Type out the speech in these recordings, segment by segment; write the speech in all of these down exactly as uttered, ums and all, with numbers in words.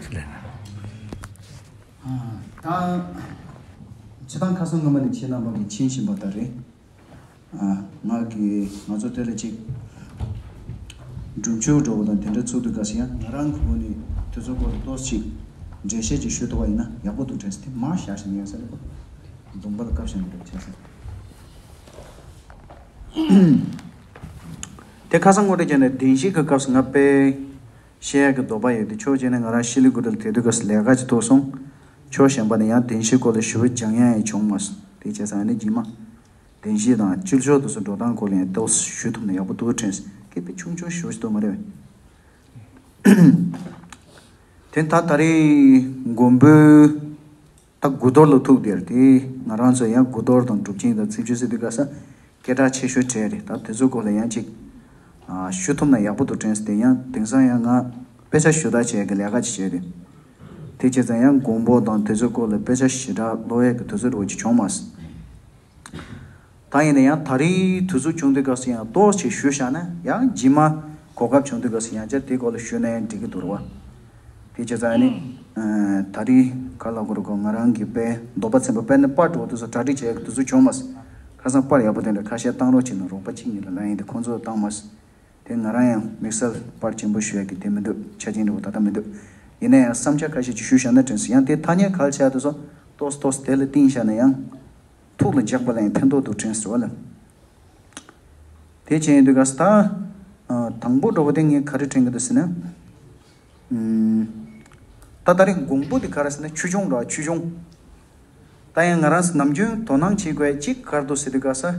ད་སྤྱིར་བཏང་ཁ་སང་སྔོན་མ་ནས་ཁྱེད་རྣམ་པ་གིས་མཁྱེན་བཞིན་པ་ལྟར་རེད། ང་གིས་ང་ཚོ་དེ་ལ་ཅིག་སྒྲུབ་ཆོས་འགྲོ་བ་དང་དེ་འདྲ་ཚུགས་དུས་སྐབས་སུ་ཡང་ང་རང་གི་ངོས་ནས་དེ་ཚོ་སྐོར་ལ་ཏོག་ཙམ་ཅིག་འགྲེལ་བཤད་ཅིག་ཞུ་ཐུབ་པ་ཡིན་ན་ཡག་པོ་འདུག་དྲན་སོང་། དེ་མར་བཞག་ཞིག་ཡིན་ས་རེད། གདོང་པ་ལ་བཀབ་བཞག་ན་འགྲིག་བྱས་སོང་། དེ་ཁ་སང་ངོ་སྤྲོད་བྱས་ནས་བདེན་བཞི་གི་སྐབས་སུ་ང་དཔེ་བཤད་ཡག་གི་འདོད་པ་ཡོད་དེ། ཕྱོགས་གཅིག་ནས་ང་རང་ཤི་ལི་གུ་ལིར་དེ་དུས་སྐབས་སུ་ལས་ཀ་ཅིག་ཐུག་སོང་། ཕྱོགས་གཞན་པ་ནས་ཡང་བདེན་བཞིའི་སྐོར་ལ་ཞུ་བ་སྦྱང་ཡག་ཡང་བྱུང་མ་སོང་། དེ་བྱས་ཙང་ཨ་ནི་རྗེས་མ་བདེན་བཞི་དང་སྤྱི་ཚོགས་དེ་ཚོ་འགྲོ་སྟངས་སྐོར་ལ་ཡང་ཏོག་ཙམ་ཞུ་ཐུབ་ན་ཡག་པོ་འདུག་དྲན་སོང་། སྐད་དཔེ་ཆུང་ཆུང་ཞུ་ཞིག་འདུག་མ་རེད་པས། དེ་ད་ད་རེས་མགོན་པོའི་ད་དགུ་གཏོར་ལ་ཐུག་དེར་དེ་ང་རང་ཚོ་ཡང་དགུ་གཏོར་དང་སྒྲུབ་ཆེན་དང་ཚིག་བརྗོད་ཟེར་དུས་སྐབས་སུ་སྐད་གྲགས་ཆེ་ཤོས་གྲས་རེད། ད་དེ་ཚོའི་སྐོར་ལ་ཡང་ཅིག་ཨ་ཞུ་ཐུབ་ན་ཡག་པོ་འདུག་དྲན་སོང་། དེ་ཡང་དེང་སང་ཡང་ང་དཔེ་ཆ་ཞུ་དག་བྱེད་ཀྱི་ལས་ཀ་ཅིག་བྱས་རེད། དེ་བྱས་ཙང་ཡང་མགོན་པོ་དང་དེ་ཚོའི་སྐོར་ལ་དཔེ་ཆ་ཞེ་དྲག་ཀློག་ཡག་གི་དུས་ཚོད་འདྲ་བོ་ཅིག་བྱུང་མ་སོང་། ད་ཡིན་ན་ཡང་ད་རེས་དུས་ཚོད་བྱུང་དུས་སྐབས་སུ་ཡང་ཏོག་ཙམ་ཞུས་བཞག་ན་ཡང་རྗེས་མ་གོ་སྐབས་བྱུང་དུས་སྐབས་སུ་ཡང་བསྐྱར་དེའི་སྐོར་ལ་ཞུས་ན་ཡང་འགྲིག་གི་འདུག་རེད་པ། དེ་བྱས་ཙང་ནི་ཨ་ད་རེས་ག་རེ་ལབ་དགོས་རེད་གོ། ང་རང་གི་དཔེ་འདོད་པ་ཚིམ་པ་དཔེར་ན་པར་འདྲ་བོ་དེ་ཚོ་གྲ་སྒྲིག་བྱེད་ཡག་གི་དུས་ཚོད་བྱུང་མ་སོང་། ཁ་སང་པར་ཡག་པོ་དེ་འདྲ་ཁ་ཤས་བཏང་རོགས་བྱས་ན་རོགས་པ་གཅིག་གཉིས་ལ་ལབ་ཡིན། དེ་ཁོང་ཚོས་བཏང་མ་སོང་། དེ་ང་རང་ཡང་དམིགས་བསལ་པར་ཆེན་པོ་ཞུ་ཡག་གི་དེ་མི་འདུག་ཆ་རྐྱེན་འདྲ་བོ་ད་ལྟ་མི་འདུག་ཡིན་ན་ཡང་བསམ་འཆར་ཁ་ཤས་ཅིག་ཞུས་བཞག་ན་དྲན་སོང་། ཡང་དེ་ཐ་སྙད་ག་རེ་ཆགས་འདུག་སོ་ཏོག་ཙམ་ཏོག་ཙམ་དེ་ལ་བརྟེན་བཞག་ན་ཡང་ཐུགས་ལ་འཇགས་པ་ལ་ཡང་ཕན་ཐོགས་འདུག་དྲན་སོང་བ་ལ། དེ་བྱས་ཡིན་དུས་སྐབས་སུ་ད་ཨ་དང་པོ་འདྲ་བོ་དེ་ངས་ག་རེ་དྲན་གྱི་འདུག་ཟེར་ན། ཨུམ། ད་ད་རེས་མགོན་པོ་དེ་ག་རེ་ཟེར་ན་ཆོས་སྐྱོང་འདྲ་བ། ཆོས་སྐྱོང་། ད་ཡང་ང་རང་ཚོ་ནམ་རྒྱུན་དོ་སྣང་བྱེད་དགོས་ཡག་གཅིག་ག་རེ་འདུག་ཟེར་དུས་སྐབས་སུ།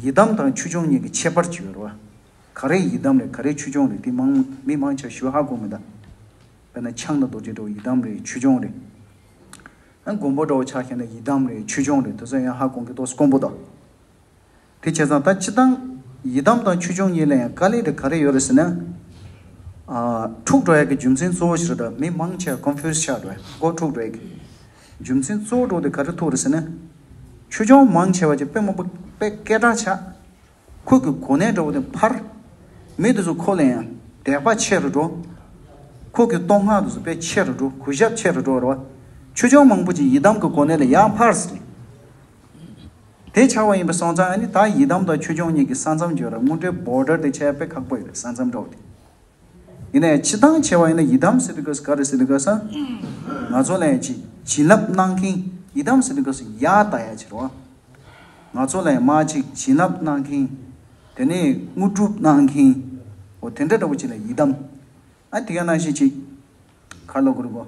ཡི་དམ་དང་ཆོས་སྐྱོང་གཉིས་ཀྱི་ཁྱད་པར་ཅིག་ཡོད་རེད་པ། ག་རེ་ཡི་དམ་རེད་ག་རེ་ཆོས་སྐྱོང་རེད་དེ་མང་མི་མང་ཆེ་བ་ཞུ་ཧ་གོ་མི་འདུག་དཔེར་ན་ཕྱག་ན་རྡོ་རྗེ་འདྲ་བོ་ཡི་དམ་རེད། ཆོས་སྐྱོང་རེད། ཨ་མགོན་པོ་འདྲ་བོ་ཆ་བཞག་ན་ཡི་དམ་རེད། ཆོས་སྐྱོང་རེད། དེ་ཚོ་ཡང་ཧ་གོ་མཁན་ཏོག་ཙམ་དཀོན་པོ་འདུག་དེ་བྱས་ཙང་ད་སྤྱིར་བཏང་ཡི་དམ་དང་ཆོས་སྐྱོང་གཉིས་ལ་ཡང་དཀའ་ལས་དེ་ག་རེ་ཡོད་རེད་ཟེར་ན། ཨ་འཁྲུག་འགྲོ་ཡག་གི་རྒྱུ་མཚན་གཙོ་བོ་ཞིག་རེད། ད་མི་མང་ཆེ་བ་ཀོན་ཕིའུ་སི་ཆགས་འགྲོ་ཡག་མགོ་འཁྲུག་འགྲོ་ཡག་གི་རྒྱུ་མཚན་གཙོ་བོ་འདྲ་བོ་དེ་ག་རེ་ཐུག་རེད་ཟེར་ན། ཆོས་སྐྱོང་མང་ཆེ་བ་ཅིག་དཔེ་མང་པོ་དཔེ་སྐད་གྲགས་ཆགས། ཁོ་གི་གོ་གནས་འདྲ་བོ་དེ་འཕར། མི་དེ་ཚོ་ཁོ་ལ་ཡང་དད་པ་ཆེ་རུ་འགྲོ། ཁོ་གི་བསྟོད་བསྔགས་དེ་ཚོ་དཔེ་ཆེ་རུ་འགྲོ། གུས་ཞབས་ཆེ་རུ་འགྲོ་རེད་པ། ཆོས་སྐྱོང་མང་པོ་ཅིག་ཡི་དམ་གྱི་གོ་གནས་ལ་ཡར་འཕར་ཟེར། དེ་ཆགས་པ་ཡིན་པ་སོང་ཙང་ཨ་ནི་ད་ཡི་དམ་དང་ཆོས་སྐྱོང་གཉིས་ཀྱི་ས་མཚམས་ཀྱི་ར་དངོས་འབྲེལ་བོར་ཌར་དེ་ཆགས་དཔེ་ཁག་པོ་ཡོད་རེད། ས་མཚམས་འདྲ་བོ་དེ། ཡིན་ནའི་སྤྱིར་བཏང་བྱས་པ་ཡིན་ན་ཡི་དམ་ཟེར་དུས་སྐབས་སུ་ག་རེ་ཟེར་དུས་སྐབས་སུ། ང་ཚོ་ལ་ཡང་ཅིག་བྱིན་རླབས་གནང་མཁན། ཡི་དམ་ཟེར་དུས་སྐབས་སུ་ཡར་ལྟ་ཡག་ཅིག་རེད་པ། ང་ཚོ་ལ་ཡང་མར་ཅིག་བྱིན་རླབས་གནང་མཁན། དེ་ནས་དངོས་གྲུབ་གནང་མཁན། འོ་དེ་འདྲ་འདྲ་བོ་ཅིག་ལ་ཡི་དམ། ཨ་དེ་ག་ནང་བཞིན་ཅིག་ག་རེ་ལབ་དགོས་རེད་གོ།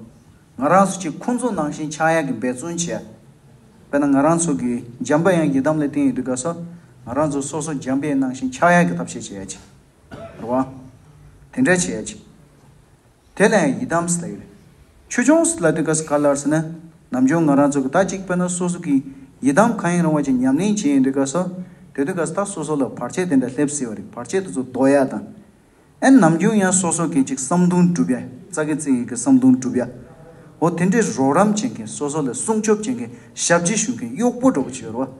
ང་རང་ཚོ་ཅིག་ཁོང་ཚོ་ནང་བཞིན་ཆགས་ཡག་གི་འབད་བརྩོན་བྱས། དཔེར་ན་ང་རང་ཚོ་གི་འཇམ་པའི་དབྱངས་ཡི་དམ་ལ་བརྟེན་ཡོད་དུས་སྐབས་སུ། ང་རང་ཚོ་སོ་སོ་འཇམ་པའི་ནང་བཞིན་ཆགས་ཡག་གི་ཐབས་ཤེས་བྱེད་ཡག་ཅིག་རེད་པ། དེ་འདྲ་བྱེད་ཡག་ཅིག་དེ་ལ་ཡང་ཡི་དམ་ཟེར་ལབ་ཡོད་རེད། ཆོས་སྐྱོང་ཟེར་ལབ་དུས་སྐབས་སུ་ག་རེ་ལབ་ཟེར་ན། ནམ་རྒྱུན་ང་རང་ཚོ་གི་ད་ཅིག་དཔེར་ན་སོ་སོ་གི་ཡི་དམ་གང་ཡིན་རུང་བ་ཅིག་ཉམས་ལེན་བྱེད་ཡོང་དུས་སྐབས་སུ། དེ་དུས་སྐབས་སུ་ད་སོ་སོ་ལ་བར་ཆད་དེ་འདྲ་སླེབས་སྲིད་པ་རེད། བར་ཆད་དེ་ཚོ་ཟློག་ཡག་དང་། ཨེ་ནམ་རྒྱུན་ཡང་སོ་སོ་གི་ཅིག་བསམ་དོན་འགྲུབ་ཡ། རྩ་གི་རྩེ་ཡི་གི་བསམ་དོན་འགྲུབ་ཡ། འོ་དེ་འདྲའི་རོགས་རམ་བྱེད་མཁན། སོ་སོ་ལ་སྲུང་སྐྱོབ་བྱེད་མཁན། ཞབས་ཕྱི་ཞུ་མཁན་གཡོག་པོ་འདྲ་བོ་ཅིག་ཡོད་རེད་པ།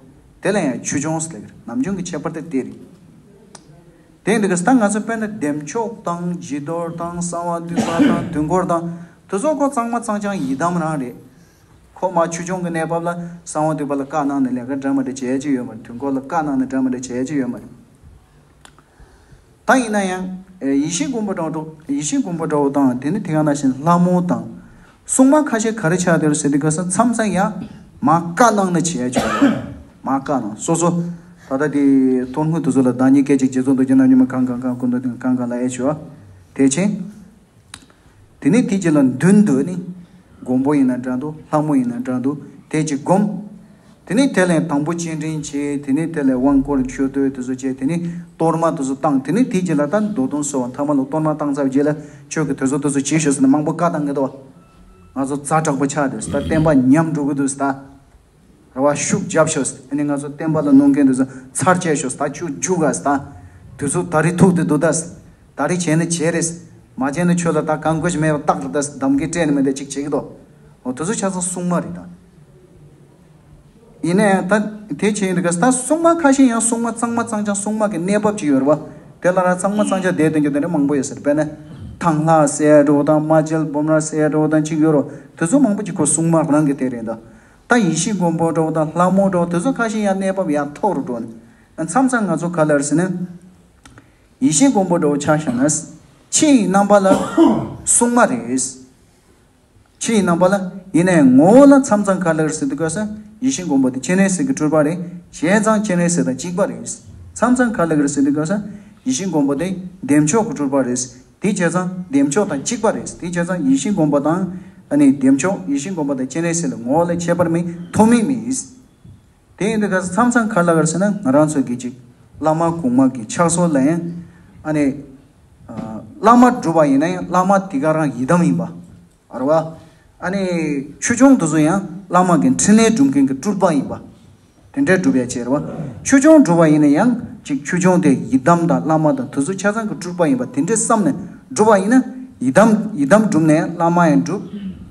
དེ་ལ་ཡང་ཆོས་སྐྱོང་ཟེར་ལབ་ཀྱི་རེད། ནམ་རྒྱུན་གྱི་ཁྱད་པར་དེ་དེ་རེད། དེ་འདི་ག་ད་ང་ཚོ་དཔེར་ན་བདེ་མཆོག་དང་བྱི་དོར་དང་གསང་བ་འདུས་པ་དང་དུས་འཁོར་དང་། དེ་ཚོ་ཁོ་གཙང་མ་གཙང་རྐྱང་ཡི་དམ་རང་རེད། ཁོ་མ་ཆོས་སྐྱོང་གི་གནས་བབ་ལ་གསང་བ་འདུས་པ་ལ་བཀའ་གནང་ནས་ལས་ཀ་འདྲ་མི་འདྲ་བྱེད་ཡ་ཅིག་ཡོད་མ་རེད། དུས་འཁོར་ལ་བཀའ་གནང་ནས་འདྲ་མི་འདྲ་བྱེད་ཡ་ཅིག་ཡོད་མ་རེད། ད་ཡིན་ན་ཡང་ཡེ་ཤེས་མགོན་པོ་འདྲ་བོ། ཡེ་ཤེས་མགོན་པོ་འདྲ་བོ་དང་། དེ་ནི་དེ་ག་ནང་བཞིན་ལྷ་མོ་དང་། སྲུང་མ་ཁ་ཤས་ག་རེ་ཆགས་བསྡད་རེད་ཟེར་དུས་སྐབས་སུ་མཚམས་མཚམས་ཡང་མར་བཀའ་གནང་ནས་བྱེད་ཡ་ཅིག་ཡོད་རེད། མར་བཀའ་གནང་། སོ་སོ་ད་ལྟ་དེ་ཐོན་དངོས་དེ་ཚོ་ལ་བདག་ཉིད་སྐད་ཅིག་རྗེ་བཙུན་རྡོ་རྗེ་རྣམ་གཉིས་མ་གང་གང་གང་སྐུ་མདུན་གང་གང་ལ་ཨེ་ཞུ་བ། དེ་ཕྱིན། དེ་ནས་དེ་རྗེས་ལ་མདུན་དུ་ནི། མགོན་པོ་ཡིན་ན་འདྲ་འདུག་ལྷ་མོ་ཡིན་ན་འདྲ་འདུག་དེ་གཅིག་བསྒོམ། དེ་ནས་དེ་ལས་དང་པོ་སྤྱན་འདྲེན་བྱེད། དེ་ནས་དེ་ལས་དབང་བསྐུར་མཆོད་བསྟོད་དེ་ཚོ་བྱེད། དེ་ནས་གཏོར་མ་དེ་ཚོ་བཏང་། དེ་ནས་དེ་རྗེས་ལ་ད་མདོ་དོན་གསོལ་བ། མཐའ་མ་ལ་གཏོར་མ་བཏང་ཚར་རྗེས་ལ་ཁྱོད་ཀྱིས་དེ་ཚོ་དེ་ཚོ་བྱེད་ཤོག་ཟེར་ནས་མང་པོ་བཀའ་བཏང་གི་འདུག་ང་ཚོ་ཛ་དྲག་པོ་ཆགས་འདུག་ཟེར། ད་བསྟན་པ་ཉམས་འགྲོ་གི་འདུག་ཟེར། ད། རེ་བ་ཤུགས་རྒྱབ་ཤོག་ཟེར། ཨ་ནི་ང་ཚོ་བསྟན་པ་ལ་གནོད་མཁན་དེ་ཚོ་ཚར་བཅད་ཤོག་ཟེར། ད་ཁྱོད་རྒྱུགས་ག་ཟེར། ད་དེ་ཚོ་ད་རེས་ཐུག་དེ་འདུག་ད་ཟེར། ད་རེས་བྱས་ན་བྱས་རེད་ཟེར། མ་བྱས་ན་ཁྱོད་ལ་ད་གང་དགོས་ཀྱི་མེད་པ་རྟགས་རེད་ད་ཟེར། གདམ་ག་སྤྲད་ནས་མི་འདི་གཅིག་བྱེད་ཀྱི་འདུག་འོ་དེ་ཚོ་ཆ་ཚང་སྲུང་མ་རེད་ད། ཡིན་ན་ཡང་ད་དེ་བྱས་ཡིན་དུས་ད་སྲུང་མ་ཁ་ཤས་ཡང་སྲུང་མ་གཙང་མ་གཙང་རྐྱང་སྲུང་མ་གི་གནས་བབ་ཅིག་ཡོད་རེད་བ། དེ་ལ་ར་གཙང་མ་གཙང་རྐྱང་བསྡད་དོན་གྱི་དེ་འདྲ་མང་པོ་ཡོད་ཟེར། དཔེར་ན། ཐང་ལྷ་ཟེར་ཡ་འདྲ་བོ་དང་། རྨ་བྱ་བུམ་ར་ཟེར་ཡ་འདྲ་བོ་དང་གཅིག་ཡོད་རེད། དེ་ཚོ་མང་པོ་ཅིག་ཁོ་སྲུང་མ་རང་གི་དེ་རེད་ད། ད་ཡེ་ཤེས་མགོན་པོ་འདྲ་བོ་དང་ལྷ་མོ་འདྲ་བོ་དེ་ཚོ་ཁ་ཤས་ཡང་གནས་བབ་ཡང་མཐོ་རུ་འགྲོ་ནས། མཚམས་མཚམས་ང་ཚོ་ག་ལ་རེད་ཟེར་ན། ཡེ་ཤེས་མགོན་པོ་འདྲ་བོ་ཆ་བཞག་ན། ཕྱི་ཡི་རྣམ་པ་ལ་སྲུང་མ་རེད། ཕྱི་ཡི་རྣམ་པ་ལ། ཡིན་ནའི་ངོ་བོ་ལ་མཚམས་མཚམས་ག་ལ་རེད་ཟེར་དུས་སྐབས་སུ་ཡེ་ཤེས་མགོན་པོ་དེ་སྤྱན་རས་གཟིགས་ཀྱི་སྤྲུལ་པ་རེད། བྱས་ཙང་སྤྱན་རས་གཟིགས་དང་གཅིག་པ་རེད། མཚམས་མཚམས་ག་ལ་རེད་ཟེར་དུས་སྐབས་སུ་ཡེ་ཤེས་མགོན་པོ་དེ་བདེ་མཆོག་གི་སྤྲུལ་པ་རེད། དེ་བྱས་ཙང་བདེ་མཆོག་དང་གཅིག་པ་རེད། དེ་བྱས་ཙང་ཡེ་ཤེས་མགོན་པོ་དང་ཨ་ནི་བདེ་མཆོག་ཡེ་ཤེས་མགོན་པོ་དང་སྤྱན་རས་གཟིགས་ལ་ངོ་བོ་ལ་ཁྱད་པར་མེད། ཐོགས་མེད་མེད། དེ་ཡིན་དུས་སྐབས་སུ་མཚམས་མཚམས་ག་ལ་རེད་ཟེར་ན། ང་རང་ཚོ་གི་ཅིག་བླ་མ་གོང་མ་གི་ཕྱག་སྲོལ་ལ་ཡང་ཨ་ནི་བླ་མ་སྒྲུབ་པ་ཡིན་ན་ཡང་བླ་མ་དེ་ག་རང་ཡི་དམ་ཡིན་པ། རེད་བ། ཨ་ནི་ཆོས་སྐྱོང་དེ་ཚོ་ཡང་བླ་མ་གི་འཕྲིན་ལས་སྒྲུབ་མཁན་གྱི་སྤྲུལ་པ་ཡིན་པ། དེ་འདྲའི་སྒྲུབ་ཡ་བྱས་རེད་བ། ཆོས་སྐྱོང་སྒྲུབ་པ་ཡིན་ན་ཡང་ཅིག་ཆོས་སྐྱོང་དེ་ཡི་དམ་དང་བླ་མ་དང་དེ་ཚོ་ཆ་ཚང་གི་སྤྲུལ་པ་ཡིན་པ་དེ་འདྲའི་བསམ་ནས་སྒྲུབ་པ་ཡིན་ན། ཡི་དམ་ཡི་དམ་སྒྲུབ་ན་ཡང་བླ་མ་ཡང་སྒྲུབ།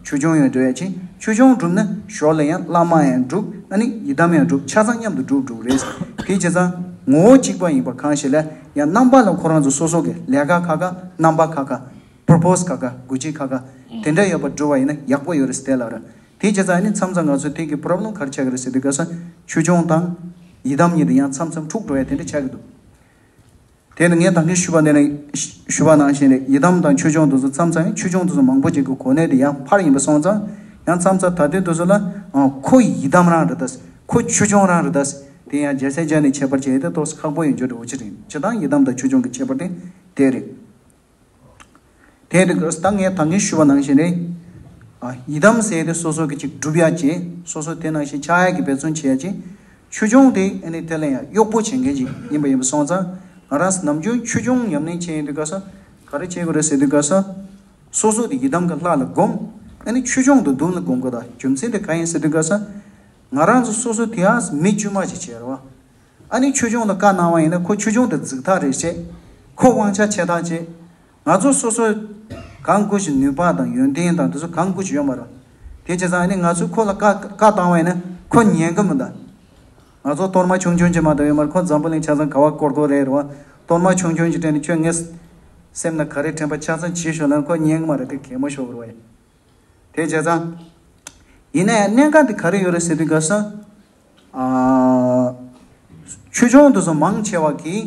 ཆོས་སྐྱོང་ཡང་སྒྲུབ་ཡ་བྱེད། ཆོས་སྐྱོང་སྒྲུབ་ན་ཞོར་ལ་ཡང་བླ་མ་ཡང་སྒྲུབ། ཨ་ནི་ཡི་དམ་ཡང་སྒྲུབ། ཆ་ཚང་མཉམ་དུ་སྒྲུབ་སྒྲུབ་རེད། དེ་བྱས་ཙང་ངོ་བོ་གཅིག་པ་ཡིན་པ་གང་ཞིག་ལ་ཡང་རྣམ་པ་ལ་ཁོ་རང་ཚོ་སོ་སོ་གི་ལས་ཀ་ཁག་ཁག་རྣམ་པ་ཁག་ཁག་པུར་པོ་སི་ཁག་ཁག་དགོས་ཆེད་ཁག་ཁག་དེ་འདྲ་ཡོད་པ་སྒྲུབ་པ་ཡིན་ན་ཡག་པོ་ཡོད་རེད་ཟེར་ལབ་ར། དེ་བྱས་ཙང་ཨ་ནི་མཚམས་མཚམས་ང་ཚོ་དེ་གི་པོ་རོབ་ལེམ་ག་རེ་ཆགས་ཀྱི་རེད་ཟེར་དུས་སྐབས་སུ་ཆོས་སྐྱོང་དང་ཡི་དམ་གཉིས་དེ་ཡང་མཚམས་མཚམས་འཁྲུག་འགྲོ་ཡ་དེ་འདྲ་ཆགས་ཀྱི་འདུག་དེ་ནི་ངས་ད་གིན་ཞུས་པ་ནང་བཞིན་རེད། ཡི་དམ་དང་ཆོས་སྐྱོང་དེ་ཚོ་མཚམས་མཚམས་ཡང་ཆོས་སྐྱོང་དེ་ཚོ་མང་པོ་ཅིག་གི་གོ་གནས་དེ་ཡང་འཕར་ཡིན་པ་སོང་ཙང་། ཡང་མཚམས་མཚམས་ད་ལྟའི་དུས་ཚོད་ལ་ཨ་ཁོ་ཡི་དམ་རང་རེད་ད། ཁོ་ཆོས་སྐྱོང་རང་རེད་ད། དེ་ཡང་རྒྱལ་སྲས་བརྒྱ་ནས་ཁྱད་པར་བྱས་ཏེ་ཏོག་ཙམ་ཁག་པོ་ཡིན་རྒྱུ་འདྲ་བོ་ཅིག་རེད། སྤྱིར་བཏང་ཡི་དམ་དང་ཆོས་སྐྱོང་གི་ཁྱད་པར་དེ་དེ་རེད། དེ་རེད། ད་ངས་ད་གིན་ཞུས་པ་ནང་བཞིན་རེད། ཨ་ཡི་དམ་ཟེར་དེ་སོ་སོ་གི་ཅིག་སྒྲུབ་ཡ་བྱེད། སོ་སོ་དེ་ནང་བཞིན་ཆགས་ཡ་གི་འབད་བརྩོན་བྱེད་ཡ་བྱེད། ཆོས་སྐྱོང་དེ་ཨ་ནི་དེ་ལ་ཡང་གཡོག་པོ་བྱེད་མཁན་ཅིག་ཡིན་པ་ཡིན་པ་སོང་ཙང་། ང་རང་ནམ་རྒྱུན་ཆོས་སྐྱོང་ཉམས་ལེན་བྱེད་ཡོང་དུས་སྐབས་སུ་ག་རེ་བྱེད་དགོས་རེད་ཟེར་དུས་སྐབས་སུ། སོ་སོ་དེ་ཡི་དམ་གྱི་ལྷ་ལ་སྒོམ། ཨ་ནི་ཆོས་སྐྱོང་དེ་མདུན་ལ་སྒོམ་དགོས། ད་རྒྱུ་མཚན་དེ་གང་ཡིན་ཟེར་དུས་སྐབས་སུ། ང་རང་ཚོ་སོ་སོ་དེ་ཡང་མི་དཀྱུས་མ་ཅིག་བྱས་རེད་བ། ཨ་ནི་ཆོས་སྐྱོང་ལ་བཀའ་གནང་བ་ཡིན་ན་ཁོ་ཆོས་སྐྱོང་དེ་རྫིག་ཐག་རེད་བྱས། ཁོ་དབང་ཆ་ཆེ་ཐག་བྱས། ང་ཚོ་སོ་སོ་གང་དགོས་ཤིག་ནུས་པ་དང་ཡོན་ཏན་དང་དེ་ཚོ་གང་དགོས་ཤིག་ཡོད་མ་རེད། དེ་བྱས་ཙང་ཨ་ནི་ང་ཚོས་ཁོ་ལ་བཀའ་བཀའ་བཏང་བ་ཡིན་ན་ཁོ་ཉན་གི་མི་འདུག་ང་ཚོ་གཏོར་མ་ཆུང་ཆུང་ཅིག་མ་གཏོགས་ཡོད་མ་རེད། ཁོ་འཛམ་བུ་གླིང་ཆ་ཚང་ག་བ་བསྐོར་དགོས་རེད་རེད་བ། གཏོར་མ་ཆུང་ཆུང་ཅིག་སྤྲད་ནས་ཁྱོད་ངའི་སེམས་ན་ག་རེ་དྲན་པ་ཆ་ཚང་བྱེད་ཤོག་ལབ་ན་ཁོ་ཉན་གི་མ་རེད། དེ་གད་མོ་ཤོར་གི་རེད་བ། དེ་བྱས་ཙང་། ཡིན་ན་ཡང་གནད་འགག་དེ་ག་རེ་ཡོད་རེད་ཟེར་དུས་སྐབས་སུ། ཨ། ཆོས་སྐྱོང་དེ་ཚོ་མང་ཆེ་བ་གིས་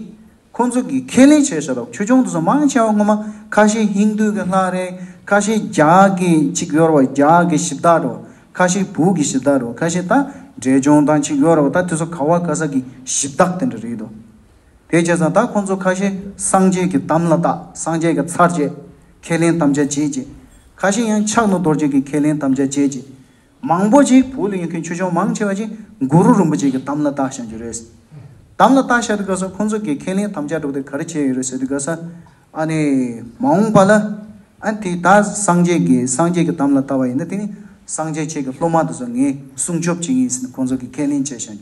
ཁོང་ཚོ་གིས་ཁས་ལེན་བྱས་ཤག་རོགས། ཆོས་སྐྱོང་དེ་ཚོ་མང་ཆེ་བ་ངོ་མ་ཁ་ཤས་ཧིན་རྡུ་གི་ལྷ་རེད། ཁ་ཤས་རྒྱ་གི་ཅིག་ཡོད་རེད་བ། རྒྱ་གི་གཞི་བདག་རེད་བ། ཁ་ཤས་བོད་གི་གཞི་བདག་རེད་བ། ཁ་ཤས་ད་འབྲས་ལྗོངས་དང་ཅིག་ཡོད་རེད་བ། ད་དེ་ཚོ་ག་བ་ག་ས་གི་གཞི་བདག་དེ་འདྲ་རེད་དོ། དེ་བྱས་ཙང་ད་ཁོང་ཚོ་ཁ་ཤས་སངས་རྒྱས་ཀྱི་དམ་ལ་བཏགས། སངས་རྒྱས་ཀྱི་ཚར་བཅད། ཁས་ལེན་དམ་བཅའ་བྱས་བྱས། ཁ་ཤས་ཡང་ཕྱག་ན་རྡོ་རྗེ་གི་ཁས་ལེན་དམ་བཅའ་བྱས་བྱས། མང་པོ་ཅིག་བོད་ལ་ཡོད་མཁན་ཆོས་སྐྱོང་མང་ཆེ་བ་ཅིག་གུ་རུ་རིན་པོ་ཆེ་གི་དམ་ལ་བཏགས་བཞག་རྒྱུ་རེད། དམ་ལ་བཏགས་བཞག་དུས་སྐབས་སུ་ཁོང་ཚོ་གི་ཁས་ལེན་དམ་བཅའ་འདྲ་བོ་དེ་ག་རེ་བྱས་ཡོད་རེད་ཟེར་དུས་སྐབས་སུ། ཨ་ནི་མ་འོངས་པ་ལ། ཨ་དེ་ད་སངས་རྒྱས་ཀྱི་སངས་རྒྱས་ཀྱི་དམ་ལ་བཏགས་པ་ཡིན་ན་དེ་ནི་སངས་རྒྱས་ཁྱེད་ཀྱི་སློབ་མ་དེ་ཚོ་ངས་སྲུང་སྐྱོབ་བྱེད་ཀྱི་ཡིན་ཟེར་ནས་ཁོང་ཚོ་གི་ཁས་ལེན་བྱས་བཞག་རྒྱུ།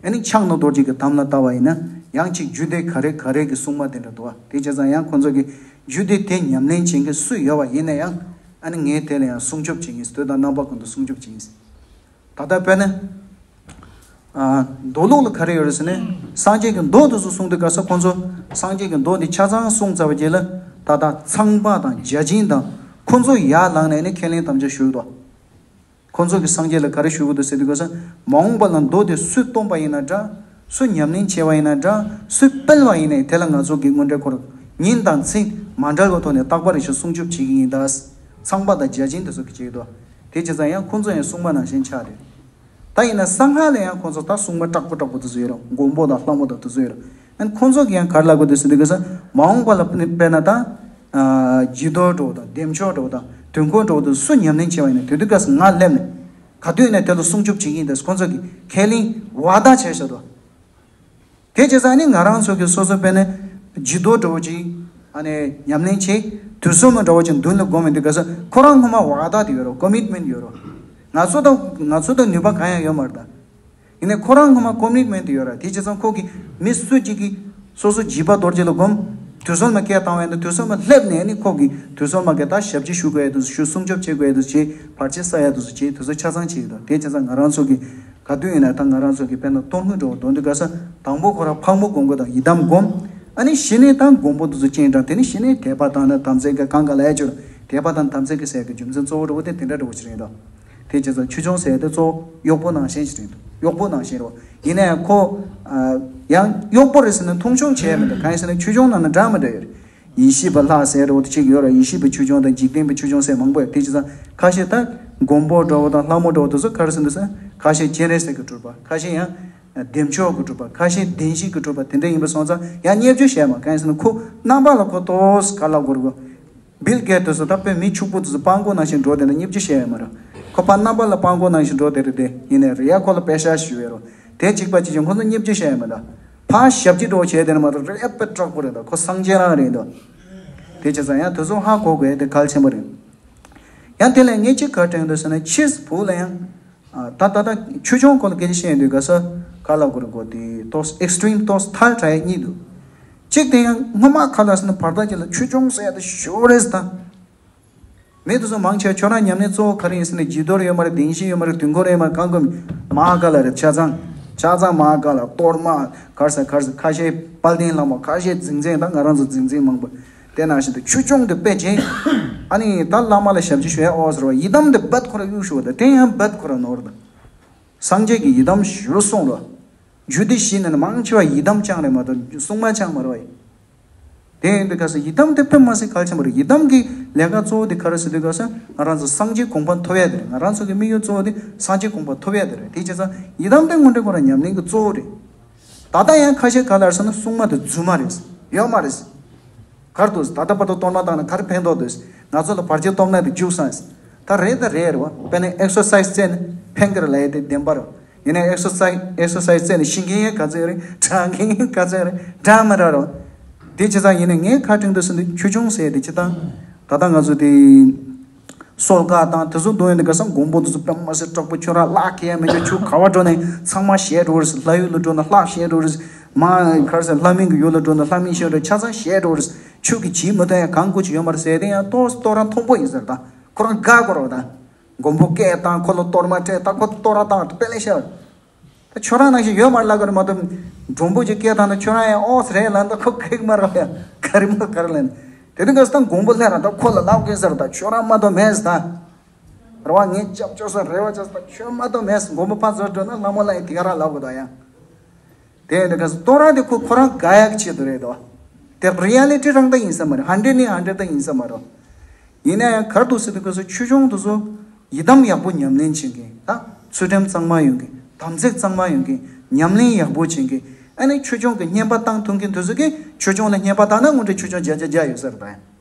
ཨ་ནི་ཕྱག་ན་རྡོ་རྗེ་གི་དམ་ལ་བཏགས་པ་ཡིན་ན་ཡང་ཅིག་རྒྱུད་སྡེ་ག་རེ་ག་རེ་གི་སྲུང་མ་དེ་འདྲ་འདུག་བ། དེ་བྱས་ཙང་ཡང་ཁོང་ཚོ་གི་རྒྱུད་སྡེ་དེ་ཉམས་ལེན་བྱེད་མཁན་སུ་ཡོད་པ་ཡིན་ན་ཡང་། ཨ་ནི་ངས་དེ་ལ་ཡང་སྲུང་སྐྱོབ་བྱེད་ཀྱི་ཡིན། དུས་དང་རྣམ་པ་ཀུན་ཏུ་སྲུང་སྐྱོབ་བྱེད་ཀྱི་ཡིན། ད་ལྟ་དཔེར་ན། ཨ། མདོ་ལུགས་ལ་ག་རེ་ཡོད་རེད་ཟེར་ན། སངས་རྒྱས་ཀྱི་མདོ་དེ་ཚོ་གསུང་དུས་སྐབས་སུ་ཁོང་ཚོ་སངས་རྒྱས་ཀྱི་མདོ་དེ་ཆ་ཚང་གསུང་ཚར་བའི་རྗེས་ལ་ད་ལྟ་ཚངས་པ་དང་བརྒྱ་བྱིན་དང་ཁོང་ཚོ་ཡར་ལངས་ནས་ནི་ཁས་ལེན་དམ་བཅའ་ཞུས་འདུག་ཁོང་ཚོ་གིས་སངས་རྒྱས་ལ་ག་རེ་ཞུ་གི་འདུག་ཟེར་དུས་སྐབས་སུ། མ་འོངས་པ་ལ་མདོ་དེ་སུས་སྟོན་པ་ཡིན་ན་འདྲ། སུས་ཉམས་ལེན་བྱས་པ་ཡིན་ན་འདྲ། སུས་སྤེལ་བ་ཡིན་ནའི་དེ་ལ་ང་ཚོ་གི་དངོས་འབྲེལ་ཁོ་རང་ཉིན་དང་མཚན་མ་འབྲལ་བའི་ཐོག་ནས་རྟག་པར་རེ་ཞིག་སྲུང་སྐྱོབ་བྱེད་ཀྱི་ཡིན་ད། ཚངས་པ་དང་བརྒྱ་བྱིན་དེ་ཚོ་གིས་བྱེད་ཀྱི་འདུག་དེ་བྱས་ཙང་ཡང་ཁོང་ཚོ་ཡང་སྲུང་མ་ནང་བཞིན་ཆགས་རེད། ད་ཡིན་ན་གསང་སྔགས་ལ་ཡང་ཁོང་ཚོ་ད་སྲུང་མ་དྲག་པོ་དྲག་པོ་དེ་ཚོ་ཡོད་རེད། མགོན་པོ་དང་ལྷ་མོ་དང་དེ་ཚོ་ཡོད་རེད། ཨ་ནི་ཁོང་ཚོ་གིས་ཡང་ག་རེ་ལབ་དགོས་འདུག་ཟེར་དུས་སྐབས་སུ། མ་འོངས་པ་ལ་དཔེར་ན་ད། ཨ། རྗེས་ཟློས་འདྲ་བོ་དང་བདེ་མཆོག་འདྲ་བོ་དང་དུས་འཁོར་འདྲ་བོ་དེ་སུ་ཉམས་ལེན་བྱས་པ་ཡིན་ན་དེ་དུས་སྐབས་སུ་ང་སླེབས་ནས། ག་དུས་ཡིན་ན་དེ་ལ་སྲུང་སྐྱོབ་བྱེད་ཀྱི་ཡིན་ད་ཁོང་ཚོ་གིས་ཁས་ལེན་བར་ཐག་བྱས་བཞག་འདུག་དེ་བྱས་ཙང་ནི་ང་རང་ཚོ་གི་སོ་སོ་དཔེར་ན་རྗེས་ཟློས་འདྲ་བོ་ཅིག་ཨ་ནི་ཉམས་ལེན་བྱེད། དུས་གསུམ་མ་འདྲ་བོ་ཅིག་མདུན་ལ་སྒོམ་མི་འདུག་ག་ས་ཁོ་རང་ངོ་མ་བར་ཐག་དེ་ཡོད་རོ། ཀོ་མིཊ་མེན་ཊི་ཡོད་རོ། ང་ཚོ་དང་ང་ཚོ་དང་ནུས་པ་གང་ཡང་ཡོད་མ་རེད་ད། ཡིན་ནའི་ཁོ་རང་ངོ་མ་ཀོ་མིཊ་མེན་ཊི་དེ་ཡོད་ར། དེ་བྱས་ཙང་ཁོ་གི་མི་སུ་གཅིག་གིས་སོ་སོ་རྗེས་དཔག་རྡོ་རྗེ་ལ་སྒོམ། དུས་གསུམ་མ་སྐད་བཏང་བས་ན་དུས་གསུམ་མ་སླེབས་ནས་ནི་ཁོ་གི་དུས་གསུམ་མ་གི་ད་ཞབས་ཕྱི་ཞུ་དགོས་ཡ་དུས་སུ་ཞུ། སྲུང་སྐྱོབ་བྱེད་དགོས་ཡ་དུས་སུ་བྱེད། བར་ཆད་བསལ་ཡ་དུས་སུ་བྱེད། དུས་ཚོད་ཆ་ཚང་བྱེད་ཀྱི་འདུག་དེ་བྱས་ཙང་ང་རང་ཚོ་གི་ག་དུས་ཡིན་ན་ད་ང་རང་ཚོ་གི་དཔེར་ན་གཏོར་བསྔོ་འདྲ་བོ་འདོན་དུས་ག་ས་དང་པོ་ཁོ་རང་ཕག་མོ་སྒོམ་དགོས་དང་ཡི་དམ་སྒོམ། ཨ་ནི་གཞི་ནས་ད་མགོན་པོ་དེ་ཚོ་སྤྱན་དྲངས། དེ་ནི་གཞི་ནས་དད་པ་དང་ནི་དམ་ཚིག་གི་གང་ག་ལ་ཡ་ཅོར་དད་པ་དང་དམ་ཚིག་གི་སའི་གི་རྒྱུ་མཚན་གཙོ་བོ་འདྲ་བོ་དེ་དེ་འདྲ་འདྲ་བོ་ཞིག་རེད་འདུག་དེ་བྱས་ཙང་ཆོས་སྐྱོང་ཟེར་དེ་གཙོ་བོ་གཡོག་པོ་ནང་བཞིན་ཞིག་རེད་འདུག་གཡོག་པོ་ནང་བཞིན་རེད། ཡིན་ནའི་ཁོ་ཡང་གཡོག་པོ་རེད་ཟེར་ན་མཐོང་ཆུང་བྱས་མི་འདུག་གང་ཡིན་ཟེར་ན་ཆོས་སྐྱོང་ནང་ན་འདྲ་མི་འདྲ་ཡོད་རེད། ཡེ་ཤེས་པ་ལྷ་ཟེར་འདྲ་བོ་དེ་གཅིག་ཡོད་རེད། ཡེ་ཤེས་པའི་ཆོས་སྐྱོང་དང་འཇིག་རྟེན་པའི་ཆོས་སྐྱོང་ཟེར་མང་པོ་ཡོད། དེ་བྱས་ཙང་ཁ་ཤས་ད་མགོན་པོ་འདྲ་བོ་དང་ལྷ་མོ་འདྲ་བོ་དེ་ཚོ་ག་རེ་ཟེར་འདུག་ཟེར་ན་ཁ་ཤས་སྤྱན་རས་གཟིགས་ཀྱི་སྤྲུལ་པ། ཁ་ཤས་ཡང་བདེ་མཆོག་གི་སྤྲུལ་པ། ཁ་ཤས་བདེན་བཞིའི་སྤྲུལ་པ། དེ་འདྲ་ཡིན་པ་སོང་ཙང་ཡང་བརྙས་བཅོས་བྱས་མ། གང་ཡིན་ཟེར་ན་ཁོ་རྣམ་པ་ལ་ཁོ་ཏོག་ཙམ་ག་ལ་གོ་རེད་གོ། བིལ་གེ་ཏི་སི་ད་དཔེ་མི་ཕྱུག་པོ་དེ་ཚོ་སྤྲང་པོ་ནང་བཞིན་འགྲོ་བསྡད་ན་བརྙས་བཅོས་བྱས་ཡོད་མ་རེད། ཁོ་ཕར་རྣམ་པ་ལ་སྤྲང་པོ་ནང་བཞིན་འགྲོ་བསྡད་རེད་དེ། ཡིན་ནའི་རེད་ཡ་ཁོ་ལ་པེ་ཤ་ཞུ་ཡོད་རོ། དེ་གཅིག་པ་གཅིག་ཀྱང་ཁོ་ཚོ་བརྙས་བཅོས་བྱས་ཡོད་མ་རེད། ཕར་ཞབས་ཕྱི་འདྲ་བོ་བྱས་བསྡད་ན་མ་གཏོགས་རེད་ཡ་དཔེ་དྲག་པོ་རེད་ད། ཁོ་སངས་རྒྱས་རང་རེད་འདུག་དེ་བྱས་ཙང་ཡང་དེ་ཚོ་ཧ་གོ་དགོས་དེ་གལ་ཆེན་པོ་རེད། ཡང་དེ་ལས་ངས་གཅིག་ག་དྲན་འདུག་ཟེར་ན་ཕྱིས་བོད་ལ་ཡང་ཨ། ད་ད་ད་ཆོས་སྐྱོང་སྐོར་ལ་སྐད་ཆ་བཤད་དུས་ག་ས་ག་ལ་གོ་རེད་གོ། དེ་ཏོག་ཙམ་ཨེག་སི་ཊི་རིམ་ཏོག་ཙམ་ཐལ་དྲགས་ཡ་གཉིས་འདུག་གཅིག་དེ་ཡང་སྔོན་མ་ག་ལ་ཟེར་ན་བར་ཐག་ཅིག་ལ་ཆོས་སྐྱོང་ཟེར་ཡ་དེ་ཞོ་རེད་ད། མི་དེ་ཚོ་མང་ཆེ་བ་ཁྱོད་རང་ཉམས་ལེན་གཙོ་བོ་ག་རེ་ཡིན་ཟེར་ན་བརྒྱད་གཏོར་ཡོད་མ་རེད། བདེན་བཞི་ཡོད་མ་རེད། དུས་འཁོར་ཡོད་མ་རེད། གང་གོ་མ་ག་ལ་རེད། ཆ་ཚང་ཆ་ཚང་མ་ག་ལ་གཏོར་མ་གར་ས་གར་ས་ཁ་ཤས་དཔལ་ལྡན་ལྷ་མོ། ཁ་ཤས་རྫིང་རྫིང་ད་ང་རང་ཚོ་རྫིང་རྫིང་མང་པོ། དེ་ནང་བཞིན་དུ་ཆོས་སྐྱོང་དེ་དཔེ་ཅན། ཨ་ནི་ད་བླ་མ་ལ་ཞབས་ཕྱི་ཞུ་ཡ་ཨོ་ཟེར་བ་ཡི་དམ་དེ་རྦད་ཁོ་ར་གཡུག་ཞུ་བ་དང་དེ་ཡང་རྦད་ཁོ་ར་ནོར་དང་། སངས་རྒྱས་ཀྱི་ཡི་དམ་ཞུ་སོང་རོ། རྒྱུད་སྡེ་བཞི་ནང་ནས་མང་ཆེ་བ་ཡི་དམ་ཅང་རེད་མ་གཏོགས་སྲུང་མ་ཅང་མ་རེད་བ་ཡི། དེ་ཡིན་དུས་ག་ས་ཡི་དམ་དེ་དཔེ་མ་སྲིད་གལ་ཆེན་པོ་རེད། ཡི་དམ་གྱི་ལས་ཀ་གཙོ་བོ་དེ་ག་རེ་ཟེར་དུས་ག་ས་ང་རང་ཚོ་སངས་རྒྱས་གོ་འཕང་ཐོབ་ཡ་དེ་རེད། ང་རང་ཚོ་གི་དམིགས་ཡུལ་གཙོ་བོ་དེ་སངས་རྒྱས་གོ་འཕང་ཐོབ་ཡ་དེ་རེད། དེ་བྱས་ཙང་ཡི་དམ་དེ་དངོས་འབྲེལ་ཁོ་རང་ཉམས་ལེན་གྱི་གཙོ་བོ་རེད། ད་ལྟ་ཡང་ཁ་ཤས་ག་ལ་རེད་ཟེར་ན་སྲུང་མ་དེ་རྫུན་མ་རེད། ཡོད་མ་རེད། གར་འདུག་ད་ལྟ་བར་དུ་གཏོར་མ་བཏང་ན་ག་རེ་ཕན་ཐོགས་འདུག་ང་ཚོ་ལ་བར་ཆད་གཏོང་ན་དེ་རྒྱུགས་སོང་། ད་རེད་ད་རེད་རེད་བ། དཔེར་ན་ཨེག་སར་སའི་ཛི་རྩེ་ནས་ཕན་གི་རེད་ལབ་ཡ་དེ་བདེན་པ་རེད། ཡིན་ནའི་ཨེག་སར་སའི་ཛི་ཨེག་སར་སའི་ཛི་རྩེ་ནས་ཤི་མཁན་ཡང་ག་ཚོད་རེད། དྲག་མཁན་ཡང་ག་ཚོད་རེད། འདྲ་མི་འདྲ་རེད། དེ་བྱས་ཙང་ཡིན་ནའི་ངས་ཁ་དྲན་དུ་སོང་དུས་ཆོས་སྐྱོང་ཟེར་ཡ་དེ་སྤྱིར་བཏང་ད་ལྟ་ང་ཚོ་དེ་གསོལ་ཁ་དང་དེ་ཚོ་འདོན་ཡོང་དུས་ག་ས་མགོན་པོ་དེ་ཚོ་དཔེ་མ་སྲིད་དྲག་པོ། ཁྱོད་རང་ལག་ཁེལ་ཡ་མེད་ཀྱང་ཁྱོད་ག་བ་འགྲོ་ནའི་ཚང་མ་ཞལ་འགྲོ་རེད། ལྷ་ཡུལ་ལ་འགྲོ་ན་ལྷ་ཞལ་འགྲོ་རེད། མ་ག་རེ་ཟེར། ལྷ་མིན་གྱི་ཡུལ་ལ་འགྲོ་ན་ལྷ་མིན་ཞལ་འགྲོ། ཆ་ཚང་ཞལ་འགྲོ་རེད། ཁྱོད་ཀྱིས་བྱེད་མི་ཐུབ་ཡ་གང་དགོས་ཀྱི་ཡོད་མ་རེད་ཟེར་དེ་ཡང་ཏོག་ཙམ་ལྟོ་རང་མཐོན་པོ་ཡིན་ཟེར། ད་ཁོ་རང་དགའ་དགོས་རེད། ད་མགོན་པོ་སྐད་བཏང་ཁོ་ལ་གཏོར་མ་སྤྲད། ད་ཁོ་ལྟོ་རང་བཏང་དཔེ་ལེགས་ཤག་ད་ཁྱོད་རང་ནང་བཞིན་ཡོད་མ་རེད་ལབ་གི་རེད་མ་གཏོགས་མགྲོན་པོ་ཅིག་སྐད་བཏང་ན་ཁྱོད་རང་ཡང་ཨོ་ཟེར་རེད་ལབ་ན་ཁོ་ཁེག་མ་རེད་ཡ། ག་རེ་མ་ག་རེ་ལབ་ནས་དེ་དུས་ག་ས་ད་མགོན་པོ་སླེབས་ར་ད་ཁོ་ལ་ལབ་གི་ཟེར། ད་ཁྱོད་རང་མ་གཏོགས་མེད་ཟེར། ད་རེད་བ། ངས་སྐྱབས་བཅོལ་ས་རེ་བ་བཅོལ་ས་ད་ཁྱོད་མ་གཏོགས་མེད་ཟེར། མགོན་པོ་ཕར་ཚུར་འགྲོ་ན་ལྷ་མོ་ལ་ཡང་དེ་ག་རང་ལབ་གི་འདུག་ཡ། དེ་ཡིན་དུས་ག་ས་ལྟོ་རང་དེ་ཁོ་ཁོ་རང་དགའ་ཡག་ཆེད་དུ་རེད་དོ། དེ་རི་ཡ་ལི་ཊི་རང་ད་ཡིན་ས་མ་རེད། ཧན་ཌེ་ཌི་ནི་ཧན་ཌེ་ཌི་ད་ཡིན་ས་མ་རེད། ཡིན་ན་ཡང་གར་འདུག་ཟེར་དུས་ག་ས་ཆོས་སྐྱོང་དེ་ཚོ་ཡི་དམ་ཡག་པོ་ཉམས་ལེན་བྱེད་མཁན། ད་ཚུལ་ཁྲིམས་གཙང་མ་ཡོད་མཁན། དམ་ཚིག་གཙང་མ་ཡོད་མཁན། ཉམས་ལེན་ཡག་པོ་བྱེད་མཁན། ཨ་ནི་ཆོས་སྐྱོང་གི་བསྙེན་པ་བཏང་ཐུབ་མཁན་དེ་ཚོ་གིས་ཆོས་སྐྱོང་ལ་བསྙེན་པ་བཏང་ན་དངོས་འབྲེལ་ཆོས་སྐྱོང་བརྒྱ་ཆ་བརྒྱ་ཡོད་ས་རེད་ད།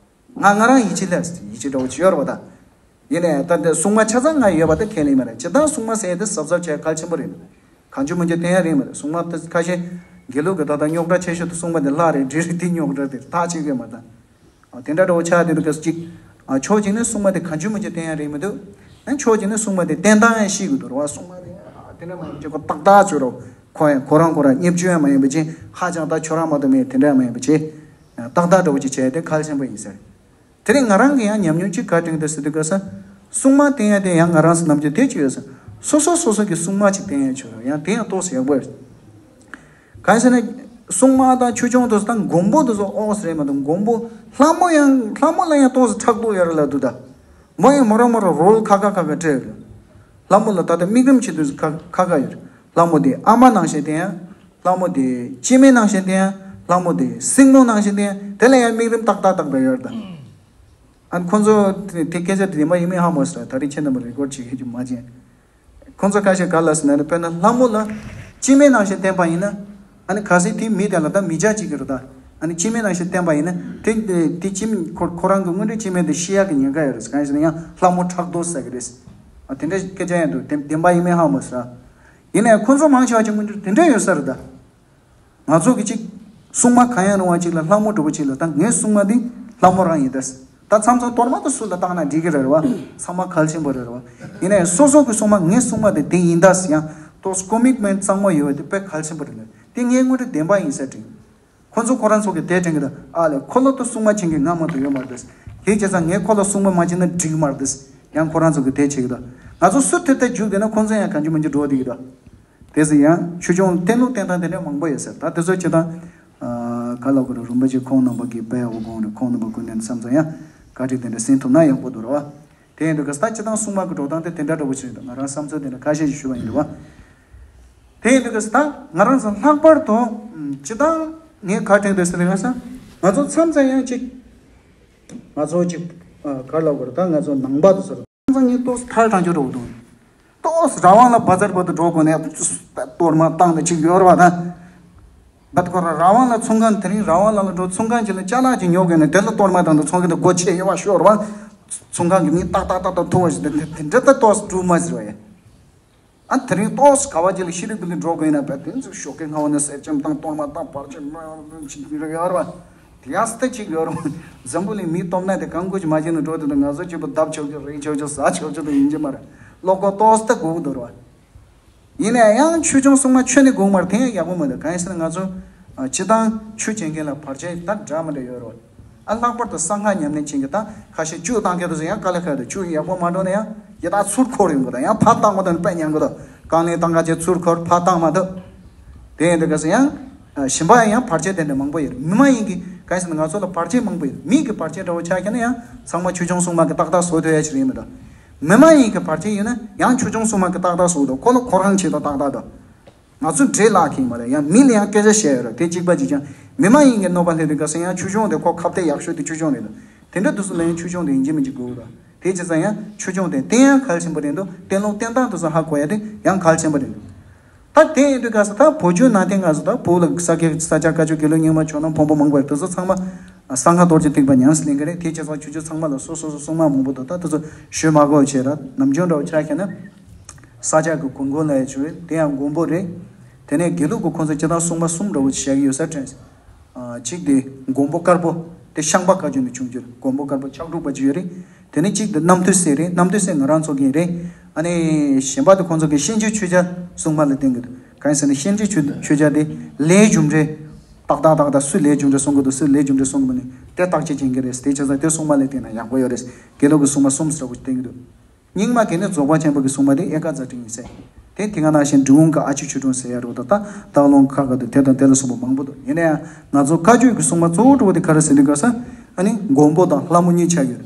ང་ང་རང་ཡིད་ཆེས་སླེབས། ཡིད་ཆེས་འདྲ་བོ་ཅིག་ཡོད་རེད་པ་ད། ཡིན་ནའི་ད་འདི་སྲུང་མ་ཆ་ཚང་ང་ཡོད་པ་དེ་ཁས་ལེན་མ་རེད། སྤྱིར་བཏང་སྲུང་མ་ཟེར་ཡ་དེ་གཟབ་གཟབ་བྱས་གལ་ཆེན་པོ་རེད། གང་བྱུང་མང་བྱུང་བསྟེན་ཡ་རེད་མ་རེད། སྲུང་མ་དེ་ཁ་ཤས་དགེ་ལུགས་ཀྱི་ད་ལྟ་རྙོག་དྲ་ཆེ་ཤོས་དེ་སྲུང་མ་དེ་ལྷ་རེད་འདྲེ་རེད། དེ་རྙོག་དྲ་དེ་ཐག་ཆོད་གི་མ་ད། དེ་འདྲ་འདྲ་བོ་ཆགས་དེ་འདུག་ག་ས་ཅིག་ཕྱོགས་གཅིག་ནས་སྲུང་མ་དེ་གང་བྱུང་མང་བྱུང་བསྟེན་ཡ་རེད་མི་འདུག་ཨ་ཕྱོགས་གཅིག་ནས་སྲུང་མ་དེ་བསྟེན་སྟངས་ཡང་ཤེས་དགོས་འདུག་རེད་བ། སྲུང་མ་དེ་དེ་འདྲ་མ་ཡིན་ཅིག་ཁོ་ཏག་ཏག་བྱོས་རོགས། ཁོ་ཡང་ཁོ་རང་ཁོ་རང་བརྙས་བཅོས་ཡང་མ་ཡིན་པ་བྱས། ཧ་ཅང་ད་ཁྱོད་རང་མ་གཏོགས་མེད་དེ་འདྲ་མ་ཡིན་པ་བྱས། ཏག་ཏག་འདྲ་བོ་ཅིག་བྱས་དེ་གལ་ཆེན་པོ་ཡིན་ཟེར། དེ་རིང་ང་རང་གི་ཡང་ཉམས་མྱོང་གཅིག་ག་དྲན་འདུག་ཟེར་དུས་ག་ས། སྲུང་མ་བསྟེན་ཡ་དེ་ཡང་ང་རང་ཚོ་ནམ་རྒྱུན་དེ་ཅིག་ཡོད་ས། སོ་སོ་སོ་སོ་གི་སྲུང་མ་ཅིག་བསྟེན་ཡ་ཆོག་རེད། ཡང་དེ་ཡང་ཏོག་ཙམ་ཡག་པོ་རེད། གང་ཡིན་ཟེར་ན། སྲུང་མ་དང་ཆོས་སྐྱོང་དེ་ཚོ་དང་མགོན་པོ་དེ་ཚོ་ཨོ་ཟེར་རེད་མ་གཏོགས་མགོན་པོ་ལྷ་མོ་ཡང་ལྷ་མོ་ལ་ཡང་ཏོག་ཙམ་ཕྲག་དོག་ཡོད་རེད་ལབ་འདུག་ད། མོ་ཡང་མོ་རང་མོ་རང་རོལ་ཁ་ཁ་ཁ་ཁ་སྤྲད་ཡོད་རེད། ལྷ་མོ་ལ་ད་ལྟ་དམིགས་རིམ་བྱེད་དུས་ཁ་ཁ་ཁ་ཡོད་རེད། ལྷ་མོ་དེ་ཨ་མ་ནང་བཞིན་བསྟེན་ཡ། ལྷ་མོ་དེ་སྐྱེ་དམན་ནང་བཞིན་བསྟེན་ཡ། ལྷ་མོ་དེ་སྲིང་མོ་ནང་བཞིན་བསྟེན་ཡ། དེ་ལ་ཡང་དམིགས་རིམ་ཏག་ཏག་ཏག་ཏག་ཡོད་རེད་ད། ཨ་ནི་ཁོང་ཚོ་དེ་དེ་སྐད་ཆ་དེ་བདེན་པ་ཡིན་མིན་ཧ་མ་སོང་། ད་རེས་ཁྱེད་རྣམ་པར་རེ་ཀོར་བྱེད་ཀྱི་མ་བྱེད། ཁོང་ཚོ་ཁ་ཤས་ག་ལ་ཟེར་ན་ནི་དཔེར་ན་ལྷ་མོ་ལ་སྐྱེ་དམན་ནང་བཞིན་བསྟེན་པ་ཡིན་ན། ཨ་ནི་གལ་སྲིད་དེ་མི་དེ་ལ་ད་མི་ཇག་བྱེད་ཀྱི་རེད་ད། ཨ་ནི་སྐྱེ་དམན་ནང་བཞིན་བསྟེན་པ་ཡིན་ན་དེ་དེ་སྐྱེ་དམན་ཁོ་ཁོ་རང་གི་དངོས་འབྲེལ་སྐྱེ་དམན་དེ་ཤི་ཡག་གི་ཉེན་ཁ་ཡོད་རེད། གང་ཡིན་ཟེར་ན་ཡང་ལྷ་མོ་ཕྲག་དོག་ཟེར་གི་རེད། ཨ་དེ་འདྲ་སྐད་ཆ་ཡང་འདུག་དེ་བདེན་པ་ཡིན་མིན་ཧ་མ་སོང་། ཡིན་ནའི་ཁོང་ཚོ་མང་ཆེ་བ་ཅིག་དངོས་འབྲེལ་དེ་འདྲ་ཡོད་ས་རེད་ད། ང་ཚོ་གི་ཅིག་སྲུང་མ་གང་ཡང་རུང་བ་ཅིག་ལ་ལྷ་མོ་གྲུ་པ་ཅིག་ལ་ད་ངའི་སྲུང་མ་འདི་ལྷ་མོ་རང་ཡིན་ད། ད་མཚམས་མཚམས་གཏོར་མ་དེ་སུ་ལ་བཏང་ན་འགྲིག་གི་རེད་བ། ཚང་མ་གལ་ཆེན་པོ་རེད་བ། ཡིན་ནའི་སོ་སོ་གི་སྲུང་མ་ངའི་སྲུང་མ་དེ་དེ་ཡིན་ད་ཟེར་ཡང་ཏོག་ཙམ་ཀོ་མིཊ་མེན་ཊི་གཙང་མ་ཡོད་པ་དེ་དཔེ་གལ་ཆེན་པོ་རེད། དེ་ངའི་དངོས་འབྲེལ་བདེན་པ་ཡིན་ས་དྲན། ཁོ་ཚོ་ཁོ་རང་ཚོ་གི་དེ་དྲན་གི་ད། ཨ་ལས་ཁོ་ལ་ཏོ་སྲུང་མ་བྱེད་མཁན་ང་མ་གཏོགས་ཡོད་མ་རེད། དེ་བྱས་ཙང་ངས་ཁོ་ལ་སྲུང་མ་མ་བྱེད་ན་འགྲིག་གི་མ་རེད། ཡང་ཁོ་རང་ཚོ་གི་དེ་བྱེད་གི་ད། ང་ཚོ་སུ་དེ་ལྟར་རྒྱུག་བསྡད་ན་ཁོ་ཚོ་ཡང་གང་བྱུང་མང་བྱུང་འགྲོ་བསྡད་གི་ད། དེ་ཚོ་ཡང་ཆོས་སྐྱོང་བསྟེན་ལུགས་བསྟེན་སྟངས་དེ་འདྲ་མང་པོ་ཡོད་ཟེར། ད་དེ་ཚོ་བྱེད་སྟངས། ཨ། ག་ལ་གོ་ར་རིན་པོ་ཆེ་ཁོང་རྣམ་པ་གི་དཔལ་ཡག་པོ་དགོངས་རེད། ཁོང་རྣམ་པ་ཀུན་ལྡན་བསམ་ཚོ་ཡང་བཀའ་དྲིན་དེ་འདྲ་སེང་ཐུབ་ན་ཡག་པོ་འདུག་ར་བ། དེ་ཡིན་དུས་ག་ས་སྤྱི་བཏང་སྲུང་མ་གི་འགྲོ་སྟངས་དེ་དེ་འདྲ་འདྲ་པོ་ཞིག་རེད། ང་རང་བསམ་ཚུལ་དེ་འདྲ་ཁ་ཤས་ཤིག་ཞུ་བ་ཡིན་འདུག་བ། དེ་ཡིན་དུས་ག་ས་ད་ང་རང་ཚོ་ལྷག་པར་དུ་སྤྱི་བཏང་ངས་ག་དྲན་འདུག་ཟེར་ན་ང་ས་ང་ཚོ་མཚམས་མཚམས་ཡང་ཅིག་ང་ཚོ་ཅིག་ག་ལ་གོ་ར་ད་ང་ཚོ་ནང་པ་དུ་ཟེར། ཚང་ཉིད་ཏོག་ཐར་གྲང་ཆུ་རོགས་དང་། ཏོག་ར་བང་ལ་བ་ཛར་བ་དུ་འགྲོ་དགོས་ནས་གཏོར་མ་བཏང་ནས་ཅིག་ཡོར་བ་དང་། བད་ཁོ་ར་ར་བང་ལ་ཚོང་ཁང་དེ་རིང་ར་བང་ལ་ལ་འགྲོ། ཚོང་ཁང་ཅིག་ལ་ཅ་ལག་ཅིག་ཉོ་དགོས་ནས་དེ་ལ་གཏོར་མ་བཏང་དུ་ཚོང་ཁང་དུ་སྒོ་ཕྱེ་ཡོད་བ་ཤོར་བ། ཚོང་ཁང་གི་མི་ཏག་ཏག་ཏག་ཏག་ཐུག་བ་ཞིག་དེ་དེ་འདྲ་ད་ཏོག་སྒྲུབ་མ་ཟེར་བ་ཡ། ཨ་དེ་རིང་ཏོག་ག་བ་ཅིག་ལ་ཤི་རི་པི་ལི་འགྲོ་དགོས་ན་བད་དེ་ཚོ་ཤོག་ཀའི་ངའོ་ནས་གསེར་ཅམ་བཏང་གཏོར་མ་བཏང་བར་ཆད་མ་ཅིག་ཡོར་བ། དེ་ཡང་སྟེ་གཅིག་ཡོད་རུང་། འཛམ་བུ་གླིང་མི་སྟོབས་ན་དེ་གང་དགོས་ཀྱི་མ་བྱས་ན་འགྲོ་དེ་དང་ང་ཚོ་གཅིག་པུ་བརྡབ་ཆོག་ཆོག་རེག་ཆོག་ཆོག་ཟ་ཆོག་ཆོག་དང་ཡིན་གྱི་མ་རེད། བློ་ཁོག་ཏོག་ཙམ་དགོས་ཀྱི་འདུག་ར། ཡིན་ན་ཡང་ཆོས་སྐྱོང་སྲུང་མ་ཁྱོན་ནས་དགོས་མ་རེད། དེ་ཡང་ཡག་པོ་མ་འདུག་གང་ཡིན་ཟེར་ན་ང་ཚོ་སྤྱི་བཏང་ཆོས་བྱེད་མཁན་ལ་བར་ཆད་ད་འདྲ་མི་འདྲ་ཡོད་རེད། ཨ་ལྷག་པར་དུ་གསང་སྔགས་ཉམས་ལེན་བྱེད་མཁན་ད་ཁ་ཤས་ཆོས་བཏང་མཁན་དེ་ཚོ་ཡང་དཀའ་ལས་ཁག་འདུག་ཆོས་ཡག་པོ་མ་འགྲོ་ན་ཡང་ཡི་དྭགས་ཚུར་འཁོར་ཡོང་གི་དང་ཡང་ཕར་བཏང་གི་དང་དཔེ་ཉན་གི་དང་རྐང་ལེན་བཏང་ག་བྱས་ཚུར་འཁོར་ཕར་བཏང་མ་ཐུབ། དེ་ཡིན་དུས་ག་ས་ཡང་། གཞན་པ་ཡང་བར་ཆད་དེ་འདྲ་མང་པོ་ཡོད་རེད། མི་མ་ཡིན་གྱི་གང་ཡིན་ཟེར་ན་ང་ཚོ་ལ་བར་ཆད་མང་པོ་ཡོད་རེད། མི་གི་བར་ཆད་འདྲ་བོ་ཆགས་ཀྱི་ན་ཡང་ཚང་མ་ཆོས་སྐྱོང་སྲུང་མ་གི་ཏག་ཏག་བཟོ་ཐུབ་ཡ་ཞིག་རེད་མི་འདུག་མི་མ་ཡིན་གྱི་བར་ཆད་ཡོད་ན་ཡང་ཆོས་སྐྱོང་སྲུང་མ་གི་ཏག་ཏག་བཟོ་འདུག་ཁོ་ལ་ཁོ་རང་བྱེད་དོ་ཏག་ཏག་འདུག་ང་ཚོ་འདྲེ་ལག་གིན་མ་རེད། ཡང་མི་ལ་ཡང་སྐད་ཆ་བཤད་ཡོད་རེད། དེ་གཅིག་པ་གཅིག་ཀྱང་མི་མ་ཡིན་གྱི་གནོད་པ་སླེབས་དུས་ག་ས་ཡང་ཆོས་སྐྱོང་དེ་ཁོ་ཁ་གཏད་ཡག་ཤོས་དེ་ཆོས་སྐྱོང་རེད་འདུག་དེ་འདྲ་དུས་སུ་ལ་ཡང་ཆོས་སྐྱོང་དེ་ཡིན་གཅིག་མིན་གཅིག་དགོས་འདུག་དེ་བྱས་ཙང་ཡང་ཆོས་སྐྱོང་དེ་བསྟེན་ཡང་གལ་ཆེན་པོ་རེད་འདུག་བསྟེན་ལུགས་བསྟེན་སྟངས་དེ་ཚོ་ཧ་གོ་ཡ་དེ་ཡང་གལ་ཆེན་པོ་རེད་འདུག་ད་དེ་ཡིན་དུས་ག་ས་ད་བོད་བརྒྱུད་ནང་བསྟན་ང་ཚོ་ད་བོད་ལ་ས་སྐྱ་ས་སྐྱ་བཀའ་བརྒྱུད་དགེ་ལུགས་རྙིང་མ་ཇོ་ནང་བོན་པོ་མང་པོ་ཡོད། དེ་ཚོ་ཚང་མ་གསང་སྔགས་རྡོ་རྗེ་ཐེག་པ་ཉམས་སུ་ལེན་གི་རེད། དེ་བྱས་ཙང་ཆོས་བརྒྱུད་ཚང་མ་ལ་སོ་སོ་སོ་སྲུང་མ་མང་པོ་འདུག་ད་དེ་ཚོ་ཞུས་མ་དགོས་བྱས་ད་ནམ་རྒྱུན་འདྲ་བོ་ཆ་བཞག་ན། ས་སྐྱ་གི་གུར་མགོ་ལ་ཡ་བྱུང་བས་དེ་ཡང་མགོན་པོ་རེད། དེ་ནས་དགེ་ལུགས་ཀྱི་ཁོང་ཚོ་སྤྱི་དང་སྲུང་མ་གསུམ་འདྲ་བོ་ཞིག་བཞག་གི་ཡོད་ས་དྲན། གཅིག་དེ་མགོན་པོ་དཀར་པོ། དེ་ཤངས་པ་བཀའ་བརྒྱུད་ནས་བྱུང་རྒྱུ་རེད། མགོན་པོ་དཀར་པོ་ཕྱག་དྲུག་པ་ཅིག་ཡོད་རེད། དེ་ནས་གཅིག་དེ་རྣམ་ཐོས་སྲས་རེད། རྣམ་ཐོས་སྲས་ང་རང་ཚོ་གི་རེད། ཨ་ནི་གཞན་པ་དེ་ཁོང་ཚོ་གི་གཤིན་རྗེ་ཆོས་རྒྱལ་སྲུང་མ་ལ་བསྟེན་གི་འདུག་གང་ཡིན་ཟེར་ན་གཤིན་རྗེ་ཆོས་ཆོས་རྒྱལ་དེ་ལས་རྒྱུ་འབྲས། ཏག་ཏག་ཏག་ཏག་སུ་ལས་རྒྱུ་འབྲས་སྲུང་གི་འདུག་སུ་ལས་རྒྱུ་འབྲས་སྲུང་གི་མི་འདུག་དེ་བརྟག་དཔྱད་བྱེད་མཁན་རེད། དེ་བྱས་ཙང་དེ་སྲུང་མ་ལ་བསྟེན་ན་ཡག་པོ་ཡོད་རེད། དགེ་ལུགས་ཀྱི་སྲུང་མ་གསུམ་ཟེར་བ་བསྟེན་གི་འདུག་རྙིང་མ་གི་ནི་རྫོགས་པ་ཆེན་པོ་གི་སྲུང་མ་དེ་ཨེ་ཀ་ཛ་ཏི་ཡིན་ཟེར། དེ་དེ་ག་ནང་བཞིན་འབྲི་གུང་གི་ཨ་ཆུ་ཆོས་སྒྲོན་ཟེར་ཡ་རོ་ད་ལྟ་སྟག་ལུང་ཁ་ཁ་དུ་དེ་དང་དེ་ལ་སོགས་པ་མང་པོ་འདུག་ཡིན་ན་ཡང་ང་ཚོ་བཀའ་བརྒྱུད་ཀྱི་སྲུང་མ་གཙོ་བོ་གཙོ་བོ་དེ་ག་རེ་ཟེར་དུས་ག་ས་ཨ་ནི་མགོན་པོ་དང་ལྷ་མོ་གཉིས་ཆགས་ཡོད།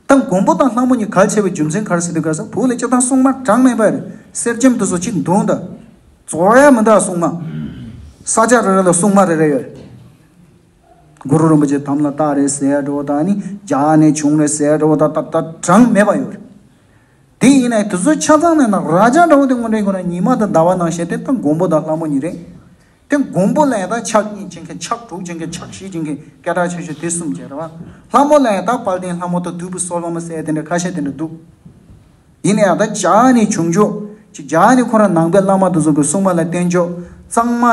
ད་མགོན་པོ་དང་ལྷ་མོ་གཉིས་གལ་ཆེ་བའི་རྒྱུ་མཚན་ག་རེ་ཟེར་དུས་ག་ས་བོད་ལ་སྤྱིར་བཏང་སྲུང་མ་གྲངས་མེད་པ་རེད། གསེར་སྐྱེམས་དེ་ཚོ་གཅིག་འདུག་ད་རྫོགས་ཡ་མི་འདུག་སྲུང་མ། ས་ཆ་རེ་རེ་ལ་སྲུང་མ་རེ་རེ་ཡོད། གུ་རུ་རིན་པོ་ཆེ་དམ་ལ་བཏགས་རེད་ཟེར་འགྲོ་དང་ནི་རྒྱ་ནས་བྱུང་རེད་ཟེར་འགྲོ་དང་ད་ད་གྲངས་མེད་པ་ཡོད་རེད། དེ་ཡིན་ནའི་དེ་ཚོ་ཆ་ཚང་ནས་ན་ར་ཅང་འདྲ་བོ་དེ་དངོས་འབྲེལ་ཁོ་ན་ཉི་མ་དང་ཟླ་བ་ནང་བཞིན་དེ་ད་མགོན་པོ་དང་ལྷ་མོ་གཉིས་རེད། དེ་མགོན་པོ་ལ་ཡང་ད་ཕྱག་གཉིས་བྱེད་མཁན་ཕྱག་དྲུག་བྱེད་མཁན་ཕྱག་བཞི་བྱེད་མཁན་སྐད་གྲགས་ཆེ་ཤོས་དེ་གསུམ་བྱས་རེད་བ། ལྷ་མོ་ལ་ཡང་ད་དཔལ་ལྡན་ལྷ་མོ་དང་བདུད་པོ་སོལ་བ་མོ་ཟེར་དེ་འདྲ་ཁ་ཤས་དེ་འདྲ་འདུག་ཡིན་ན་ཡང་ད་རྒྱ་ནས་བྱུང་ཆོག་ཅིག་རྒྱ་ནས་ཁོ་རང་ནང་པའི་བླ་མ་དེ་ཚོ་གི་སྲུང་མ་ལ་བརྟེན་ཆོག་གཙང་མ་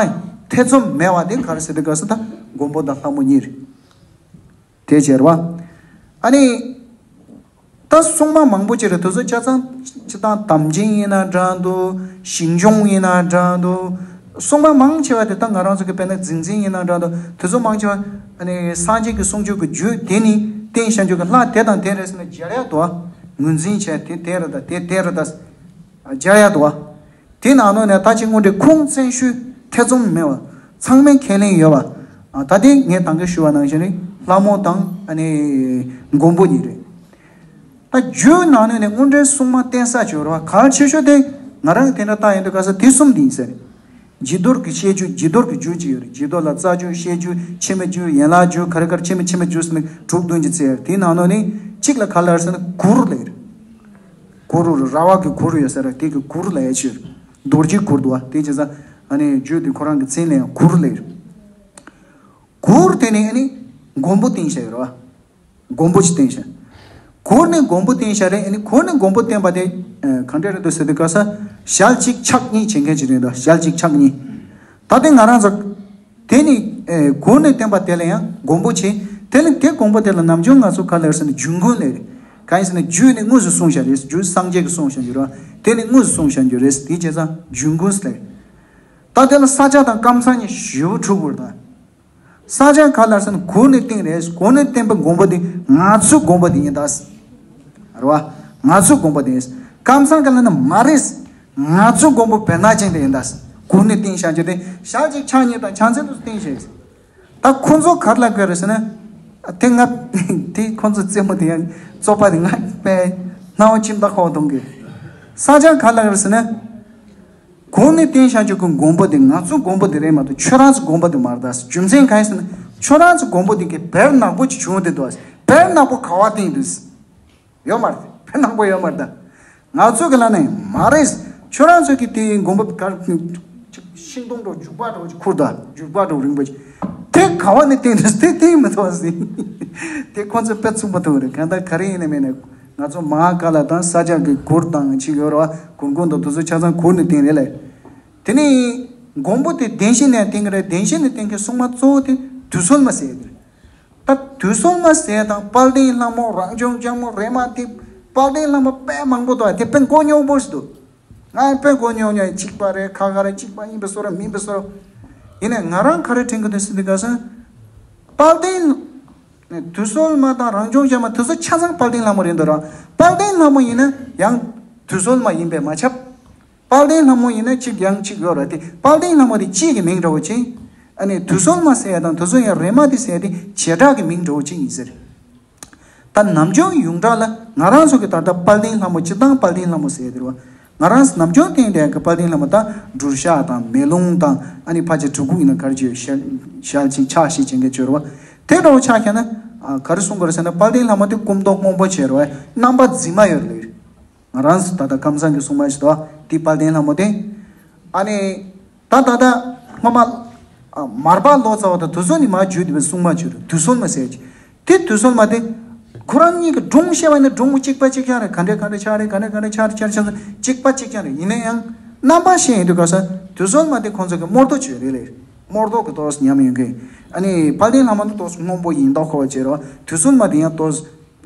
ཐེ་ཚོམ་མེད་པ་དེ་ག་རེ་ཟེར་དུས་ག་ས་ད་མགོན་པོ་དང་ལྷ་མོ་གཉིས་རེད། དེ་བྱས་རེད་བ། ཨ་ནི། ད་སྲུང་མ་མང་པོ་ཅིག་རེད། དེ་ཚོ་ཆ་ཚང་སྤྱིར་བཏང་དམ་ཅན་ཡིན་ན་འདྲ་འདུག་ཞིང་སྐྱོང་ཡིན་ན་འདྲ་འདུག་སྲུང་མ་མང་ཆེ་བ་དེ་ད་ང་རང་ཚོ་གི་དཔེར་ན་རྫིང་རྫིང་ཡིན་ན་འདྲ་འདུག་དེ་ཚོ་མང་ཆེ་བ་ཨ་ནི་སངས་རྒྱས་ཀྱི་གསུང་ཆོས་ཀྱི་རྒྱུད་དེ་ནི་བསྟེན་བཞག་རྒྱུ་གི་ལྷ་དེ་དང་དེ་རེད་ཟེར་ན་སྦྱར་ཡ་འདུག་ངོས་འཛིན་བྱས་དེ་དེ་རེད་ད་དེ་དེ་རེད་ད་སྦྱར་ཡ་འདུག་དེ་ནང་ནང་ནས་ད་ཅི་དངོས་འབྲེལ་ཁུངས་བཙན་ཤོས་ཐེ་ཚོམ་མེད་པ་ཚང་མས་ཁས་ལེན་ཡོད་པ། ད་དེ་ངས་ད་གིན་ཞུ་བ་ནང་བཞིན་རེད། ལྷ་མོ་དང་ཨ་ནི་མགོན་པོ་གཉིས་རེད། ད་རྒྱུད་ནང་ནས་ནི་དངོས་འབྲེལ་སྲུང་མ་བསྟེན་ས་བྱོས་ར་བ་གལ་ཆེ་ཤོས་དེ་ང་རང་གི་དེ་འདྲ་ལྟ་ཡོང་དུས་ག་ས་དེ་གསུམ་དེ་ཡིན་ས་རེད། བྱི་དོར་གྱི་བཤད་རྒྱུད་བྱི་དོར་གྱི་རྒྱུད་ཅིག་ཡོད་རེད། བྱི་དོར་ལ་རྩ་རྒྱུད་བཤད་རྒྱུད་ཕྱི་མའི་རྒྱུད་ཡན་ལག་རྒྱུད་ག་རེ་ག་རེ་ཕྱི་མའི་ཕྱི་མའི་རྒྱུད་ཟེར་ནས་དྲུག་བདུན་གྱི་ཚེ་ཡོད་རེད། དེའི་ནང་ནང་ནས་གཅིག་ལ་ག་ལ་ཟེར་ན་གུར་ལ་ཡོད་རེད། གུ་རུ་ར་བ་གི་གུ་རུ་ཡོད་ས་ར་དེ་གི་གུ་རུ་ལ་ཡ་ཆོས་རྡོ་རྗེ་གུར་འདུག་བ། དེ་བྱས་ཙང་ཨ་ནི་རྒྱུད་དེ་ཁོ་རང་གི་མཚན་ལ་ཡང་གུ་རུ་ལ་ཡོད། གུར་དེ་ནི་ཨ་ནི་མགོན་པོ་བསྟེན་བྱ་ཡོད་ར་བ། མགོན་པོ་ཅིག་བསྟེན་བྱ། གུར་ནི་མགོན་པོ་བསྟེན་བྱ་རེད། ཨ་ནི་གུར་ནི་མགོན་པོ་བསྟེན་པ་དེ་གང་འདྲ་རེད་འདུག་ཟེར་དུས་ག་ས་ཞལ་གཅིག་ཕྱག་གཉིས་བྱེད་མཁན་ཅིག་རེད་འདུག་ཞལ་གཅིག་ཕྱག་གཉིས། ད་དེ་ང་རང་ཚོ། དེ་ནི། ཨེ། གུར་ནས་བསྟན་པ་དེ་ལ་ཡང་མགོན་པོ་ཆེ། དེ་ལ་དེ་མགོན་པོ་དེ་ལ་ནམ་རྒྱུན་ང་ཚོ་ག་ལ་ཟེར་ན་རྒྱུད་མགོན་ལས་རེད། གང་ཡིན་ཟེར་ན་རྒྱུད་ནི་དངོས་སུ་གསུངས་བཞག་རེད། རྒྱུད་སངས་རྒྱས་ཀྱིས་གསུངས་བཞག་རྒྱུ་རེད། དེ་ནི་དངོས་སུ་གསུངས་བཞག་རྒྱུ་རེད། དེ་བྱས་ཙང་རྒྱུད་མགོན་ལས། ད་དེ་ལ་ས་སྐྱ་དང་ཀམ་ཚང་གཉིས་ཞེ་པོ་འཁྲུག་དགོས་རེད་ད། ས་སྐྱ་ག་ལ་ཟེར་ན་གུར་ནས་བསྟན་རེད། གུར་ནས་བསྟན་པའི་མགོན་པོ་དེ་ང་ཚོའི་མགོན་པོ་དེ་ཡིན་ད། རེད་བ། ང་ཚོའི་མགོན་པོ་དེ་ཡིན། ཀམ་ཚང་ག་ལ་ན་མ་རེད། ང་ཚོའི་མགོན་པོ་བེར་ནག་ཅན་དེ་ཡིན་ད། གུར་ནས་བསྟན་བཞག་རྒྱུ་དེ་ཞལ་གཅིག་ཕྱག་གཉིས་དང་ཕྱག་མཚན་དུ་བསྟན་བཞག་ད་ཁོང་ཚོ་ག་རེ་ལབ་དགོས་རེད་ཟེར་ན། དེ་ང་དེ་ཁོང་ཚོ་རྩེད་མོ་དེ་ཡང་བཙོག་པ་དེ་ང་དཔེ་སྣང་བ་ཅིག་ད་ཁོག་གཏོང་གི། ས་ཆ་ག་རེ་ལབ་རེད་ཟེར་ན། གོང་ནས་བསྟན་བཞག་རྒྱུ་གི་མགོན་པོ་དེ་ང་ཚོ་མགོན་པོ་དེ་རེད་མ་གཏོགས་ཁྱོད་རང་ཚོ་མགོན་པོ་དེ་མ་རེད་ད། རྒྱུ་མཚན་གང་ཡིན་ཟེར་ན། ཁྱོད་རང་ཚོ་མགོན་པོ་དེ་གི་བེར་ནག་པོ་ཅིག་བྱུང་བསྡད་འདུག་བེར་ནག་པོ་ག་བ་བསྟན་འདུག་ཡོད་མ་རེད། བེར་ནག་པོ་ཡོད་མ་རེད་ད། ང་ཚོ་གི་ལ་ནས་མ་རེད། ཁྱོད་རང་ཚོ་གི་དེ་མགོན་པོ་གར་ཤིང་སྡོང་འདྲ་བོ་རྒྱུག་པ་འདྲ་བོ་ཅིག་ཁུར་ད། རྒྱུག་པ་འདྲ་བོ་རིང་པོ་ཅིག་དེ་ག་བ་ནས་བསྟན་འདུག་དེ་བསྟན་མི་ཐུབ་ཟིན། དེ་ཁོ་ཚོ་དཔེ་མཚུངས་པ་ཐུག་རེད། གང་ལྟར་ག་རེ་ཡིན་ནའི་མིན་ནའི། ང་ཚོ་མ་ཧཱ་ཀཱ་ལ་དང་ས་སྐྱ་གི་གུར་དང་ཅིག་ཡོད་རེད་བ། གུར་གུང་དང་དེ་ཚོ་ཆ་ཚང་གུར་ནས་བསྟན་རེད་ལས། དེ་ནས་མགོན་པོ་དེ་བདེན་བཞི་ནས་བསྟན་གི་རེད། བདེན་བཞི་ནས་བསྟན་གི་སྲུང་མ་གཙོ་བོ་དེ་དུས་གསོལ་མ་ཟེར་གི་རེད། ད་དུས་གསོལ་མ་ཟེར་དང་དཔལ་ལྡན་ལྷ་མོ་རང་བྱུང་ལྗང་མོ་རེ་མ་ཏི། དཔལ་ལྡན་ལྷ་མོ་དཔེ་མང་པོ་འདུག་དེ་དཔེ་མགོ་རྙོག་པོ་ཞིག་འདུག་ང་དཔེ་མགོ་རྙོག་རྙོག་གཅིག་པ་རེད། ཁ་ཁ་རེད། གཅིག་པ་ཡིན་པའི་བཟོ་འདྲ་མིན་པའི་བཟོ་འདྲ། ཡིན་ནའི་ང་རང་ག་རེ་དྲན་གི་འདུག་ཟེར་དུས་ག་ས། དཔལ་ལྡན། དུས་གསོལ་མ་དང་རང་བྱུང་ལྗང་མ་དེ་ཚོ་ཆ་ཚང་དཔལ་ལྡན་ལྷ་མོ་རེད་འདུག་ར། དཔལ་ལྡན་ལྷ་མོ་ཡིན་ན་ཡང་དུས་གསོལ་མ་ཡིན་པས་མ་ཁྱབ། དཔལ་ལྡན་ལྷ་མོ་ཡིན་ན་གཅིག་ཡང་གཅིག་ཡོད་རེད་དེ། དཔལ་ལྡན་ལྷ་མོ་དེ་སྤྱི་གི་མིང་འདྲ་བོ་ཅིག་ཨ་ནི་དུས་གསོལ་མ་ཟེར་ཡ་དང་དེ་ཚོ་ཡང་རེ་མ་ཏི་ཟེར་ཡ་དེ་བྱེ་བྲག་གི་མིང་འདྲ་བོ་ཅིག་ཡིན་ཟེར། ད་ནམ་རྒྱུན་ཡོངས་གྲགས་ལ་ང་རང་ཚོ་གི་ད་ལྟ་དཔལ་ལྡན་ལྷ་མོ་སྤྱི་བཏང་དཔལ་ལྡན་ལྷ་མོ་ཟེར་ཡ་དེ་རེད་བ། ང་རང་ཚོ་ནམ་རྒྱུན་བསྟན་བསྡད་ཀྱི་དཔལ་ལྡན་ལྷ་མོ་ད་སྦྲུལ་ཞགས་དང་མེ་ལོང་དང་ཨ་ནི་ཕལ་ཆེར་གྲི་གུག་ཡིན་ན་ག་རེ་བྱས་ཞལ་ཞལ་ཅིག་ཕྱག་བཞེས་བྱེད་མཁན་བྱོས་རེད་བ། དེ་འདྲ་བོ་ཆགས་ཁྱེར་ན། ཨ་ག་རེ་གསུང་དགོས་རེད་ཟེར་ན། དཔལ་ལྡན་ལྷ་མོ་དེ་སྐུ་མདོག་སྔོན་པོ་བྱས་རེད་བ། རྣམ་པ་འཛིན་མ་ཡོད་རེད། ང་རང་ཚོ་ད་ལྟ་ཁམས་བཟང་གི་སྲུང་མ་ཞིག་འདུག་བ། དེ་དཔལ་ལྡན་ལྷ་མོ་དེ། ཨ་ནི། ད་ད་ད་སྔོན་མ། ཨ་མར་པ་ལོ་ཙཱ་བ་དང་དེ་ཚོ་ནི་མར་བརྒྱུད་དེ་བའི་སྲུང་མ་བྱོས་རེད། དུས་གསོལ་མ་ཟེར་གྱི། དེ་དུས་གསོལ་མ་དེ། ཁོ་རང་གཉིས་ཀྱི་སྒྲུང་བཤད་པ་ཡིན་ན་སྒྲུང་གཅིག་པ་གཅིག་རྐྱང་རེད། ག་འདྲས་ག་འདྲས་ཆགས་རེད། ག་འདྲས་ག་འདྲས་ཆགས་རེད། ཆགས་རེད། ཆགས་རེད། གཅིག་པ་གཅིག་རྐྱང་རེད། ཡིན་ན་ཡང་རྣམ་པ་ཤེས་ཡོང་དུས་ག་ས་དུས་གསོལ་མ་དེ་ཁོང་ཚོ་གི་རྨོར་རྡོ་བྱོས་རེད་ལེ། རྨོར་རྡོ་གི་ཏོག་ཙམ་ཉམས་ཡོང་གི། ཨ་ནི་དཔལ་ལྡན་ལྷ་མོ་དེ་ཏོག་ཙམ་སྔོན་པོ་ཡིན་མདོག་ཁ་པོ་བྱས་རེད་བ། དུས་གསོལ་མ་དེ་ཡང་ཏོག་ཙམ།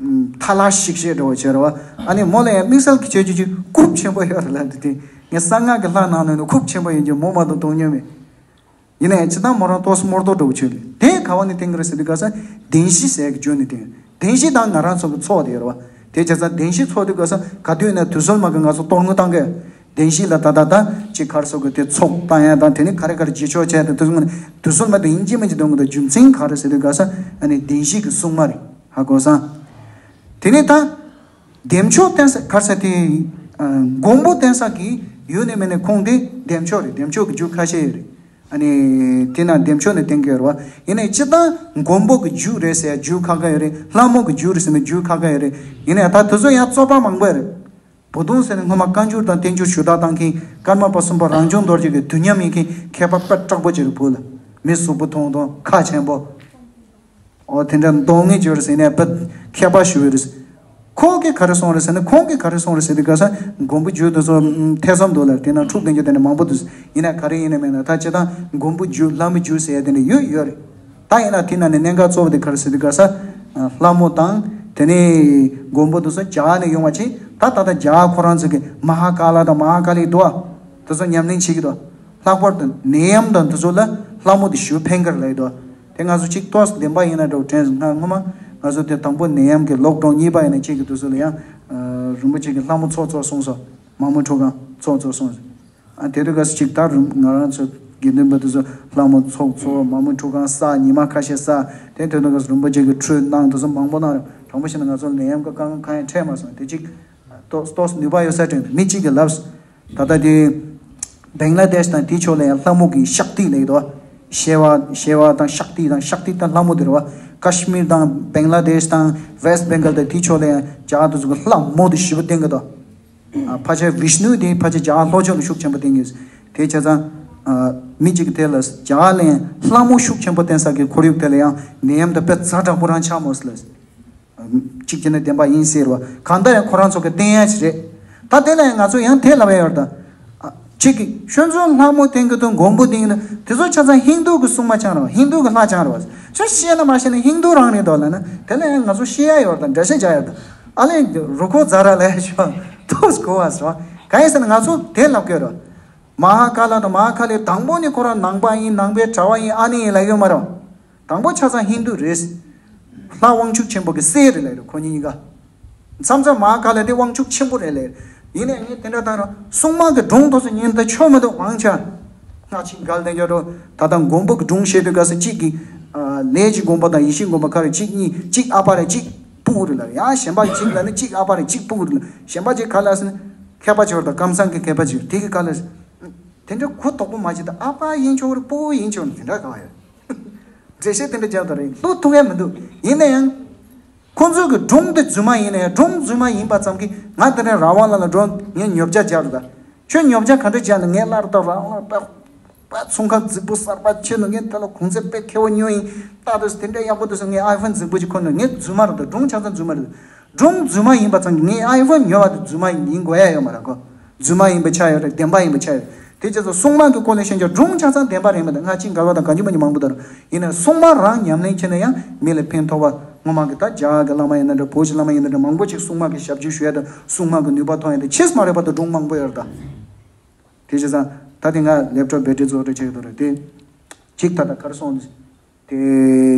ཐ་ལ་ཞིག་བཤད་འགྲོ་བ་བྱས་རེད་བ། ཨ་ནི་མོ་ལ་ཡང་དམིགས་བསལ་གྱི་ཆོས་ཅིག་ཅིག་རྐུབ་ཆེན་པོ་ཡོད་རེད་ལབ་འདུག་དེ་ངས་གསང་སྔགས་ཀྱི་ལྷ་ནང་ནས་ནི་རྐུབ་ཆེན་པོ་ཡིན་གྱི་མོ་མ་གཏོགས་མཐོང་མྱོང་མེད། ཡིན་ནའི་སྤྱིར་བཏང་མོ་རང་ཏོག་ཙམ་རྨོར་མདོག་འདྲ་བོ་བྱོས་ལེ། དེ་ག་བ་ནས་བསྟན་གྱི་རེད་ཟེར་དུས་ག་ས། བདེན་བཞི་ཟེར་གྱི་བརྗོད་ནས་བསྟན། བདེན་བཞི་དང་ང་རང་ཚོ་གི་ཚོགས་དེ་ཡོད་རེད་བ། དེ་བྱས་ཙང་བདེན་བཞི་ཚོགས་དུས་ག་ས་ག་དུས་ན་དུས་གསོལ་མ་གི་ང་ཚོ་གཏོར་བསྔོ་བཏང་གི། བདེན་བཞི་ལ་ད་ད་ད་ཅིག་ག་རེ་ཟེར་དགོས། དེ་ཚོགས་བཏང་ཡ་དང་དེ་ནི་ག་རེ་ག་རེ་རྗེས་ཆོག་བྱས་དང་དུས་གསོལ་མ་དེ་ཡིན་གཅིག་མིན་གཅིག་འདོན་གི་འདུག་རྒྱུ་མཚན་ག་རེ་ཟེར་དུས་ག་ས། ཨ་ནི་བདེན་བཞི་གི་སྲུང་མ་རེད། ཧ་གོ་སོང་། དེ་ནས་ད། བདེ་མཆོག་བསྟན་ས་ག་རེ་ཟེར་དེ། ཨ་མགོན་པོ་བསྟན་ས་གི་ཡུལ་ནས་མིན་ནས་ཁོང་དེ་བདེ་མཆོག་རེད། བདེ་མཆོག་གི་རྒྱུད་ཁ་ཤས་ཡོད་རེད། ཨ་ནི། དེ་ན་བདེ་མཆོག་ནས་བསྟན་གྱི་ཡོད་རེད་བ། ཡིན་ནའི་སྤྱིར་བཏང་མགོན་པོ་གི་རྒྱུད་རེད་ཟེར་ཡ་རྒྱུད་ཁ་ཁ་ཡོད་རེད། ལྷ་མོ་གི་རྒྱུད་རེད་ཟེར་ན་རྒྱུད་ཁ་ཁ་ཡོད་རེད། ཡིན་ནའི་ད་དེ་ཚོ་ཡང་རྩོད་པ་མང་པོ་ཡོད་རེད། བུ་སྡོང་ཟེར་ནས་སྔོན་མ་བཀའ་འགྱུར་དང་བསྟན་འགྱུར་ཞུ་དག་བཏང་མཁན་ཀརྨ་པ་གསུམ་པ་རང་བྱུང་རྡོ་རྗེ་གི་དུས་མཉམ་ཡིན་མཁན་མཁས་པ་དཔེ་དྲག་པོ་ཅིག་རེད། བོད་ལ་མི་གཟུགས་པོ་ཐུང་ཐུང་ཁ་ཆེན་པོ། ཨོ་དེ་འདྲ་མདོག་ངན་བྱོས་རེད་ཟེར་ནས་དཔེ་མཁས་པ་ཞུ་བའི་རེད། ཁོང་གིས་ག་རེ་གསུངས་རེད་ཟེར་ན། ཁོང་གིས་ག་རེ་གསུངས་རེད་ཟེར་དུས་ག་ས་མགོན་པོ་རྒྱུད་དེ་ཚོ་ཐེ་ཚོམ་འདུག་ལ། དེ་ནང་འཁྲུག་ལྡན་རྒྱུ་དེ་འདྲ་མང་པོ་འདུག་ཡིན་ན་ག་རེ་ཡིན་ན་མིན་ན་ད་སྤྱིར་བཏང་མགོན་པོ་རྒྱུད་ལྷ་མོ་རྒྱུད་ཟེར་ཡ་དེ་འདྲ་ཡོད་ཡོད་རེད། ད་ཡིན་ན་དེ་ནང་ནས་གནད་འགག་གཙོ་བོ་དེ་ག་རེ་ཟེར་དུས་ག་ས། ལྷ་མོ་དང་དེ་ནས་མགོན་པོ་དེ་ཚོ་རྒྱ་གར་ནས་ཡོང་བ་ཅིག་ད་ད་ལྟ་རྒྱ་གར་ཁོ་རང་ཚོ་གི་མ་ཧཱ་ཀཱ་ལ་དང་མ་ཧཱ་ཀཱ་ལི་འདུག་ཨ། དེ་ཚོ་ཉམས་ལེན་བྱེད་ཀྱི་འདུག་ལྷག་པར་དུ་ནད་ཡམས་དང་དེ་ཚོ་ལ་ལྷ་མོ་དེ་ཞུ་ཕན་གི་རེད་ལབ་ཀྱི་འདུག་དེ་ང་ཚོ་གཅིག་ཏོག་ཙམ་བདེན་པ་ཡིན་ན་འདྲ་བོ་དྲན་སོང་། ང་སྔོན་མ་ང་ཚོ་དེ་དང་པོ་ནད་ཡམས་ཀྱི་ལོག་ཌའོན་གཉིས་པ་ཡིན་ན་ཁྱེད་ཀྱི་དུས་ཚོད་ལ་ཡང་། ཨ་རིན་པོ་ཆེ་གི་ལྷ་མོ་ཚོགས་གཙོ་གསུངས་སོང་། མང་མོ་ཁྲོ་ཁང་ཚོགས་གཙོ་གསུངས་སོང་། ཨ་དེ་དུས་སྐབས་སུ་གཅིག་ད་རིན་ང་རང་ཚོ་དགེ་འདུན་པ་དེ་ཚོ་ལྷ་མོ་ཚོགས་གཙོ་མང་མོ་ཁྲོ་ཁང་བསགས། ཉི་མ་ཁ་ཤས་བསགས། དེ་དེ་དུས་སྐབས་སུ་རིན་པོ་ཆེ་གི་ཁྲུས་གནང་། དེ་ཚོ་མང་པོ་གནང་རེད། དྲང་པོ་བཤད་ན་ང་ཚོ་ལ་ནད་ཡམས་ཀྱི་དཀའ་ངལ་གང་ཡང་འཕྲད་མ་སོང་། དེ་གཅིག་ཏོག་ཏོག་ནུས་པ་ཡོད་ས་དྲན། མི་གཅིག་གིས་ལབ་སོང་། ད་ལྟ་དེ་བེང་ལ་དེཤ་དང་དེའི་ཕྱོགས་ལ་ཡང་ལྷ་མོ་གི་ཤཀྟི་ལབ་ཀྱི་འདུག་ཤེ་བ་ཤེ་བ་དང་ཤཀྟི་དང་ཤཀྟི་དང་ལྷ་མོ་དེ་རེད་བ། ཀ་ཤི་མིར་དང་བེང་ལ་དེཤ་དང་ཝེ་སི་ཊི་བེང་གལ་དང་དེའི་ཕྱོགས་ལ་ཡང་རྒྱ་དེ་ཚོ་གི་ལྷ་མོ་དེ་ཞེ་པོ་བསྟེན་གྱི་འདུག་ཨ་ཕལ་ཆེར་བིཤ་ནུ་དེ་ཕལ་ཆེར་རྒྱ་ལྷོ་ཕྱོགས་ལ་ཤུགས་ཆེན་པོ་བསྟེན་གྱི་ཡོད། དེ་བྱས་ཙང་། ཨ་མི་གཅིག་གིས་དེ་ལ་རྒྱ་ལ་ཡང་ལྷ་མོ་ཤུགས་ཆེན་པོ་བསྟེན་ས་གི་ཁོར་ཡུག་དེ་ལ་ཡང་ནད་ཡམས་དེ་དཔེ་ཛ་དྲག་པོ་རང་ཆགས་མོ་ཟེར་ལབ། གཅིག་བྱས་ན་བདེན་པ་ཡིན་ཟེར་བ། གང་ལྟར་ཡང་ཁོ་རང་ཚོ་གི་བསྟེན་ཡ་ཞིག་རེད། ད་དེ་ལ་ཡང་ང་ཚོ་ཡང་དེ་ལབ་ཡ་ཡོད་རེད་ད། ཨ་གཅིག་གིས་ཁྱོད་ཚོ་ལྷ་མོ་བསྟེན་གི་འདུག་མགོན་པོ་བསྟེན་གི་འདུག་དེ་ཚོ་ཆ་ཚང་ཧིན་དུ་གི་སྲུང་མ་རྐྱང་རེད་བ། ཧིན་དུ་གི་ལྷ་རྐྱང་རེད་བ། ཁྱོད་ཤེས་ན་མ་ཤེས་ན་ཧིན་དུ་རང་རེད་དོ་ལབ་ན། དེ་ལ་ཡང་ང་ཚོ་ཤེས་ཡ་ཡོད་རེད་ད། འགྲེལ་བཤད་རྒྱག་ཡ་རེད་ད། ཨ་ལས་རུ་ཁོ་ཛ་ར་ལ་ཡ་ཞོ་ཐོས་གོ་བ་ཟེར་བ། གང་ཡིན་ཟེར་ན་ང་ཚོ་དེ་ལབ་དགོས་རེད་བ། མ་ཧཱ་ཀཱ་ལ་དང་མ་ཧཱ་ཀཱ་ལི་དང་པོ་ནི་ཁོ་རང་ནང་པ་ཡིན། ནང་པའི་གྲྭ་པ་ཡིན། ཨ་ནི་ཡིན་ལབ་ཡོད་མ་རེད་བ། དང་པོ་ཆ་ཚང་ཧིན་དུ་རེད། ལྷ་དབང་ཕྱུག་ཆེན་པོ་གི་སྲས་རེད་ལབ་རེད་ཁོ་གཉིས་ཀ། མཚམས་མཚམས་མ་ཧཱ་ཀཱ་ལ་དེ་དབང་ཕྱུག་ཆེན་པོ་རེད་ལབ་རེད། ཡིན་ནའི་ངས་དེ་འདྲ་བཏང་ར་སྲུང་མ་གི་སྒྲུང་དེ་ཚོ་ཉན་ད་ཆོ་མི་འདུག་མང་ཆེ་བ། སྔ་ཕྱི་འགལ་ལྡན་རྒྱུ་འགྲོ། ད་ལྟ་མགོན་པོ་གི་སྒྲུང་བཤད་དུས་སྐབས་སུ་གཅིག་གིས་ ལས་ཀྱི་མགོན་པོ་དང་ཡེ་ཤེས་མགོན་པོ་ག་རེ་གཅིག་གཉིས་གཅིག་ཨ་པ་རེད་གཅིག་ཕྲུ་གུ་རེད་ལ། ཡང་གཞན་པ་གཅིག་ལ་ནི་གཅིག་ཨ་པ་རེད་གཅིག་ཕྲུ་གུ་རེད་ལ། གཞན་པ་གཅིག་ག་ལ་ཟེར་ན་མཁས་པ་ཆེ་བ་དང་ཀམ་ཚང་གི་མཁས་པ་ཆེ་བ་དེ་གི་ག་ལ་ཟེར། དེ་འདྲ་གུ་དོག་པོ་མ་བྱེད་དང་ཨ་པ་ཡིན་ཆོག་རེད་ཕྲུ་གུ་ཡིན་ཆོག་རེད་དེ་འདྲ་གང་ཡོད། འགྲེལ་བཤད་དེ་འདྲ་རྒྱབ་དང་རེད་ལོ་ཐུག་ཡ་མི་འདུག་ཡིན་ན་ཡང་། ཁོང་ཚོ་གི་སྒྲུང་དེ་རྫུན་མ་ཡིན་ན་ཡང་སྒྲུང་རྫུན་མ་ཡིན་པ་ཙམ་གྱིས་ང་དེ་ནས་རང་དབང་ལ་ལ་འགྲོ་ངས་ཉོ་ཆ་རྒྱག་རེད་ད། ཁྱོད་ཉོ་ཆ་ག་འདྲ་རྒྱག་ན་ངས་སླར་ད་རང་དབང་ལ་ད། པ་ཚོང་ཁང་རྫིག་པོ་གསར་པ་ཕྱེ་ནོ་ངས་དེ་ལ་གོང་ཚད་དཔེ་ཁེ་བོ་ཉོ་ཡིན། ད་དུ་དེ་འདྲ་ཡག་པོ་འདུག་སོང་ངས་ཨའི་ཕོན་རྫིག་པོ་ཅིག་ཁོ་ནོ་ངས་རྫུན་མ་རེད་ད་སྒྲུང་ཆ་ཚང་རྫུན་མ་རེད། སྒྲུང་རྫུན་མ་ཡིན་པ་ཙམ་གྱིས་ངས་ཨའི་ཕོན་ཉོ་བ་དེ་རྫུན་མ་ཡིན་དགོས་ཡ་ཡོད་མ་རེད་གོ། རྫུན་མ་ཡིན་པ་ཆགས་ཡོད་རེད་བདེན་པ་ཡིན་པ་ཆགས་ཡོད། དེ་བྱས་ཙང་སྲུང་མ་གི་སྐོར་ལ་བཤད་ཀྱང་སྒྲུང་ཆ་ཚང་བདེན་པ་རེད་མ་གཏོགས་སྔ་ཕྱི་འགལ་བ་དང་གང་བྱུང་མ་བྱུང་མང་པོ་དང་ཡིན་ན་སྲུང་མ་རང་ཉམས་ལེན་བྱས་ན་ཡང་མི་ལ་ཕན་ཐོགས་པ་སྔོན་མ་གི་ད་རྒྱ་གི་བླ་མ་ཡིན་ན་འདྲ་བོད་ཀྱི་བླ་མ་ཡིན་ན་འདྲ་མང་པོ་ཅིག་སྲུང་མ་གི་ཞབས་ཕྱི་ཞུ་ཡ་དང་སྲུང་མ་གི་ནུས་པ་ཐོན་ཡ་དང་ཆེས་མ་རེད་པ་དང་སྒྲུང་མང་པོ་ཡོད་རེད་ད། དེ་བྱས་ཙང་ད་དེ་ང་ལེབ་ཀྲོབ་བེ་ཊི་རི་རྫོགས་འགྲོ་བྱེད་ཀྱི་འདུག་རེད་དེ། གཅིག་ད་ལྟ་གར་སོང་དེ་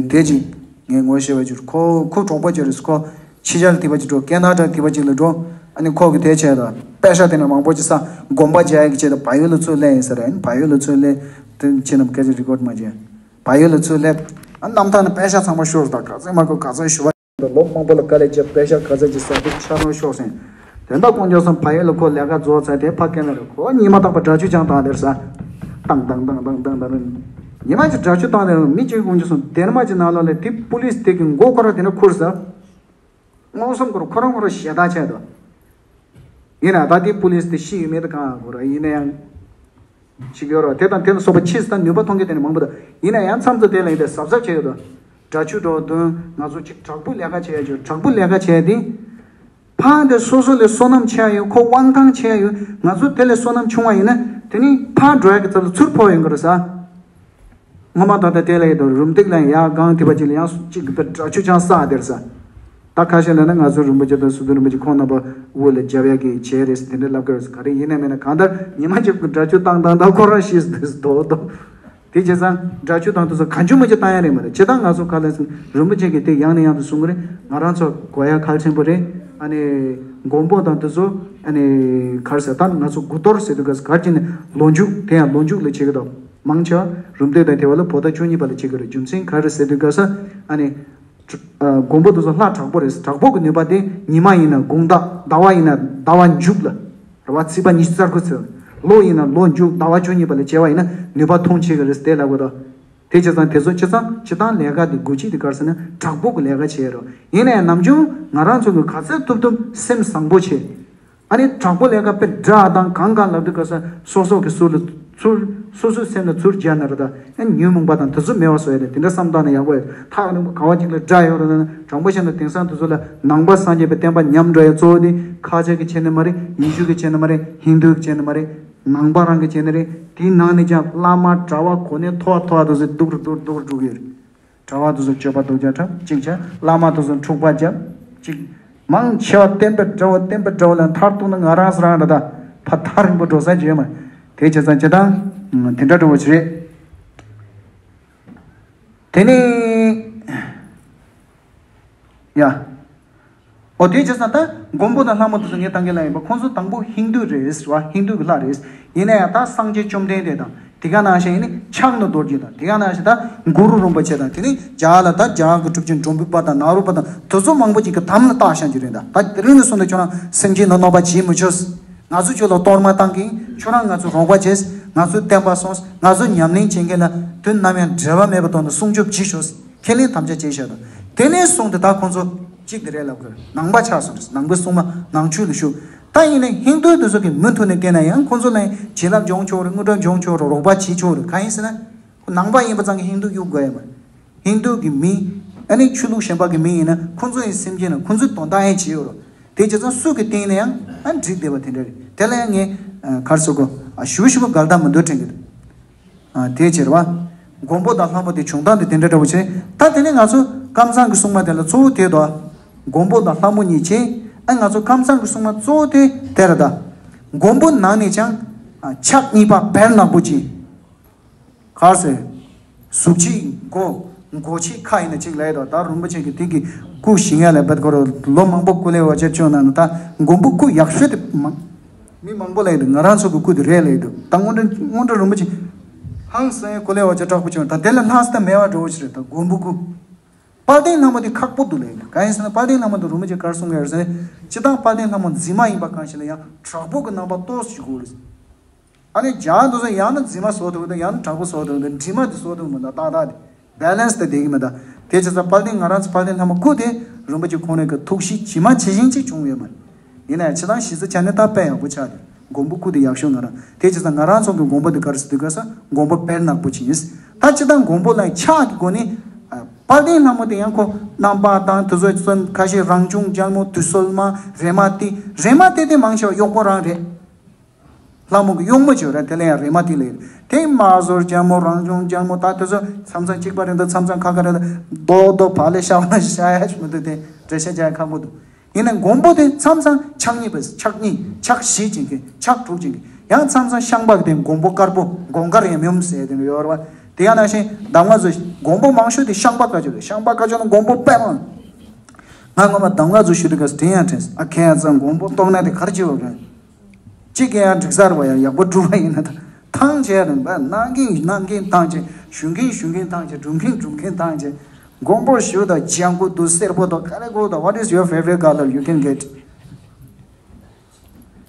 དེ་གཅིག་ངས་ངོ་ཤེས་པ་ཅིག་ཁོ་ཁོ་གྲོགས་པོ་ཅིག་རེད་ཁོ་ཕྱི་རྒྱལ་དེ་བ་ཅིག་འགྲོ་ཀེ་ན་ཌ་དེ་བ་ཅིག་ལ་འགྲོ། ཨ་ནི་ཁོ་གི་དེ་བྱས་ད་པེ་ཤ་དེ་ན་མང་པོ་ཅིག་ས་དགོན་པ་རྒྱག་ཡ་གི་ཆེད་དུ་བལ་ཡུལ་ལ་ཚུར་སླེབས་ཡིན་ཟེར་ཨ་ནི་བལ་ཡུལ་ལ་ཚུར་སླེབས་དེ་ཕྱི་ནང་སྐད་ཆ་རི་ཀོཌ་མ་བྱས་བལ་ཡུལ་ལ་ཚུར་སླེབས་ཨ་གནམ་ཐང་ན་པེ་ཤ་ཚང་མ་ཤོར་ད་ག་ཚོད་མ་གོ་ག་ཚོད་ཞུ་བ། ལོ་མང་པོ་ལ་དཀའ་ལས་བརྒྱབ་པེ་ཤ་ག་ཚོད་ཀྱི་ཟ་དུས་ཆ་རོགས་ཤོག་ཟེར། དོན་དག་དཀོན་མཆོག་གསུམ་ཕ་ཡུལ་ལ་ཁོ་ལས་ཀ་རྫོགས་ཚར་དེ་ཕ་སྐད་ལ་རེད་ཁོ་ཉི་མ་རྟག་པར་དགྲ་ཆུ་ཆང་བཏང་དེར་ཟ། ཏང་ཏང་ཏང་ཏང་ཏང་ཏང་རེད། ཉི་མ་གཅིག་དགྲ་ཆུ་བཏང་དེར་མི་གཅིག་དཀོན་མཆོག་གསུམ་སྡེར་མ་གཅིག་ནང་ལོགས་ལ་དེ་པུ་ལིས་དེ་གི་མགོ་ཁོ་ར་དེ་ན་ཁུར་ཟ། མངོན་སུམ་ཁོ་ར་ཁོ་རང་ཁོ་ར་ཞེ་དྲག་ཆགས་འདུག་ཡིན་ན་ད་དེ་པུ་ལིས་དེ་ཤི་ཡོད་མེད་དེ་གང་ཡང་གོ་ར་ཡིན་ན་ཡང་། ཞིག་ཡོད་རེད་དེ་དང་དེ་ལ་སོགས་པ་ཕྱིས་སུ་ནུས་པ་ཐོན་མཁན་དེ་ནི་མང་པོ་འདུག་ཡིན་ན་ཡང་མཚམས་སུ་དེ་ལ་ཡིན་ཏེ་གཟབ་གཟབ་བྱས་ཡོད་དོ། དགྲ་ཆུ་འགྲོ་དོན་ང་ཚོ་གཅིག་དྲག་པོ་ལས་ཀ་བྱས་ཡ་ཆོག་དྲག་པོ་ལས་ཀ་བྱས་ཏེ། ཕ་དེ་སོ་སོ་ལས་བསོད་ནམས་ཆེ་ཡ་ཡོད་ཁོ་དབང་ཐང་ཆེ་ཡ་ཡོད་ང་ཚོ་དེ་ལས་བསོད་ནམས་ཆུང་བ་ཡིན་ན་དེ་ནི་ཕ་འགྲོ་ཡ་གི་ཚབ་ལ་ཚུར་ཕོག་ཡོང་གི་རེད་ས། སྔོན་མ་ད་ལྟ་དེ་ལ་ཡོད་དོ་རུམ་བཏེག་ལ་ཡང་གང་ཐིབ་པ་ཅིག་ལ་ཡང་གཅིག་གི་དགྲ་ཆུ་ཆང་ས་དེར་ས། ད་ཁ་ཤས་ལ་ན་ང་ཚོ་རིན་པོ་ཆེ་དང་སུ་དུ་རིན་པོ་ཆེ་ཁོང་རྣམ་པ་དབུ་ལ་རྒྱབ་ཡ་གི་བྱས་རེད་ཟེར་དེ་འདྲ་ལབ་ཀྱི་རེད་ཟེར་ག་རེ་ཡིན་ན་མིན་ན་གང་ལྟར་ཉི་མ་གཅིག་གི་དགྲ་ཆུ་བཏང་བཏང་ད་ཁོ་རང་ཤི་ཟེར་དོ་དོ། དེ་བྱས་ཙང་དགྲ་ཆུ་བཏང་དུས་སུ་གང་བྱུང་མ་བྱུང་བཏང་ཡ་རེད་མ་རེད་བྱས་ཙང་ང་ཚོ་ག་ལ་ཟེར་རིན་པོ་ཆེ་གིས་དེ་ཡང་ནས་ཡང་དུ་གསུང་གི་རེད་ང་རང་ཚོ་དགོས་ཡ་གལ་ཆེན་པོ་རེད་ཨ་ནི་མགོན་པོ་དང་དེ་ཚོ་ཨ་ནི་ག་རེ་ཟེར་ད་ང་ཚོ་དགུ་གཏོར་ཟེར་དུས་ག་ཟེར་ག་རེ་བྱས་ནས་ལོ་མཇུག་དེ་ཡང་ལོ་མཇུག་ལ་བྱེད་ཀྱི་འདུག་མང་ཆེ་བ་རུམ་བཏེག་དང་དེ་བ་ལ་བོད་ཟླ་བཅུ་གཉིས་པ་ལ་བྱེད་ཀྱི་རེད། རྒྱུ་མཚན་ག་རེ་ཟེར་དུས་སྐབས་སུ་ཨ་ནི་ཨ་མགོན་པོ་དེ་ཚོ་ལྷ་དྲག་པོ་རེད། དྲག་པོ་གི་ནུས་པ་དེ་ཉི་མ་ཡིན་ན་དགོང་དག་ཟླ་བ་ཡིན་ན་ཟླ་བ་མཇུག་ལ་རེད་བ། ཚེས་པ་ཉི་ཤུ་རྩ་དགུ་ཚེས་ལོ་ཡིན་ན་ལོ་མཇུག་ཟླ་བ་བཅུ་གཉིས་པ་ལ་བྱས་པ་ཡིན་ན་ནུས་པ་མཐོང་ཆེ་གི་རེད་དེ་ལབ་དགོས་དོ། དེ་བྱས་ཙང་དེ་ཚོ་སྤྱི་བཏང་སྤྱི་བཏང་ལས་ཀ་དེ་དགོས་ཆེད་དེ་ག་རེ་ཟེར་ན་དྲག་པོ་གི་ལས་ཀ་བྱས་རོགས་ཡིན་ནའི་ནམ་རྒྱུན་ང་རང་ཚོ་གི་ག་ཚོད་ཐུབ་ཐུབ་སེམས་བཟང་པོ་བྱེད། ཨ་ནི་དྲང་པོ་ལས་ཀ་དཔེ་འདྲ་དང་གང་གང་ལབ་དུས་ག་ས་སོ་སོ་གི་ཚུར་ལ་ཚུར་སོ་སོའི་སེམས་ལ་ཚུར་སྦྱར་ན་རེད་ད། ཨ་ཉོན་མོངས་པ་དང་དེ་ཚོ་མེད་པ་བཟོ་ཡ་རེད། དེ་འདྲ་བསམ་བཏང་ན་ཡག་པོ་ཡོད། ཐག་རིང་པོ་ག་བ་ཅིག་ལ་འདྲ་ཡོད་རེད་ན་དྲང་པོ་བཤད་ན་དེང་སང་དེ་ཚོ་ལ་ནང་པ་སངས་རྒྱས་པའི་བསྟན་པ་ཉམས་འགྲོ་ཡ་གཙོ་བོ་དེ་ཁ་ཆེ་གི་བྱས་ནི་མ་རེད། ཡེ་ཤུ་གི་བྱས་ནི་མ་རེད། ཧིན་དུ་གི་བྱས་ནི་མ་རེད། ནང་པ་རང་གི་བྱས་ནི་རེད། དེའི་ནང་ནས་ཀྱང་བླ་མ་གྲྭ་བ་གོ་གནས་མཐོ་བ་མཐོ་བ་དེ་ཚོ་སྡུག་རུ་སྡུག་རུ་སྡུག་རུ་འགྲོ་གི་ཡོད་རེད། གྲྭ་བ་དེ་ཚོ་སྤྱོད་པ་སྡུག་ཅག་འཁྲབ་གཅིག་བྱས། བླ་མ་དེ་ཚོ་འཁྲུག་པ་རྒྱབ་གཅིག་མང་ཆེ་བ་བསྟན་པའི་དགྲ་བོ་བསྟན་པའི་དགྲ་བོ་ལ་མཐར་གཏུགས་ན་ང་རང་སུ་རང་རེད་ད། ཕ་ཐག་རིང་པོ་འགྲོ་ས་ཅི་ཡོད་མ་རེད། དེ་བྱས་ཙང་སྤྱི་བཏང་དེ་འདྲ་འདྲ་བོ་ཞིག་རེད། དེ་ནས་ཡ། ཨོ་དེ་བྱས་ཙང་ད་མགོན་པོ་དང་ལྷ་མོ་དེ་ཚོ་ངས་བཏང་གི་ལ་ཡིན་པ་ཁོང་ཚོ་དང་པོ་ཧིན་དུ་རེད་བ། ཧིན་དུ་གི་ལྷ་རེད། ཡིན་ན་ཡང་ད་སངས་རྒྱས་བཅོམ་ལྡན་འདས་དང་དེ་ག་ནང་བཞིན་ཡིན་ནི་ཕྱག་ན་རྡོ་རྗེ་དང་དེ་ག་ནང་བཞིན་ད་གུ་རུ་རིན་པོ་ཆེ་དང་དེ་ནི་རྒྱ་གར་ལ་ད་རྒྱ་གར་གི་གྲུབ་ཆེན་ཀྲུང་པི་པ་དང་ནཱ་རོ་པ་དང་དེ་ཚོ་མང་པོ་ཅིག་གི་དམ་ལ་བཏགས་བཞག་རྒྱུ་རེད། ད་ད་དེ་རིང་ནས་བཟུང་སྟེ་ཁྱོད་རང་སེམས་ཅན་ལ་གནོད་པ་བྱེད་མི་ཆོག་ང་ཚོ་ཁྱོད་ལ་གཏོར་མ་བཏང་གིན་ཁྱོད་རང་ང་ཚོ་རོགས་པ་བྱས། ང་ཚོ་བསྟན་པ་སྲུངས། ང་ཚོ་ཉམས་ལེན་བྱེད་མཁན་ལ་དུས་ནམ་ཡང་འབྲལ་བ་མེད་པ་ཐོག་ནས་སྲུང་སྐྱོབ་བྱེད་ཤོག་ཁས་ལེན་དམ་བཅའ་བྱས་བཞག་འདུག་དེ་ནས་བཟུང་སྟེ་ད་ཁོང་ཚོ་གཅིག་དེ་རེད་ལབ་དགོས། ནང་པ་ཆགས་སོང་རེད། ནང་པའི་སྲུང་མ་ནང་ཆོས་ལ་ཞུགས། ད་ཡིན་ནའི་ཧིན་དུ་དེ་ཚོ་གི་མུ་མཐུད་ནས་བལྟས་ན་ཡང་ཁོང་ཚོ་ལ་ཡང་བྱིན་རླབས་འབྱུང་ཆོག་རེད། དངོས་གྲུབ་འབྱུང་ཆོག་རེད། རོགས་པ་བྱེད་ཆོག་རེད། གང་ཡིན་ཟེར་ན་ཁོ་ནང་པ་ཡིན་པ་ཙང་གི་ཧིན་དུ་གཡུག་དགོས་ཡ་མ་རེད། ཧིན་དུ་གི་མི་ཨ་ནི་ཆོས་ལུགས་གཞན་པ་གི་མི་ཡིན་ན་ཁོང་ཚོ་ཡི་སེམས་ཅན་ལ་ཁོང་ཚོའི་དོན་དག་ཡང་བྱེད་ཡོད་རེད། དེ་བྱས་ཙང་སུ་གི་སྟེང་ནས་ཡང་ཨ་འགྲིག་བསྡད་པ་དེ་འདྲ་རེད། དེ་ལ་ཡང་ངས་ག་རེ་ཟེར་དགོས། ཞུ་ཞུ་བ་དགའ་ལྡན་མི་འདུག་དྲན་གི་འདུག་ཨ་དེ་ཕྱིར་བ། མགོན་པོ་དང་ལྷ་མོ་དེ་བྱུང་སྟངས་དེ་དེ་འདྲ་འདྲ་པོ་བྱས། ད་དེ་ནས་ང་ཚོ་ཀམ་ཚང་གི་སྲུང་མ་དེ་ལ་གཙོ་བོ་དེ་དོ། མགོན་པོ་དང་ལྷ་མོ་གཉིས་བྱས། ཨ་ང་ཚོ་ཀམ་ཚང་གི་སྲུང་མ་གཙོ་བོ་དེ་དེ་རེད་ད། མགོན་པོ་ནང་ནས་ཀྱང་ཨ་ཕྱག་གཉིས་པ་བེར་ནག་པོ་ཅིག་ག་རེ་ཟེར། གཟུགས་ཅིག་མགོ་མགོ་ཅིག་ཁ་ཡིན་ན་ཅིག་ལས་དོ། ད་རིན་པོ་ཆེ་གི་དེ་གི་སྐུ་ཞིང་ཡ་ལས་བེད་ཁོ་རོ་ལོ་མང་པོ་སྐུ་ལས་བ་ཅེར་བཅོས་ན་ནི་ད་མགོན་པོ་སྐུ་ཡག་ཤོས་དེ་མང་། མི་མང་པོ་ལས་འདུག་ང་རང་ཚོ་གི་སྐུ་དེ་རེད་ལས་འདུག་ད་སྔོན་འགྲོ་སྔོན་འགྲོ་རིན་པོ་ཆེ། ཧང་སང་ཀོ་ལེ་བ་ཅ་དྲག་པོ་བྱུང་། ད་དེ་ལ་ལྷག་ས་མེད་པ་འགྲོ་བ་ཞིག་རེད། ད་མགོན་པོ་སྐུ། དཔལ་ལྡན་ལྷ་མོ་དེ་ཁག་པོ་འདུག་ལེ། གང་ཡིན་ཟེར་ན་དཔལ་ལྡན་ལྷ་མོ་དེ་རིན་པོ་ཆེ་གར་གསུང་གི་ཡོད་ཟེར། སྤྱིར་བཏང་དཔལ་ལྡན་ལྷ་མོ་འཛིན་མ་ཡིན་པ་གང་ཞིག་ལ་ཡང་དྲག་པོ་གི་རྣམ་པ་ཏོག་ཙམ་ཞིག་དགོས་རེད། ཨ་ནི་རྒྱ་འདུག་ཟེར། ཡང་ན་འཛིན་མ་བཟོ་ཐུབ་དང་ཡང་ན་དྲག་པོ་བཟོ་ཐུབ་དང་འདྲེས་མ་དེ་བཟོ་ཐུབ་མི་འདུག་ཏག་ཏག་དེ་བེ་ལན་སི་དེ་བསྡད་ཀྱི་མི་འདུག་དེ་བྱས་ཙང་དཔལ་ལྡན་ང་རང་ཚོ་དཔལ་ལྡན་ལྷ་མོ་སྐུ་དེ་རིན་པོ་ཆེ་ཁོང་རང་གི་ཐུགས་གཤིས་ཇི་མ་ཇི་བཞིན་ཅིག་བྱུང་ཡོད་མ་རེད། ཡིན་ན་ཡང་ཕྱི་ནང་གཞི་རྩ་ཆ་ནས་ད་དཔེ་ཡག་པོ་ཆགས་ཏེ་མགོན་པོ་སྐུ་དེ་ཡག་ཤོས་ང་རང་། དེ་བྱས་ཙང་ང་རང་ཚོ་གི་མགོན་པོ་དེ་ག་རེ་ཟེར་དུས་ག་ས་མགོན་པོ་དཔལ་ནག་པོ་ཅིག་ཡིན། ད་སྤྱིར་བཏང་མགོན་པོ་ལ་ཕྱག་གི་སྒོ་ནས་ཨ། དཔལ་ལྡན་ལྷ་མོ་དེ་ཡང་ཁོ་རྣམ་པ་དང་དེ་ཚོ་ཚོན་ཁ་ཤས་རང་བྱུང་རྒྱལ་མོ་དུད་སོལ་མ་རེ་མ་ཏི་རེ་མ་ཏི་དེ་མང་ཆེ་བ་གཡོག་པོ་རང་རེད། ལྷ་མོ་གི་གཡོག་མོ་བྱོས་ར། དེ་ལ་ཡང་རེ་མ་ཏི་ལེ། དེ་མ་ཟོར་རྒྱལ་མོ་རང་བྱུང་རྒྱལ་མོ་ད་དེ་ཚོ་མཚམས་མཚམས་གཅིག་པ་རེད་འདུག་མཚམས་མཚམས་ཁ་ཁ་རེད་འདུག་རྡོག་རྡོག་བག་ལེ་ཤ་བ་ཤ་ཡ་ཞིག་མི་འདུག་དེ་འགྲེལ་བཤད་རྒྱག་ཡ་ཁག་པོ་འདུག་ཡིན་ནའི་མགོན་པོ་དེ་མཚམས་མཚམས་ཕྱག་གཉིས་པ་ཕྱག་གཉིས་ཕྱག་བཞི་ཅན་གྱི་ཕྱག་དྲུག་ཅན་གྱི་ཡང་མཚམས་མཚམས་ཤངས་པ་གི་དེ་མགོན་པོ་དཀར་པོ་མགོན་དཀར་ཡམ་ཡོམ་ཟེར་དེ་འདྲ་ཡོད་རེད་བ། དེ་ཡང་ནང་བཞིན་གདམས་ངག་ཚོ་མགོན་པོ་མང་ཤོས་དེ་ཤངས་པ་བཀའ་བརྒྱུད་རེད། ཤངས་པ་བཀའ་བརྒྱུད་ལ་མགོན་པོ་དཔེ་མང་། ང་སྔོན་མ་གདམས་ངག་ཚོ་ཞུ་དུས་སྐབས་དྲན་ཡང་དྲན་སོང་། ཨ་ཁྱེད་ཚང་མགོན་པོ་རྟོགས་ན་དེ་གར་བྱེད་བ་རེད། གཅིག་གིས་ཡང་འགྲིག་ས་རེད་བ། ཡང་ཡག་པོ་སྒྲུབ་པ་ཡིན་ན་ད་ཐང་ཆད་རེད་པ། གནང་མཁན་གནང་མཁན་ཐང་ཆད། ཞུ་མཁན་ཞུ་མཁན་ཐང་ཆད། སྒྲུབ་མཁན་སྒྲུབ་མཁན་ཐང་ཆད། མགོན་པོ་ཞུ་དང་ལྗང་གུ་དང་སེར་པོ་དང་ག་རེ་དགོས་དང་། What is your favorite color? You can get.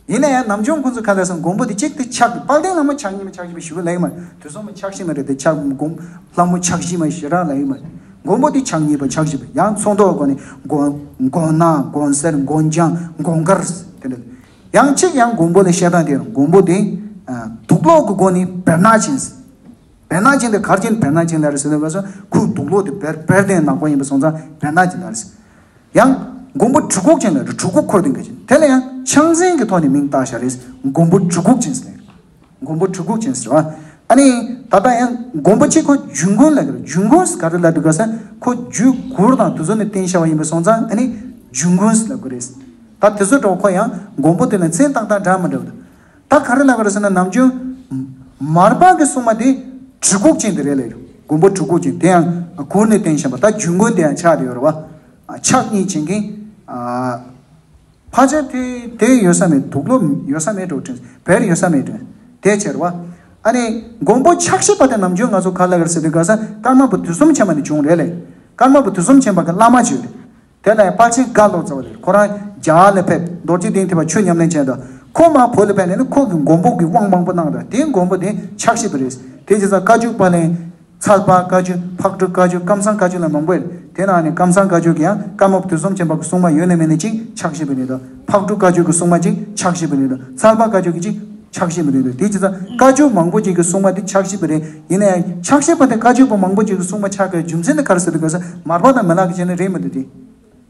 ཡིན་ན་ཡང་ནམ་རྒྱུན་ཁོང་ཚོ་ག་ལ་སོང་མགོན་པོ་དེ་གཅིག་དེ་ཕྱག་དཔལ་ལྡན་ལྷ་མོ་ཕྱག་གཉིས་པ་ཕྱག་བཞི་པ་ཞུ་གི་ལེགས་མ། དུས་གསུམ་མ་ཕྱག་བཞི་མ་རེད་དེ། ཕྱག་མགོན་ལྷ་མོ་ཕྱག་བཞི་མ་ཞེ་དྲག་ལེགས་མ། མགོན་པོ་དེ་ཕྱག་གཉིས་པ་ཕྱག་བཞི་པ་ཡང་ཚོགས་མདོ་སྒོ་ནས་མགོན་མགོན་ནག་མགོན་སེར་མགོན་ལྗང་མགོན་དཀར་དེ་འདྲ། ཡང་གཅིག་ཡང་མགོན་པོ་ལ་བཤད་སྟངས་དེ་མགོན་པོ་དེ་དུག་སློག་གི་སྒོ་ནས་བེར་ནག་ཅན། བེར་ནག་ཅན་དེ་གར་ཅན་བེར་ནག་ཅན་ལ་རེད་ཟེར་ན་ག་ས་ཁོའི་དུག་སློག་དེ་བེར་བེར་དེ་ནག་པོ་ཡིན་པ་སོང་ཙང་བེར་ནག་ཅན་ལ་རེད། ཡང་མགོན་པོ་གྲི་གུག་ཅན་ལ་རེད། གྲི་གུག་འཁོར་དེ་འགའ་ཅན་དེ་ལ་ཡང་ཕྱག་མཚན་གྱི་ཐོག་ནས་མིང་བཏགས་བཞག་རེད། མགོན་པོ་གྲི་གུག་ཅན་ཟེར་ནས། མགོན་པོ་གྲི་གུག་ཅན་ཟེར་བ། ཨ་ནི་ད་ལྟ་ཡང་མགོན་པོ་གཅིག་ཁོ་འཇུ་མགོན་ལ་གི་རེད། འཇུ་མགོན་ཟེར་ག་རེ་ལ་འདུག་ག་ས་ཁོ་རྒྱུ་གུར་དང་དེ་ཚོ་ནས་བསྟན་བྱ་བ་ཡིན་པ་སོང་ཙང་ཨ་ནི་འཇུ་མགོན་ཟེར་ལ་གི་རེད། ད་དེ་ཚོ་འགྲོ་ཁོ་ཡང་མགོན་པོ་དེ་ལ་མཚན་ཏག་ཏག་འདྲ་མི་འདྲ་བ་འདུག་ད་ག་རེ་ལབ་པ་རེད་ཟེར་ན་ནམ་རྒྱུན་མར་པ་གི་སྲུང་མ་དེ་གྲི་གུག་ཅན་དེ་རེད་ལབ་ཡོད། མགོན་པོ་གྲི་གུག་ཅན་དེ་ཡང་གུར་ནས་བསྟན་བཞིན་པ་ད་འཇུ་མགོན་དེ་ཡང་ཆགས་བསྡད་ཡོད་རེད་བ། ཕྱག་གཉིས་ཅན་གྱི་ཕལ་ཆེར་དེ་དེ་ཡོད་ས་མེད། དུག་སློག་ཡོད་ས་མེད་འགྲོ་དྲན། བེར་ཡོད་ས་མེད་དྲན། དེ་ཕྱིར་བ། ཨ་ནི་མགོན་པོ་ཕྱག་བཞི་པ་དེ་ནམ་རྒྱུན་ང་ཚོ་ག་ལ་གར་ཟེར་དུས་ག་ས་ཀརྨ་པ་དུས་གསུམ་ཆེན་པ་ནས་བྱུང་རེད་ལེ། ཀརྨ་པ་དུས་གསུམ་ཆེན་པ་གི་བླ་མ་བྱོས་རེད། དེ་ལ་ཡང་དཔལ་ཆེན་རྒ་ལོ་ཙཱ་བ་ལས་ཁོ་རང་རྒྱ་གར་ལ་ཕེབས་རྡོ་རྗེ་གདན་ཐེག་པ་ཆོས་ཉམས་ལེན་བྱས་འདུག་ཁོ་མ་བོད་ལ་ཕེབས་ནས་ནི་ཁོ་གི་མགོན་པོ་གི་དབང་མང་པོ་གནང་འདུག་དེའི་མགོན་པོ་དེ་ཕྱག་བཞི་པ་རེད། དེ་བྱས་ཙང་བཀའ་བརྒྱུད་པ་ལས་ཚལ་པ་བཀའ་བརྒྱུད་ཕག་གྲུ་བཀའ་བརྒྱུད་ཀམ་ཚང་བཀའ་བརྒྱུད་ལ་མང་པོ་ཡོད། དེ་ནང་ནས་ཀམ་ཚང་བཀའ་བརྒྱུད་ཀྱི་ཡང་ཀརྨ་པ་དུས་གསུམ་ཆེན་པོ་གི་སྲུང་མ་ཡོད་ནས་མེད་ནས་གཅིག་ཕྱག་བཞི་པ་རེད་འདུག་ཕག་གྲུ་བཀའ་བརྒྱུད་ཀྱི་སྲུང་མ་གཅིག་ཕྱག་བཞི་པ་རེད་འདུག་ཚལ་པ་བཀའ་བརྒྱུད་ཀྱི་གཅིག་ཕྱག་བཞི་པ་རེད་འདུག་དེ་བྱས་ཙང་བཀའ་བརྒྱུད་མང་པོ་ཅིག་གི་སྲུང་མ་དེ་ཕྱག་བཞི་པ་རེད། ཡིན་ན་ཡང་ཕྱག་བཞི་པ་དེ་བཀའ་བརྒྱུད་པ་མང་པོ་ཅིག་གི་སྲུང་མ་ཆགས་པའི་རྒྱུ་མཚན་དེ་ག་རེ་ཟེར་དུས་ག་ས་མར་པ་དང་མི་ལག་གི་བྱས་ནས་རེད་མི་འདུག་དེ།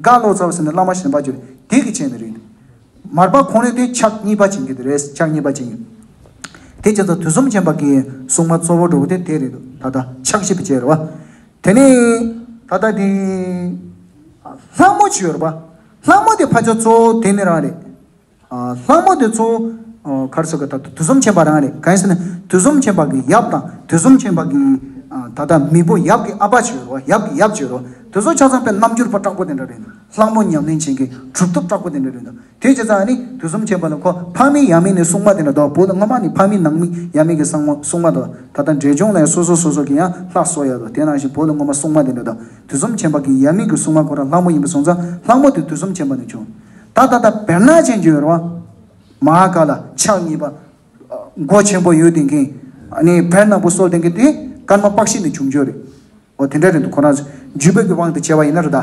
རྒ་ལོ་ཙཱ་བ་ཟེར་ནས་བླ་མ་གཞན་པ་ཅིག་རེད། དེ་གི་བྱས་ནས་རེད། མར་པ་ཁོང་རང་དེ་ཕྱག་གཉིས་པ་ཅན་གྱི་དེ་རེད། ཕྱག་གཉིས་པ་ཅན་གྱི། དེ་བྱས་ཙང་དུས་གསུམ་ཆེན་པོ་གི་སྲུང་མ་གཙོ་བོ་འགྲོ་བ་དེ་དེ་རེད་འདུག་ད་ལྟ་ཕྱག་བཞི་པ་བྱས་རེད་བ། དེ་ནས་ད་ལྟ་དེ་ལྷ་མོ་བྱས་རེད་བ། ལྷ་མོ་དེ་ཕལ་ཆེར་གཙོ་བོ་དེ་ནི་རང་རེད། ལྷ་མོ་དེ་ཚོ་ག་རེ་ཟེར་གི་ད་དུས་གསུམ་ཆེན་པོ་རང་རེད། གང་ཡིན་ཟེར་ན་དུས་གསུམ་ཆེན་པོ་གི་ཡབ་དང་དུས་གསུམ་ཆེན་པོ་གི་ད་ལྟ་མེས་པོ་ཡབ་ཀྱི་ཨ་ཕ་བྱོས་རོ། ཡབ་ཀྱི་ཡབ་བྱོས་རོ། དེ་ཚོ་ཆ་ཚང་དཔེ་རྣལ་འབྱོར་པ་དྲག་པོ་དེ་འདྲ་རེད། ལྷ་མོ་ཉམས་ལེན་བྱེད་མཁན་གྲུབ་ཐོབ་དྲག་པོ་དེ་འདྲ་རེད། དེ་བྱས་ཙང་ནི་དུས་གསུམ་ཆེན་པོ་ལ་ཁོ་ཕ་མེས་ཡ་མེས་ནས་སྲུང་མ་དེ་འདྲ་འདུག་བོད་ལ་སྔོན་མ་ནས་ཕ་མེས་ནང་མི་ཡ་མེས་ཀྱི་སྲུང་མ་སྲུང་མ་འདུག་ད་ལྟ་འབྲས་ལྗོངས་ལ་ཡང་སོ་སོ་སོ་སོ་གི་ཡང་ལྷ་གསོལ་ཡ་འདུག་དེ་ནང་བཞིན་བོད་ལ་སྔོན་མ་སྲུང་མ་དེ་འདྲ་འདུག་དུས་གསུམ་ཆེན་པོ་གི་ཡབ་མེས་ཀྱི་སྲུང་མ་ཁོ་རང་ལྷ་མོ་ཡིན་པ་སོང་ཙང་ལྷ་མོ་དེ་དུས་གསུམ་ཆེན་པོ་ནས་བྱུང་། ད་ད་ལྟ་བེར་ནག་ཅན་གྱི་ཡོད་རེད་བ། མ་ཧཱ་ཀཱ་ལ་ཕྱག་གཉིས་པ། མགོ་ཆེན་པོ་ཡོད་དེ་མཁན། ཨ་ནི་བེར་ནག་པོ་གསོལ་དེ་མཁན་དེ་ཀརྨ་པཀྵི་ནས་བྱུང་ཡོད་རེད། འོ་དེ་འདྲ་རེད་འདུག་ཁོ་རང་ཚོ་བརྒྱུད་པའི་གི་དབང་དུ་བྱས་པ་ཡིན་ན་རེད་ད།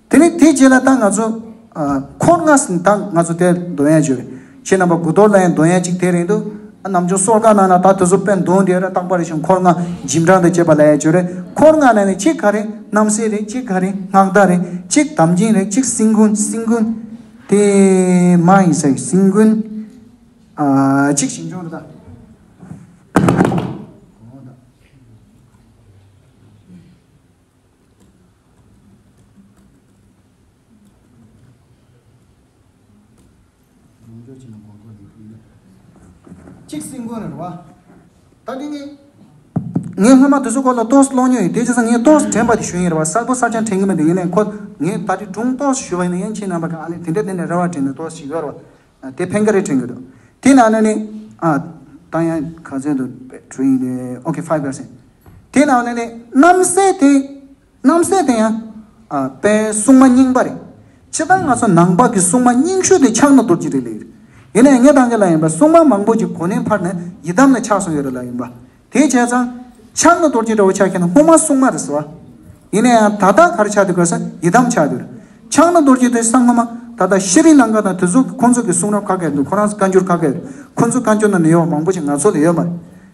དེ་ནས་དེའི་རྗེས་ལ་ད་ང་ཚོ་ཨ། འཁོར་ལྔ་ཟིན་ད་ང་ཚོ་དེ་འདོན་ཡ་ཅིག་རེད། ཁྱེད་རྣམ་པ་དགུ་གཏོར་ལ་ཡང་འདོན་ཡ་ཅིག་དེ་རེད་འདུག་ཨ་ནམ་རྒྱུན་གསོལ་ཁ་ནང་ན་ད་དེ་ཚོ་དཔེ་འདོན་དེ་རེད། རྟག་པར་ཞིང་འཁོར་ལྔ་འཇིམ་གྲངས་དང་བཅས་པ་ལ་ཡ་ཅིག་རེད། འཁོར་ལྔ་ནང་ནས་གཅིག་ག་རེ་རྣམ་སྲས་རེད། གཅིག་ག་རེ་སྔགས་བདག་རེད། གཅིག་དམ་ཅན་རེད། གཅིག་སྲིན་མགོན། སྲིན་མགོན་དེ་མ་ཡིན་ས་ཡིན། སྲིན་མགོན་ཨ། གཅིག་ཞིང་སྐྱོང་རེད་ད། གཅིག་སྲིན་མགོན་རེད་བ། ད་དེ་ངས་ངས་སྔོན་མ་དེ་ཚོ་སྐོར་ལ་ཏོག་ཙམ་ཀློག་མྱོང་ཡོད། དེ་བྱས་ཙང་ངས་ཏོག་ཙམ་དྲན་པ་དེ་ཞུ་ཡིན་རེད་བ། གསལ་པོ་གསལ་རྐྱང་དྲན་གྱི་མི་འདུག་ཡིན་ནའི་ཁོ་ངས་ད་དེ་སྒྲུང་ཏོག་ཙམ་ཞུ་བ་ཡིན་ན་ཡང་ཁྱེད་རྣམ་པ་གི་ཨ་ལས་དེ་འདྲ་དེ་འདྲ་རེ་བ་དྲན་ནས་ཏོག་ཙམ་ཞིག་ཡོད་རེད་བ། དེ་ཕན་གི་རེད་དྲན་གྱི་འདུག་དེ་ནང་ནས་ནི་ཨ། ད་ཡང་ག་ཚོད་དུ་བྲོས་ཡིན་ཏེ། ཨོ་ཁེ། ཕའི་བི་པར་སེན། དེ་ནང་ནས་ནི་རྣམ་སྲས་དེ། རྣམ་སྲས་དེ་ཡང་ཨ་དཔེ་སྲུང་མ་རྙིང་པ་རེད། སྤྱིར་བཏང་ང་ཚོ་ནང་པ་གི་སྲུང་མ་རྙིང་ཤོས་དེ་ཕྱག་ན་རྡོ་རྗེ་རེད་ལབ་ཡོད། ཡིན་ནའི་ངས་ད་གིན་ལབ་ཡིན་པ། སྲུང་མ་མང་པོ་ཅིག་གོ་གནས་འཕར་ནས་ཡི་དམ་ལ་ཆགས་སོང་ཡོད་རེད་ལབ་ཡིན་པ། དེ་བྱས་ཙང་ཕྱག་ན་རྡོ་རྗེ་འདྲ་བོ་ཆགས་མཁན་ནི་སྔོན་མ་སྲུང་མ་རེད་ཟེར་བ། ཡིན་ནའི་ཡང་ད་ལྟ་ག་རེ་ཆགས་འདུག་ག་ཟེར་ན་ཡི་དམ་ཆགས་འདུག་ཕྱག་ན་རྡོ་རྗེ་དེ་སྔོན་མ་ད་ལྟ་ཤྲི་ལང་ཀ་དང་དེ་ཚོ་ཁོང་ཚོ་གི་གསུང་རབ་ཁ་སྐད་འདུག་ཁོ་རང་བཀའ་འགྱུར་ཁ་སྐད། ཁོང་ཚོ་བཀའ་འགྱུར་ནང་ནས་ཡོད་པ་མང་པོ་ཞིག་ང་ཚོ་ལ་ཡོད་མ་རེད།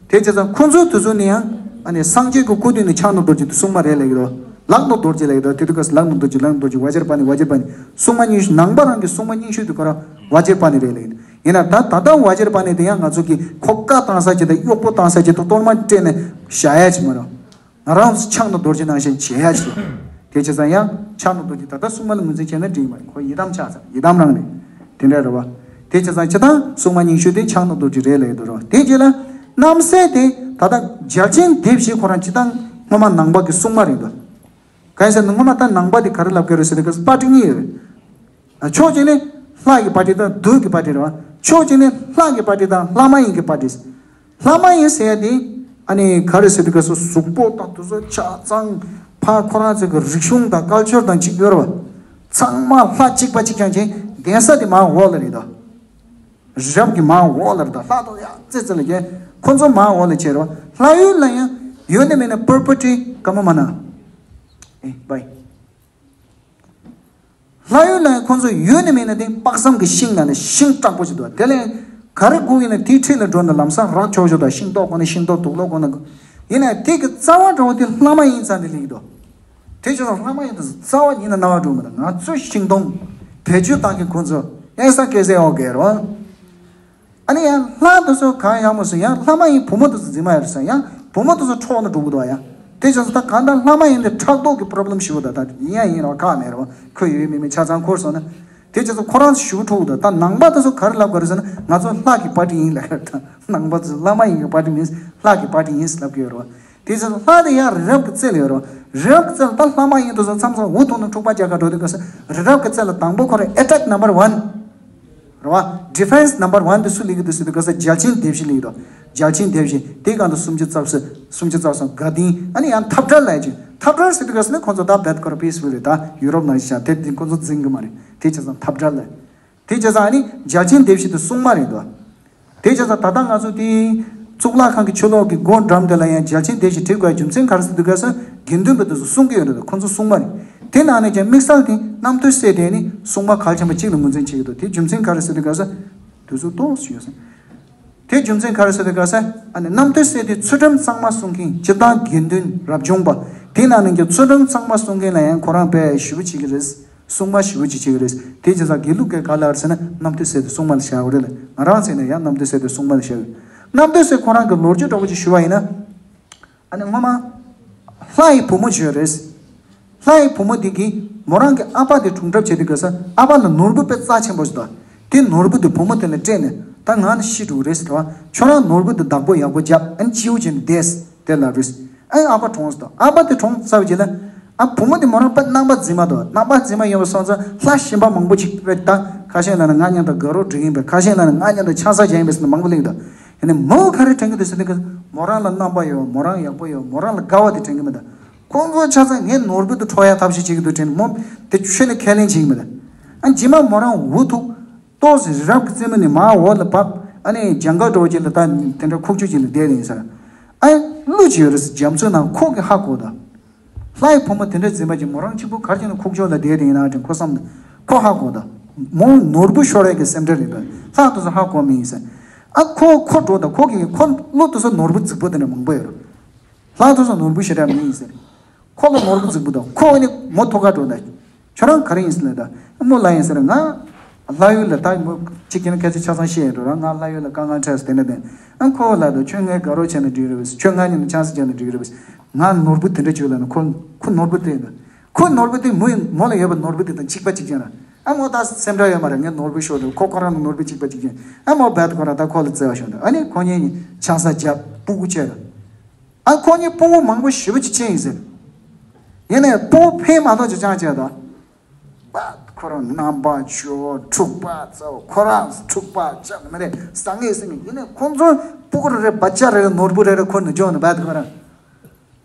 དེ་བྱས་ཙང་ཁོང་ཚོ་དེ་ཚོ་ནས་ཡང་ཨ་ནི་སངས་རྒྱས་ཀྱི་སྐུ་དུས་ནས་ཕྱག་ན་རྡོ་རྗེ་དེ་སྲུང་མ་རེད་ལབ་ཀྱི་འདུག་ལག་ན་རྡོ་རྗེ་ལབ་ཀྱི་འདུག་དེ་དུས་སྐབས་སུ་ལག་ན་རྡོ་རྗེ། ལག་ན་རྡོ་རྗེ། བཛྲ་པཱ་ཎི། བཛྲ་པཱ་ཎི། སྲུང་མ་རྙིང་ཤོས། ནང་པ་རང་གི་སྲུང་མ་རྙིང་ཤོས་དེ་ཁོ་རང་བཛྲ་པཱ་ཎི་རེད་ལབ་ཀྱི་འདུག་ཡིན་ན་ད་ད་ལྟ་བཛྲ་པཱ་ཎི་དེ་ཡང་ང་ཚོ་གིས་ཁོ་བཀའ་བཏང་ས་ཅིག་དང་གཡོག་པོ་བཏང་ས་ཅིག་དང་གཏོར་མ་སྤྲད་ནས་བཞག་ཡ་ཅིག་མ་རེད། ང་རང་ཚོ་ཕྱག་ན་རྡོ་རྗེ་ནང་བཞིན་བྱེད་ཡ་ཅིག་དེ་བྱས་ཙང་ཡང་ཕྱག་ན་རྡོ་རྗེ་ད་ལྟ་སྲུང་མ་ལ་ངོས་འཛིན་བྱས་ན་འགྲིག་མ་རེད། ཁོ་ཡི་དམ་ཆགས་ཚར། ཡི་དམ་རང་རེད། དེ་འདྲ་རེད་བ། དེ་བྱས་ཙང་སྤྱིར་བཏང་སྲུང་མ་རྙིང་ཤོས་དེ་ཕྱག་ན་རྡོ་རྗེ་རེད་ལབ་ཀྱི་འདུག་རེད་བ། དེ་རྗེས་ལ་རྣམ་སྲས་དེ་ད་ལྟ་རྒྱལ་ཆེན་སྡེ་བཞི་ཁོ་རང་སྤྱིར་བཏང་སྔོན་མ་ནང་པ་གི་སྲུང་མ་རེད་འདུག་གང་ཡིན་ཟེར་ན་སྔོན་མ་ད་ནང་པ་དེ་ག་རེ་ལབ་ཀྱི་རེད་ཟེར་ན་པར་ཊི་གཉིས་ཡོད་རེད། ཕྱོགས་གཅིག་ནི་ལྷ་ཡི་པར་ཊི་དང་བདུད་ཀྱི་པར་ཊི་རེད་བ། ཕྱོགས་གཅིག་ནི་ལྷ་ཡི་པར་ཊི་དང་ལྷ་མ་ཡིན་གྱི་པར་ཊི། ལྷ་མ་ཡིན་ཟེར་ཡ་དེ་ཨ་ནི་ག་རེ་ཟེར་དུས་སྐབས་སུ་གཟུགས་པོ་དང་དེ་ཚོ་ཆ་ཚང་ཕ་ཁོ་རང་ཚོ་གི་རིག་གཞུང་དང་ཀལ་ཅར་དང་གཅིག་ཡོད་རེད་བ། ཚང་མ་ལྷ་གཅིག་པ་གཅིག་རྐྱང་ཅན་གདན་ས་དེ་མར་འོག་ལ་རེད་ད། རི་རབ་ཀྱི་མར་འོག་ལ་རེད་ད། ལྷ་དང་ཡ་ཙེ་ཙེ་ལ་རྒྱལ། ཁོ་ཚོ་མར་འོག་ལ་བྱས་རེད་བ། ལྷ་ཡུལ་ལ་ཡང་ཡོད་ནི་མེད་ན་པར་པར་ཊི་ག་མོ་མ་ན། ཨེ་བའི། ལྷ་ཡུལ་ལ་ཡང་ཁོང་ཚོ་ཡོད་ནི་མེད་ནི་དེ་དཔག་བསམ་གྱི་ཤིང་ནང་ནས་ཤིང་དྲག་པོ་ཞིག་འདུག་དེ་ལས་ག་རེ་དགོས་ཡིན་ན་དེའི་འཁྲིས་ལ་འགྲོ་ན་ལམ་སང་རག་ཆོག་ཆོག་དང་། ཤིང་ཏོག་དགོས་ན་ཤིང་ཏོག། དུག་ལོག་དགོས་ན་དགོས། ཡིན་ན་དེ་གི་རྩ་བ་འདྲ་བོ་དེ་ལྷ་མ་ཡིན་ཙང་དེ་ལེགས་འདུག་དེ་བྱས་ཙང་ལྷ་མ་ཡིན་དེ་རྩ་བ་ཉིད་ནས་རྣ་བར་འགྲོ་མི་འདུག་ང་ཚོས་ཤིང་སྡོང་བེད་སྤྱོད་བཏང་མཁན་ཁོང་ཚོ་ཨེ་ས་ཀེ་ཟེ་ཨོ་གེ་རོ། ཨ་ནི་ཡང་ལྷ་དེ་ཚོ་གང་ཡག་མོ་སོང་། ཡང་ལྷ་མ་ཡིན་བུ་མོ་དེ་ཚོ་འཛིན་མ་ཡོད་རེད་ཟེར། ཡང་བུ་མོ་དེ་ཚོ་འཕྲོག་ནས་འགྲོ་གི་འདུག་ཡ། དེ་བྱས་ཙང་ད་གང་ལྟར་ལྷ་མ་ཡིན་དེ་ཕྲག་དོག་གི་པོ་རོབ་ལེམ་ཞེ་པོ་ད་ད་ཡིན་ཡ་ཡིན་རོགས་ཁག་མེད་རོགས། ཁོ་ཡོད་མེད་མེད་ཆ་ཚང་འཁོར་སོང་ན། དེ་བྱས་ཙང་ཁོ་རང་ཚོ་ཞེ་པོ་འཕྲོག་གི་འདུག་ད་ནང་པ་དེ་ཚོ་ག་རེ་ལབ་དགོས་རེད་ཟེར་ན། ང་ཚོ་ལྷ་གི་པར་ཊི་ཡིན་ལབ་ཀྱི་རེད། ད་ནང་པ་ཚོ་ལྷ་མ་ཡིན་གྱི་པར་ཊི་མིན། ལྷ་གི་པར་ཊི་ཡིན་ལབ་ཀྱི་ཡོད་རོགས། དེ་ཚོ་ལྷ་དེ་ཡང་རི་རབ་ཀྱི་རྩེ་ལ་ཡོད་རོགས། རི་རབ་ཀྱི་རྩེ་ལ་ད་ལྷ་མ་ཡིན་དེ་ཚོ་མཚམས་མཚམས་འུ་ཐུག་ནས་འཁྲུག་པ་རྒྱག་ག་འགྲོ་དུས་སྐབས་སུ་རི་རབ་ཀྱི་རྩེ་ལ་དང་པོ་ཁོ་རང་ཨེ་ཊེག་ནམ་བར་ཝན་རེད་བ། ཌི་ཕེན་སི་ནམ་བར་ཝན་དེ་སུ་ལས་ཀྱི་འདུག་ཟེར་དུས་སྐབས་སུ་རྒྱལ་ཆེན་སྡེ་བཞི་ལས་ཀྱི་འདུག་རྒྱལ་ཆེན་སྡེ་བཞི་དེའི་སྒང་དུ་སུམ་ཅུ་རྩ་གསུམ། སུམ་ཅུ་རྩ་གསུམ་དགའ་ལྡན། ཨ་ནི་ཡང་འཐབ་བྲལ་ལབ་ཀྱི། འཐབ་བྲལ་ཟེར་དུས་སྐབས་སུ་ནི་ཁོང་ཚོ་ད་བེད་ཁོ་རང་པི་སི་ཕུལ་རེད། ད་ཡུ་རོབ་ནང་བཞིན་དེ་དེ་ཁོང་ཚོ་འཛིན་གྱི་མ་རེད། དེ་བྱས་ཙང་འཐབ་བྲལ་ལབ། དེ་བྱས་ཙང་ཨ་ནི་རྒྱལ་ཆེན་སྡེ་བཞི་དེ་སྲུང་མ་རེད་འདུག་དེ་བྱས་ཙང་ད་ལྟ་ང་ཚོ་དེ་གཙུག་ལག་ཁང་གི་ཆུ་ལོག་གི་སྒོ་འགྲམ་དེ་ལ་ཡང་རྒྱལ་ཆེན་སྡེ་བཞི་བྲིས་དགོས་རྒྱུ་མཚན་ག་རེ་ཟེར་དུས་སྐབས་སུ་དགེ་འདུན་པ་དེ་ཚོ་སྲུང་གི་ཡོད་རེད། ཁོང་ཚོ་སྲུང་མ་རེད། དེ་ནང་ནས་ཀྱང་དམིགས་བསལ་དེ་རྣམ་ཐོས་སྲས་དེ་ནི་སྲུང་མ་གལ་ཆེན་པོ་གཅིག་ལ་ངོས་འཛིན་བྱེད་ཀྱི་འདུག་དེ་རྒྱུ་མཚན་ག་རེ་ཟེར་དུས་སྐབས་སུ་དེ་ཚོ་ཏོག་ཙམ་ཡོད་ཟེར། དེ་རྒྱུ་མཚན་ག་རེ་ཟེར་དུས་སྐབས་སུ་ཨ་ནི་རྣམ་ཐོས་སྲས་དེ་ཚུལ་ཁྲིམས་གཙང་མ་སྲུང་མཁན། སྤྱིར་བཏང་དགེ་འདུན་རབ་བྱུང་པ་དེ་ནང་ནས་ཀྱང་ཚུལ་ཁྲིམས་གཙང་མ་སྲུང་མཁན་ལ་ཡང་ཁོ་རང་དཔེ་ཞེ་པོ་བྱེད་ཀྱི་རེད། སྲུང་མ་ཞེ་པོ་ཅིག་བྱེད་ཀྱི་རེད། དེ་བྱས་ཙང་དགེ་ལུགས་ཀྱིས་ག་ལབ་རེད་ཟེར་ན་རྣམ་ཐོས་སྲས་དེ་སྲུང་མ་ལ་བཞག་ཡོད་རེད་ལ། ང་རང་ཚོ་ནས་ཡང་རྣམ་ཐོས་སྲས་དེ་སྲུང་མ་ལ་བཞག་ཡོད། རྣམ་ཐོས་སྲས་ཁོ་རང་གི་ལོ་རྒྱུས་འདྲ་བོ་ཅིག་ཞུ་བ་ཡིན་ན། ཨ་ནི་སྔོན་མ་ལྷ་ཡི་བུ་མོ་ཅིག་ཡོད་རེད། ལྷ་ཡི་བུ་མོ་དེ་གིས་མོ་རང་གི་ཨ་ཕ་དེ་གྲོངས་གྲབས་བྱས་དུས་སྐབས་སུ་ཨ་ཕ་ལ་ནོར་བུ་དཔེ་རྩ་ཆེན་པོ་ཞིག་འདུག་དེ་ནོར་བུ་དེ་བུ་མོ་དེ་ལ་སྤྲད་ནས། ད་ང་ནི་ཤི་འགྲོ་གི་རེད་ཟེར་བ། ཁྱོད་རང་ནོར་བུ་དེ་བདག་པོ་ཡག་པོ་རྒྱབ། ཨ་ནི་སྐྱིད་པོ་བྱས་ནས་བསྡད་ཟེར་དེ་ལབ་རེད། ཨ་ཨ་ཕ་གྲོངས་སོང་། ཨ་ཕ་དེ་གྲོངས་ཚར་བའི་རྗེས་ལ། ཨ་བུ་མོ་དེ་མོ་རང་དཔེ་རྣམ་པ་རྫུན་མ་འདུག་རྣམ་པ་རྫུན་མ་ཡིན་པ་སོང་ཙང་ལྷ་གཞན་པ་མང་པོ་ཅིག་དཔེ་ད་ཁ་ཤས་ལ་ནི་ང་མཉམ་དུ་དགའ་རོགས་སྒྲིག་ཡིན་པས། ཁ་ཤས་ལ་ནི་ང་མཉམ་དུ་ཆང་ས་བརྒྱབ་ཡིན་པས་ཟེར་ནས་མང་པོ་གླེང་འདུག་ཡིན་ནའི་མོ་ག་རེ་དྲན་གྱི་འདུག་ཟེར་དུས་སྐབས་མོ་རང་ལ་རྣམ་པ་ཡོད། མོ་རང་ཡག་པོ་ཡོད། མོ་རང་ལ་དགའ་བ་དེ་དྲན་གྱི་མི་འདུག་ཁོང་ཚོ་ཆ་ཚང་ངས་ནོར་བུ་དེ་འཕྲོག་ཡ་ཐབས་ཤེས་བྱེད་ཀྱི་འདུག་དྲན་ནས་མོ་དེ་ཆོས་ལ་ཁས་ལེན་བྱེད་ཀྱི་མི་འདུག་ཨ་རྗེས་མ་མོ་རང་འུ་ཐུག་ཏོག་ཙམ་རི་རབ་ཀྱི་རྩེ་མོ་ནས་མར་འོག་ལ་བབས། ཨ་ནི་ལྗང་ག་འདྲ་བོ་ཅིག་ལ་ད་དེ་འདྲ་ཁུག་ཀྱོག་ཅིག་ལ་བསྡད་ཡིན་ས་རེད། ཨ་ཀླུ་ཅིག་ཡོད་རེད་ཟེར། རྒྱ་མཚོའི་ནང་ཁོ་གིས་ཧ་གོ་ད། ལྷ་ཡི་བུ་མོ་དེ་འདྲ་རྫུན་མ་ཅིག་མོ་རང་གཅིག་པུ་ག་རེ་བྱས་ནས་ཁུག་ཀྱོག་ལ་བསྡད་དེ་ཡིན་ན་དྲན་ཁོ་བསམ་ནས་ཁོ་ཧ་གོ་ད། མོ་ནོར་བུ་ཤོར་ཡས་ཀྱི་སེམས་ཁྲལ་རེད་པས། ལྷ་དེ་ཚོ་ཧ་གོ་མི་ཡིན་ཟེར། ཨ་ཁོ་ཁོ་འགྲོ་ད། ཁོ་གིས་ཁོ་ཀླུ་དེ་ཚོ་ནོར་བུ་རྫིག་པོ་དེ་འདྲ་མང་པོ་ཡོད་རེད། ལྷ་དེ་ཚོ་ནོར་བུ་ཞེ་དྲག་མི་ཡིན་ཟེར། ཁོ་ལ་ནོར་བུ་རྫིག་པོ་འདུག་ཁོ་ནི་མོ་ཐུག་ག་འགྲོ་ད། ཁྱོད་རང་ག་རེ་ཡིན་ཟེར་ལབ་ད། མོ་ལ་ཡིན་ཟེར། ང་ལྷ་ཡུལ་ལ་ད་མོ་གཅིག་གིས་ནི་སྐད་ཆ་ཆ་ཚང་བཤད་ཡོད་འགྲོ་ར། ང་ལྷ་ཡུལ་ལ་དཀའ་ངལ་འཕྲད་སོང་དེ་འདྲ་དེ། ཨ་ཁོ་ལ་ད་ཁྱོད་ངའི་དགའ་རོགས་བྱས་ན་འགྲིག་རེད་པས། ཁྱོད་ང་གཉིས་ནི་ཆང་ས་བརྒྱབ་ན་འགྲིག་རེད་པས། ང་ནོར་བུ་དེ་འདྲ་བྱུང་ལབ་ན་ཁོ་ཁོ་ནོར་བུ་དེ་ཡིན་ད། ཁོ་ནོར་བུ་དེ་མོ་ཡིན་མོ་ལ་ཡོད་པ་ནོར་བུ་དེ་དང་གཅིག་པ་གཅིག་རྐྱང་ར། ཨ་མོ་ད་སེམས་ཁྲལ་ཡོད་མ་རེད། ངའི་ནོར་བུ་ཤོར་འདུག་ཁོ་ཁོ་རང་ནི་ནོར་བུ་གཅིག་པ་གཅིག་རྐྱང་། ཨ་མོ་རྦད་ཁོ་རང་ད་ཁོ་ལ་བརྩེ་བ་ཤོར་འདུག་ཨ་ནི་ཁོ་གཉིས་གཉིས་ཆང་ས་བརྒྱབ་སྤུ་གུ་སྐྱེས་ར། ཨ་ཁོ་གཉིས་སྤུ་གུ་མང་པོ་ཞེ་པོ་ཅིག་སྐྱེས་ཡིན་ཟེར། ཡིན་ནའི་སྤུ་གུ་ཕན་མ་ཐོགས་ཅིག་ཅང་བྱས་དང་། པ་ ཁོ་རང་རྣམ་པ་ཆོ་འཁྲུག་པ་ཚོ་ཁོ་རང་འཁྲུག་པ་ཅག་མི་རེད་ཟ་ངེས་ཟིན་ཡིན་ནས་ཁོང་ཚོ་སྤུ་གུ་རེ་རེ་བ་ཅག་རེ་རེ་ནོར་བུ་རེ་རེ་ཁོ་ནི་འཇོག་ནི་བད་ཁོ་རང་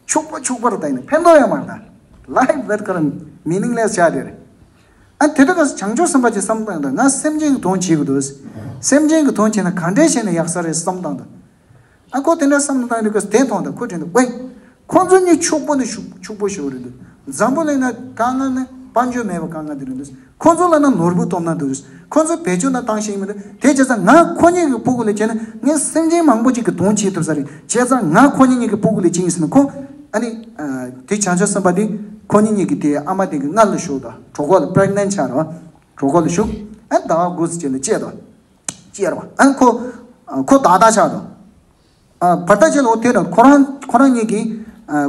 ཕྱུག་པོ་ཕྱུག་པོར་བལྟས་ནས་ཕན་ཐོགས་ཡང་མ་ལ་ལའིབ་བད་ཁོ་རང་མི་ནིང་ལེས་ཆགས་དེ་རེད། ཨ་དེ་དུས་ཀ་བྱང་ཆུབ་སེམས་དཔའ་ཅིག་བསམ་བཏང་དང་ང་སེམས་ཅན་གྱི་དོན་བྱེད་དགོས་འདུག་སེམས་ཅན་གྱི་དོན་བྱས་ན་ག་འདྲས་བྱས་ན་ཡག་ས་རེད་བསམ་བཏང་དང་། ཨ་ཁོ་དེ་འདྲ་བསམ་བཏང་དུས་ཀ་དེ་མཐོང་དང་ཁོ་དྲན་འདུག་ཝེ། ཁོ་ཚོ་གཉིས་ཕྱུག་པོ་ནི་ཕྱུག་ཕྱུག་པོ་ཞིག་རེད་འདུག་འཛམ་བུ་གླིང་ན་དཀའ་ངལ་ནི་དཔལ་འབྱོར་མེད་པ་དཀའ་ངལ་དེ་རེད་འདུག་ཁོ་ཚོ་ལ་ན་ནོར་བུ་སྟོབས་ན་འདུག་ཁོ་ཚོ་བེད་སྤྱོད་ན་བཏང་ཤེས་མི་འདུག་དེ་བྱས་ཙང་ང་ཁོ་གཉིས་ཀྱི་སྤུ་གུ་ལ་བྱས་ན་ངས་སེམས་ཅན་མང་པོ་ཅིག་གི་དོན་བྱེད་ཐུབ་ས་རེད་བྱས་ཙང་ང་ཁོ་གཉིས་གཉིས་ཀྱི་སྤུ་གུ་ལ་བྱིན་ཟིན་ན་ཁོ་ཨ་ནི་དེ་བྱང་ཆུབ་སེམས་དཔའ་དེ་ཁོ་གཉིས་གཉིས་ཀྱི་དེ་ཨ་མ་དེ་གི་མངལ་ལ་ཞུགས་དང་གྲོད་ཁོག་ལ་པྲེག་ནེན་ཆགས་ར་གྲོད་ཁོག་ལ་ཞུགས་ཨ་ཟླ་བ་དགུ་ཙམ་ཅིག་ལ་སྐྱེས་དང་། ཅེར་བ། ཨན་ཁོ། ཁོ་ད་ལྟ་ཆགས་དང་། བར་ཐག་ཅེར་ལོ་དེ་ར་ཁོ་རང་ཁོ་རང་གཉིས་ཀྱིས།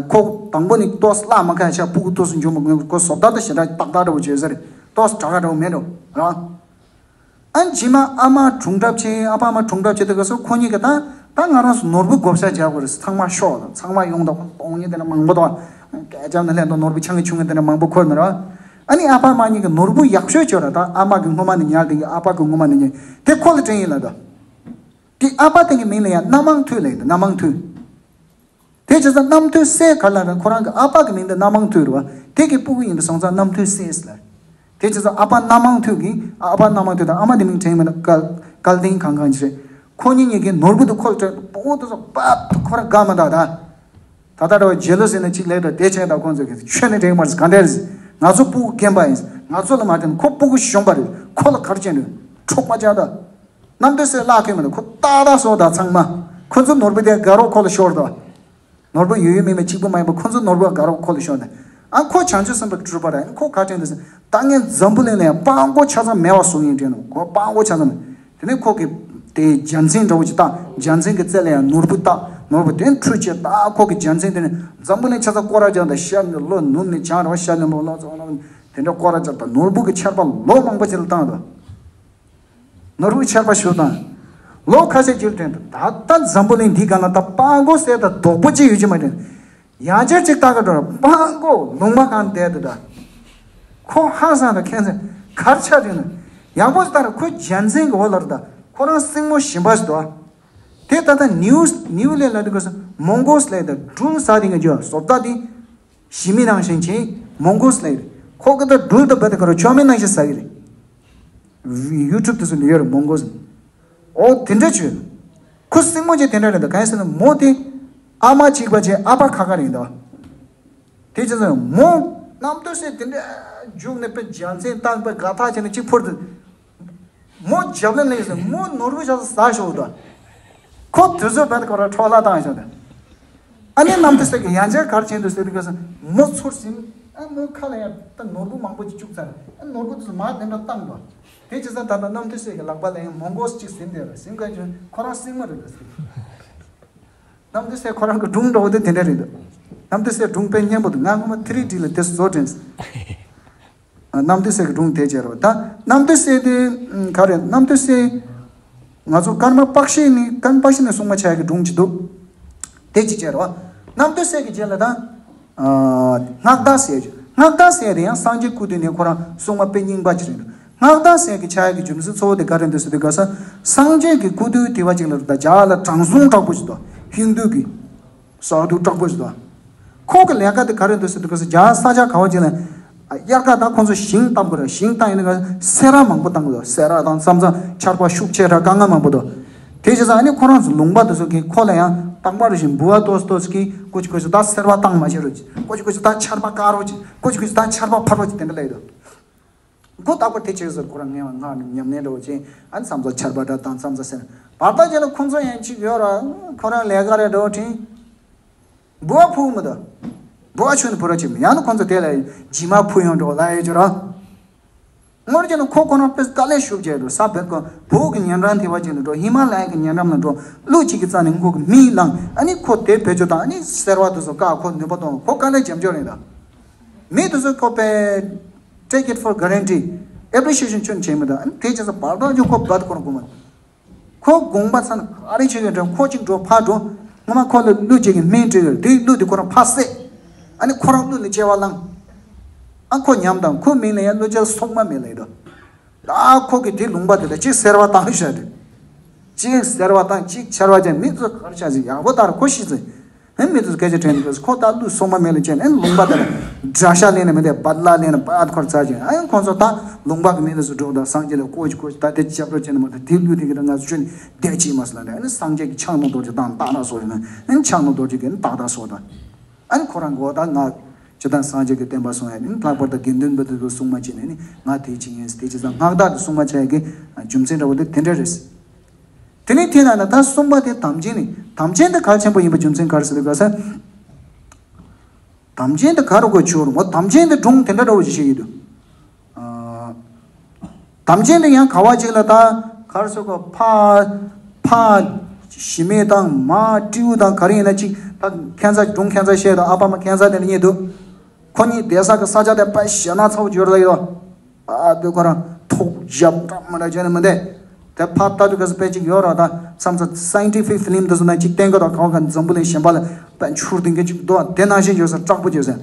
ཁོ་དང་པོ་ནི་ཏོག་ཙམ་བརླག་མ་ཁ་ཤ་ཕྲུ་གུ་ཏོག་ཙམ་འབྱུང་མ་དགོས་ཁོ་བཟོ་ལྟ་དང་ཞེ་དྲག་ཏག་ཏག་འདྲ་བོ་བྱས་ཟེར། ཏོག་ཙམ་དྲག་ག་འདྲ་བོ་མེད་འགྲོ་ར། ཨན་རྗེས་མ་ཨ་མ་གྲོངས་གྲབས་ཆེ་ཨ་ཕ་མ་གྲོངས་གྲབས་ཆེ་དེ་ག་སོ་ཁོ་གཉིས་ཀྱིས་ད་ད་ང་རང་ཚོ་ནོར་བུ་བགོ་བཤའ་རྒྱག་དགོས་རེད་ཚང་མ་ཤོག་དང་ཚང་མ་ཡོང་དང་ཁོ་སྟོང་ཉིད་དེ་འདྲ་མང་པོ་དང་། སྐད་ཆ་ནི་ལྷན་དུ་ནོར་བུ་ཆང་གི་ཆུང་ངུ་དེ་འདྲ་མང་པོ་ཁོ་ནི་ར། ཨ་ནི་ཨ་ཕ་མ་གཉིས་ཀྱི་ནོར་བུ་ཡག་ཤོས་བྱོས་ར་ད་ཨ་མ་གི་སྔོན་མ་ནས་ཉར་དེ་གི་ཨ་ཕ་གི་སྔོན་མ་ནས་ཉར་དེ་ཁོ་ལ་དྲན་ཡིན་ལ་ད། དེ་ཨ་ཕ་དེ་གི་མིང་ལ་ཡང་རྣམ་མང་ཐོས་ལ་ཡིན་ད་རྣམ་མང་ཐོས། དེ་བྱས་ཙང་རྣམ་ཐོས་སྲས་ག་ལ་ར་ཁོ་རང་གི་ཨ་ཕ་གི་མིང་དེ་རྣམ་མང་ཐོས་རེད་བ་དེ་གི་སྤུ་གུ་ཡིན་པ་སོང་ཙང་རྣམ་ཐོས་སྲས་ལ། དེ་བྱས་ཙང་ཨ་ཕ་རྣམ་མང་ཐོས་གི་ཨ་ཕ་རྣམ་མང་ཐོས་དང་ཨ་མ་དེ་མིང་དྲན་མེད་ན་སྐལ་སྐལ་ལྡན་གང་གང་ཅི་རེད། ཁོ་གཉིས་གཉིས་ཀྱི་ནོར་བུ་དེ་ཁོ་ལ་སྤྲད་སྤུ་གུ་དེ་ཚོ་པ་ཁོ་ར་དགའ་མ་འདུག་ད། ད་ལྟ་ར་བ་ཇེ་ལོ་སི་ནས་གཅིག་ལས་ད་དེ་བྱས་ད་ཁོང་ཚོས་ཁྱོད་ནི་འགྲིག་མ་རེད་ག་འདྲ་རེད། ང་ཚོ་སྤུ་གུ་རྒན་པ་ཡིན་ང་ཚོ་ལ་མ་བརྟེན་ཁོ་སྤུ་གུ་གཞོན་པ་རེད་ཁོ་ལ་གར་ཅན་རེད་འཕྲོག་པ་བྱ་ད། རྣམ་ཐོས་སྲས་བརླག་མཁན་མ་རེད་ཁོ་ཏག་ཏག་སོང་ད་ཚང་མ་ཁོ་ཚོ་ནོར་བུ་དེ་དགའ་རོགས་ཁོ་ལ་ཤོར་ད། ནོར་བུ་ཡོད་ཡོད་མེད་མེད་གཅིག་པུ་མ་ཡིན་པ་ཁོ་ཚོ་ནོར་བུ་དགའ་རོགས་ཁོ་ལ་ཤོར་ད། ཨ་ཁོ་བྱང་ཆུབ་སེམས་དཔའ་གྲུབ་པ་རེད་ཁོ་ག་དྲན་དུ་ཟིན་ད་ངས་འཛམ་བུ་གླིང་ལ་ཡང་སྤྲང་པོ་ཆ་ཚང་མེད་པ་བཟོ་ཡིན་དྲན་ནོ་ཁོ་སྤྲང་པོ་ཆ་ཚང་མེད། དེ་ནས་ཁོ་གིས་དེ་རྒྱལ་མཚན་འདྲ་བོ་ཅིག་བཏགས་རྒྱལ་མཚན་གྱི་རྩེ་ལ་ཡང་ནོར་བུ་བཏགས་ནོར་བུ་དེ་འཁྲུད་བྱས་ད་ཁོ་གི་རྒྱལ་མཚན་དེ་ནས་འཛམ་བུ་གླིང་ཆ་ཚང་སྐོར་ར་རྒྱག་ད་ཤར་ནས་ལྷོ་ནུབ་ནས་བྱང་ར་བ་ཤར་ནས་ལྷོ་ལྷོ་ཚོ་ལྷོ་དེ་འདྲ་སྐོར་ར་རྒྱག་ད་ནོར་བུ་གི་ཆར་པ་ལོ་མང་པོ་ཅིག་ལ་བཏང་ད། ནོར་བུ་ཆར་པ་ཞུ་དང་། ལོ་ཁ་ཤས་ཅིག་ལ་དྲན་ད་ད་ལྟ་འཛམ་བུ་གླིང་འདི་ག་ན་ད་སྤྲང་པོ་ཟེར་ད་རྡོག་པོ་ཅིག་ཡོད་ཀྱི་མ་དྲན། ཡང་ཅིག་ཅིག་ལྟ་ག་འགྲོ་ར་སྤྲང་པོ་ལུང་པ་གང་བསྡད་དུ་ད། ཁོ་ཧང་སང་དང་ཁྱད་མཚར་གར་ཆགས་དུས་ན་ཡག་པོ་ལྟར་ཁོ་རྒྱལ་མཚན་གྱི་འོག་ལ་རེད་ད་ཁོ་རང་སྲིང་མོ་གཞན་པ་ཞིག་འདུག་དེ་ད་ལྟ་ནིའུ་ནིའུ་ལེ་ལ་དུ་ག་ས་མོང་གོས་ལེ་ད་སྦྲུལ་ཟ་དེ་ང་རྒྱུ་བཟོ་ལྟ་དེ་ཞི་མི་ནང་བཞིན་ཆེ་མོང་གོས་ལེ་རེད་ཁོ་གི་ད་སྦྲུལ་ད་བད་ད་ག་ར་ཆོ་མེ་ནང་བཞིན་ཟ་གི་རེད། ཡུ་ཊུབ་དུ་སུ་ལ་ཡོད་རེད་མོང་གོས། ཨོ་དེ་འདྲ་བྱོས། ཁོ་སྲིང་མོ་ཅིག་དེ་འདྲ་རེད་འདུག་གང་ཡིན་ཟེར་ན་མོ་དེ་ཨ་མ་གཅིག་པ་ཅིག་ཨ་ཕ་ཁ་ཁ་རེད་འདུག་དེ་ཅི་ཟེར་མོ་རྣམ་ཐོས་སྲས་དེ་འདྲ་རྒྱུགས་ནས་པའི་རྒྱལ་མཚན་བཏང་པའི་དགའ་ཐག་བྱས་ནས་གཅིག་ཕུར་དུ། མོ་རྒྱབ་ལ་སླེབས་ཟེར་མོ་ནོར་བུ་ཞག་ཟ་ཤོག་འདུག་ཁོ་དུས་ཚོད་བར་དུ་ཁོ་ར་འཕྲོ་བརླག་བཏང་ཤོག་འདུག་ཨ་ནི་རྣམ་ཐོས་སྲས་ཀྱི་ཡང་བསྐྱར་གར་ཆེན་དུ་ཟེར་དུས་སྐབས་སུ་མོ་ཚུར་ཟིན་ཨ་མོའི་ཁ་ལ་ཡང་ད་ནོར་བུ་མང་པོ་ཅིག་བཅུག་ཚར་ཨ་ནོར་བུ་དུ་མར་དེ་འདྲ་བཏང་འདུག་དེ་ཅི་ཙམ་ད་ལྟ་རྣམ་ཐོས་སྲས་ཀྱི་ལག་པ་ལ་ཡང་མོང་གོས་ཅིག་ཟིན་བསྡད་རེད་ཟིན་དགོས་ཀྱི་ཁོ་རང་སྲིང་མོ་རེད་འདུག་ཟེར། རྣམ་ཐོས་སྲས་ཁོ་རང་གི་སྒྲུང་འདྲ་བོ་དེ་དེ་འདྲ་རེད་འདུག་རྣམ་ཐོས་སྲས་སྒྲུང་དཔེ་སྙན་པོ་འདུག་ང་སྔོན་མ་ཐི་རི་ཌི་ལ་དེ་བཟོ་དྲན་སོང་། རྣམ་ཐོས་སྲས་ཀྱི་སྒྲུང་དེ་བྱས་རོགས་ད་རྣམ་ཐོས་སྲས་དེ་ག་རེད་རྣམ་ཐོས་སྲས། ང་ཚོ་ཀརྨ་པཀ་ཤི་ནི་ཀརྨ་པཀ་ཤི་ནི་སྲུང་མ་ཆགས་ཀྱི་སྒྲུང་ཅིག་འདུག་དེ་ཅིག་བྱས་རོགས། རྣམ་ཐོས་སྲས་ཀྱི་རྗེས་ལ་ད། སྔགས་བདག་ཟེར་རྒྱུ་སྔགས་བདག་ཟེར་དེ་ཡང་སངས་རྒྱས་སྐུ་དུས་ནས་ཁོ་རང་སྲུང་མ་དཔེ་རྙིང་པ་ཅིག་རེད་འདུག་སྔགས་བདག་ཟེར་གྱི་ཆགས་ཀྱི་རྒྱུ་མཚན་གཙོ་བོ་དེ་ག་རེ་འདུག་ཟེར་དུས་ག་ས་སངས་རྒྱས་ཀྱི་སྐུ་དུས་དེ་བ་ཅིག་ལ་རེད་ད་རྒྱ་ལ་དྲང་སྲོང་དྲག་པོ་ཞིག་འདུག་ཧིན་དུ་གི། སོ་ཐུ་དྲག་པོ་ཞིག་འདུག་ཁོ་གི་ལས་ཀ་དེ་ག་རེ་འདུག་ཟེར་དུས་ག་ས་རྒྱ་ས་ཆ་ག་བ་ཅིག་ལ་དབྱར་ཁ་ད་ཁོང་ཚོ་ཞིང་བཏབ་དགོས་རེད་ཞིང་བཏབ་ཡིན་ན་ག་སེ་ར་མང་པོ་བཏང་དགོས་སེ་ར་དང་མཚམས་མཚམས་ཆར་པ་ཤུགས་ཆེ་ར་དཀའ་ངལ་མང་པོ་འདུག་དེ་བྱས་ཙང་ཨ་ནི་ཁོ་རང་ཚོ་ལུང་པ་དེ་ཚོ་གི་ཁོ་ལ་ཡང་རྟག་པར་བཞིན་འབུལ་བ་ཏོག་ཙམ་ཏོག་ཙམ་གི་ཀོ་ཅི་ཀོ་ཅི་ད་སེར་བ་བཏང་མ་བྱེད་རོགས་གྱིས་ཀོ་ཅི་ཀོ་ཅི་ད་ཆར་པ་བཀག་རོགས་གྱིས་ཀོ་ཅི་ཀོ་ཅི་ད་ཆར་པ་ཕབ་རོགས་གྱིས་དེ་འདྲ་ལབ་ཡོད་དོ། མགོ་བཏགས་པ་དེ་བྱེད་ཟེར་ཁོ་རང་ངས་བ་ངག་ནས་ཉམས་ལེན་འདྲ་བོ་བྱས་ཨ་ནི་མཚམས་མཚམས་ཆར་པ་འདྲ་དང་མཚམས་མཚམས་སེར་བར་ཐག་བྱས་ན་ཁོང་ཚོ་ཡང་གཅིག་ཡོད་ར་ཁོ་རང་ལས་ཀ་རེ་འདྲ་བོ་དྲན། འབུལ་བ་ཕུལ་མི་འདུག་འབུལ་བ་ཆུ་ནས་ཕུལ་ར་བྱེད་མི་ཡང་ན་ཁོང་ཚོ་དེ་ལ་རྗེས་མ་ཕུལ་ཡོང་འགྲོ་ལ་ཡོད་ཅོ་ར། ངོར་བྱས་ན་ཁོ་ཁོ་རང་དཔེ་དཀའ་ལས་ཤུགས་རྒྱག་འགྲོ་ས་བེད་ཁོ་བོད་ཀྱི་ཉེ་འགྲམ་དེ་བ་ཅིག་ལ་འགྲོ་ཧི་མ་ལ་ཡ་གི་ཉེ་འགྲམ་ལ་འགྲོ་གླུ་གཅིག་གི་རྩ་ནས་ངུ་གི་མིག་ལངས་ཨ་ནི་ཁོ་དེ་བེད་སྤྱོད་དང་ཨ་ནི་སེར་བ་དེ་ཚོ་བཀག་ཁོ་ནུས་པ་གཏོང་ཁོ་དཀའ་ལས་རྒྱབ་འཇོག་རེད་ད། མི་དེ་ཚོ་ཁོ་པའི་take it for granted appreciation ཆུན་བྱེད་མི་ད་ཨ་ནི་དེ་བྱས་ཙང་བར་དོ་ཅོ་ཁོ་བད་ཁོ་རང་གོ་མ། ཁོ་དགོངས་པ་ཚ་ན་ག་རེ་བྱེད་ཀྱི་འདྲ་ཁོ་གཅིག་འགྲོ་ཕར་འགྲོ་ངོ་མ་ཁོ་ལ་གླུ་གཅིག་གི་སྨན་སྤྲད་ཡོད་དེའི་གླུ་དེ་ཁོ་རང་ཕར་བསད། ཨ་ནི་ཁོ་རང་གླུ་ལ་སྐྱེ་བ་བླངས། ཨ་ཁོ་ཉམས་དང་ཁོ་མིང་ལ་ཡང་ཀླུ་རྒྱལ་སྲུང་མ་མེད་ལེ་དོ། ད་ཁོ་གི་དེ་ལུང་པ་དེ་ལ་གཅིག་སེར་བ་བཏང་བཞག་དེ། གཅིག་སེར་བ་བཏང་གཅིག་ཆར་བ་ཅན་མི་ཚོ་གར་ཆ་ཟིག་ཡག་པོ་ལྟར་ཁོ་ཤི་ཚེ། ཨེ་མི་ཚོ་སྐད་ཆ་དྲན་འདུག་ཁོ་ད་ཀླུ་སྲུང་མ་མེད་ལེ་ཅན་ཨེ་ལུང་པ་དེ་ལ་དགྲ་ཤ་ལེན་ནས་མི་དེ་བད་ལ་ལེན་ནས་བད་ཁོར་ཚ་ཅན་ཨེ་ཁོ་ཚོ་ད་ལུང་པ་གི་མི་ལ་སུ་འགྲོ་ད་སངས་རྒྱས་ལ་ཀོ་ཅི་ཀོ་ཅི་ད་དེ་ཅབ་རོ་ཅན་མ་ད་དེ་ཀླུ་དེ་གི་ད་ང་ཚོ་ཆུན་བསྡད་ཅི་མ་སོང་ལ་ཨེ་སངས་རྒྱས་ཀྱི་ཕྱག་ན་རྡོ་རྗེ་དང་ཏག་ཏག་སོ་ཡིན་ན་ཨེ་ཕྱག་ན་རྡོ་རྗེ་གི་ཏག་ཏག་སོ་ད། ཨན་ཁོ་རང་གོ་ད་ང་ཇི་ལྟར་སངས་རྒྱས་ཀྱི་བསྟན་པ་སྲུང་ཡ་ནི་ལྷག་པར་དུ་དགེ་འདུན་པ་དེ་ཚོ་སྲུང་མ་བྱས་ནས་ནི་ང་དེ་བྱེད་ཡིན་དེ་བྱེད་ཙང་སྔགས་བདག་དེ་སྲུང་མ་བྱ་ཡ་གི་རྒྱུ་མཚན་འདྲ་བོ་དེ་དེ་འདྲ་རེད། དེ་ནས་དེ་ན་ན་ད་སྲུང་མ་དེ་དམ་ཅན་ནི་དམ་ཅན་དེ་གལ་ཆེན་པོ་ཡིན་པ་རྒྱུ་མཚན་ག་རེ་ཟེར་དུས་ག་ས། དམ་ཅན་དེ་ག་རུ་གོ་ཆོད་རུང་བ་དམ་ཅན་དེ་སྒྲུང་དེ་འདྲ་འདྲ་བོ་ཞིག་བཤད་ཀྱི་འདུག་ཨ། དམ་ཅན་དེ་ཡང་ག་བ་ཅིག་ལ་ད་གར་སོ་གོ་ཕ་ཕ་ཞི་མེ་དང་མ་སྤྲེའུ་དང་ག་རེ་ཡིན་ན་ཅིག་ད་ཁན་ཚ་སྒྲུང་ཁན་ཚ་བཤད་དང་ཨ་ཕ་མ་ཁན་ཚ་དེ་ལ་རྙེད་འདུག་ཁོ་གཉིས་བསྡད་ས་གི་ས་ཆ་དེ་དཔེ་ཞེ་ན་ཚ་བོ་འབྱོར་ལ་ཡོད། ཨ་དུ་ཁོ་རང་ཐོག་ཞབས་འདྲ་མ་འདྲ་བྱས་ནས་མི་འདས། དེ་ཕ་ལྟ་དུས་ག་ས་དཔེ་ཅིག་ཡོད་ར་ད་མཚམས་མཚམས་སའིན་ཊི་ཕིག་ཕི་ལིམ་དུ་སོང་ན་ཅིག་བསྟན་གི་དང་གང་ག་འཛམ་བུ་གླིང་གཞན་པ་ལ་དཔེ་འཕྱུར་ལྡིང་གི་ཅིག་འདུག་དེ་ནང་བཞིན་བྱོས་ས་དྲག་པོ་བྱོས་ས།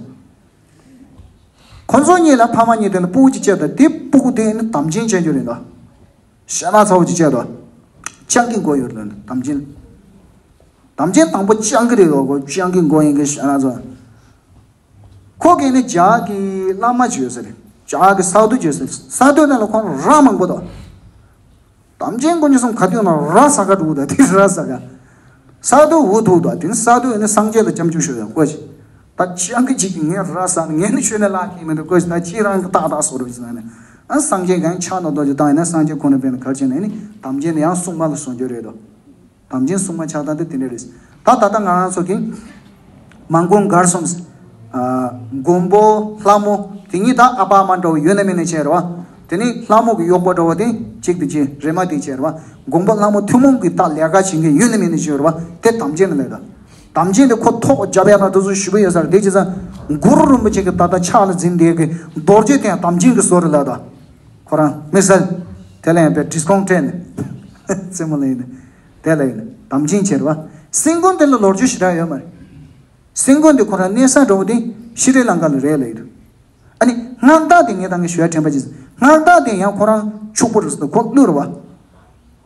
ཁོ་ཚོ་གཉིས་ལ་ཕ་མ་གཉིས་དེ་ལ་སྤུ་གུ་གཅིག་སྐྱེས་དང་དེ་སྤུ་གུ་དེ་ནི་དམ་ཅན་ཅན་རྒྱུ་རེད་འདུག་ཞེ་ན་ཚ་བོ་གཅིག་སྐྱེས་དང་། སྤྱང་ཀི་མགོ་ཡོད་རེད་དམ་ཅན། དམ་ཅན་དང་པོ་སྤྱང་ཀི་རེད་འདུག་སྤྱང་ཀི་མགོ་ཡིན་གི་ཞེ་ན་ཚ། ཁོ་གིས་ནི་ཇག་གི་བླ་མ་ཅིག་ཡོད་ས་རེད། ཇག་གི་ས་རྡོ་ཅིག་ཡོད་ས་རེད། ས་རྡོ་ནང་ལ་ཁོང་ར་མང་པོ་དང་། དམ་ཅན་དཀོན་མཆོག་གསུམ་ག་དུས་ན་ར་ས་ག་འགྲོ་གི་འདུག་དེ་ར་ས་ག་ས་རྡོ་འུ་ཐུག་འདུག་དེ་ནི་ས་རྡོ་ཡིན་ན་སངས་རྒྱས་ལ་སྐྱབས་འཇུག་ཞུ་ཡང་དཀོན་ཆེ། ད་སྤྱང་ཀི་གཅིག་གིས་ངས་ར་ས་ནས་ངས་ནི་ཆོས་ནས་བརླག་གི་མི་འདུག་དཀོན་ཆེ། ད་ཁྱེད་རང་གི་ཏག་ཏག་བཟོ་རོགས་ཟེར་ནས། ཨ་སངས་རྒྱས་གང་ཕྱག་ན་རྡོ་རྗེ་བཏང་ཡིན་ན་སངས་རྒྱས་ཁོང་ནས་བས་ན་གར་ཕྱིན་ནས་ནི་དམ་ཅན་ནི་ཡང་སྲུང་མ་ལ་སོང་རྒྱུ་རེད་དོ། དམ་ཅན་སྲུང་མ་ཆགས་སྟངས་དེ་དེ་འདྲ་རེད། ད་ད་ལྟ་ང་རང་ཚོ་གི་མང་སྒོ་མགར་གསུམ། ཨ་མགོན་པོ་ལྷ་མོ་དེ་གཉིས་ད་ཨ་ཕ་ཨ་མ་འདྲ་བོ་ཡོད་ན་མེད་ན་བྱས་རེད་བ། དེ་ནི་ལྷ་མོ་གི་གཡོག་པོ་འདྲ་བོ་དེ་གཅིག་དེ་བྱས་རེ་མ་དེ་བྱས་རེད་བ། མགོན་པོ་ལྷ་མོ་ཐུན་མོང་གི་ད་ལས་ཀ་བྱེད་མཁན་ཡོད་ན་མེད་ན་བྱས་རེད་བ་དེ་དམ་ཅན་ལ་ལས་ད། དམ་ཅན་དེ་ཁོ་ཐོག་རྒྱབ་ཡ་ན་དེ་ཚོ་ཞུ་བ་ཡོད་ས་རེད་དེ་བྱས་ཙང་གུ་རུ་རིན་པོ་ཆེ་གི་ད་ལྟ་ཕྱག་ལ་འཛིན་དེ་གི་རྡོ་རྗེ་དེ་ཡང་དམ་ཅན་གི་བཟོ་རེད་ལ་ད། ཁོ་རང་མི་སལ། དེ་ལ་ཡང་པའི་ཌིས་ཀོན་ཊི་སྤྲད་ནས། རྩེད་མོ་ལ་ཡིན་ནས། དེ་ལ་ཡིན་ནས་དམ་ཅན་ཁྱེར་བ། སེང་གོན་དེ་ལ་ལོ་རྒྱུས་ཞེ་དྲག་ཡོད་མ་རེད། སེང་གོན་དེ་ཁོ་རང་གནས་ས་འགྲོ་བ་དེ་ཤི་རི་ལང་ཀ་ལ་རེད་ལ་ཡིན། ཨ་ནི་སྔགས་བདག་དེ་ངས་ད་ངས་ཞུ་ཡ་དྲན་པ་ཅི། སྔགས་བདག་དེ་ཡང་ཁོ་རང་ཕྱུག་པོ་རེད་ཟེར་ཁོ་ཀླུ་རེད་བ།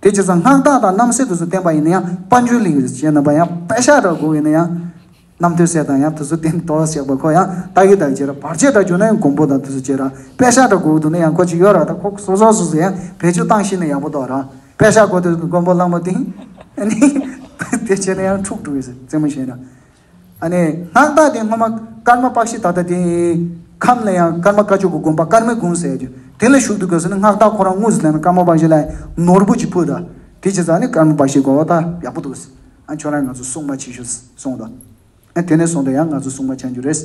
དེ་བྱས་ཙང་སྔགས་བདག་དང་རྣམ་སྲས་དེ་ཚོ་བསྟན་པ་ཡིན་ན་ཡང་དཔལ་འབྱོར་ལས་ཀྱི་རེད་བྱས་ན་པ་ཡང་པད་ཤག་འདྲ་དགོས་ཡིན་ན་ཡང་། རྣམ་ཐོས་སྲས་དང་ཡང་དེ་ཚོ་བསྟན་ཏོ་བཤད་པ་ཁོ་ཡང་ལྟ་གི་ལྟ་གི་བྱས་ར་བར་ཆད་འདྲ་བྱུང་ན་ཡང་མགོན་པོ་དང་དེ་ཚོ་བྱས་ར་པད་ཤག་འདྲ་དགོས་འདུག་ན་ཡང་ཁོ་ཅིག་ཡོད་ར་ད་ཁོ་སོ་སོ་སོ་སོ་ཡང་བེད་སྤྱོད་བཏང་ཤེས་ན་ཡག་པོ་འདུག་ར། པད་ཤག་དགོས་དུས་མགོན་པོ་གླང་པོ་དེ་ཨ་ནི་དེ་བྱས་ན་ཡང་འཁྲུག་འགྲོ་གི་རྩེད་མོ་བྱས་ར། ཨ་ནི་སྔགས་བདག་དེ་སྔོན་མ་ཀརྨ་པཀྵི་ད་ལྟ་དེ་ཁམས་ལ་ཡང་ཀརྨ་བཀའ་བརྒྱུད་ཀྱི་དགོན་པ་ཀརྨའི་དགོན་ཟེར་རྒྱུ་དེ་ལ་བཞུགས་འདུག་ག་ཟེར་ན་སྔགས་བདག་ཁོ་རང་དངོས་སུ་ལེན་ན་ཀརྨ་པཀྵི་ལ་ནོར་བུ་ཅིག་ཕུལ་ད། དེ་བྱས་ཙང་ནི་ཀརྨ་པཀྵི་དགོན་པ་ད་ཡག་པོ་འདུག་ཟེར། ཨ་ཁྱོད་རང་ང་ཚོ་སྲུང་མ་བྱེད་ཤོག་གསུངས་ད། ཨ་དེ་ནས་བཟུང་སྟེ་ཡང་ང་ཚོ་སྲུང་མ་བྱ་རྒྱུ་རེད།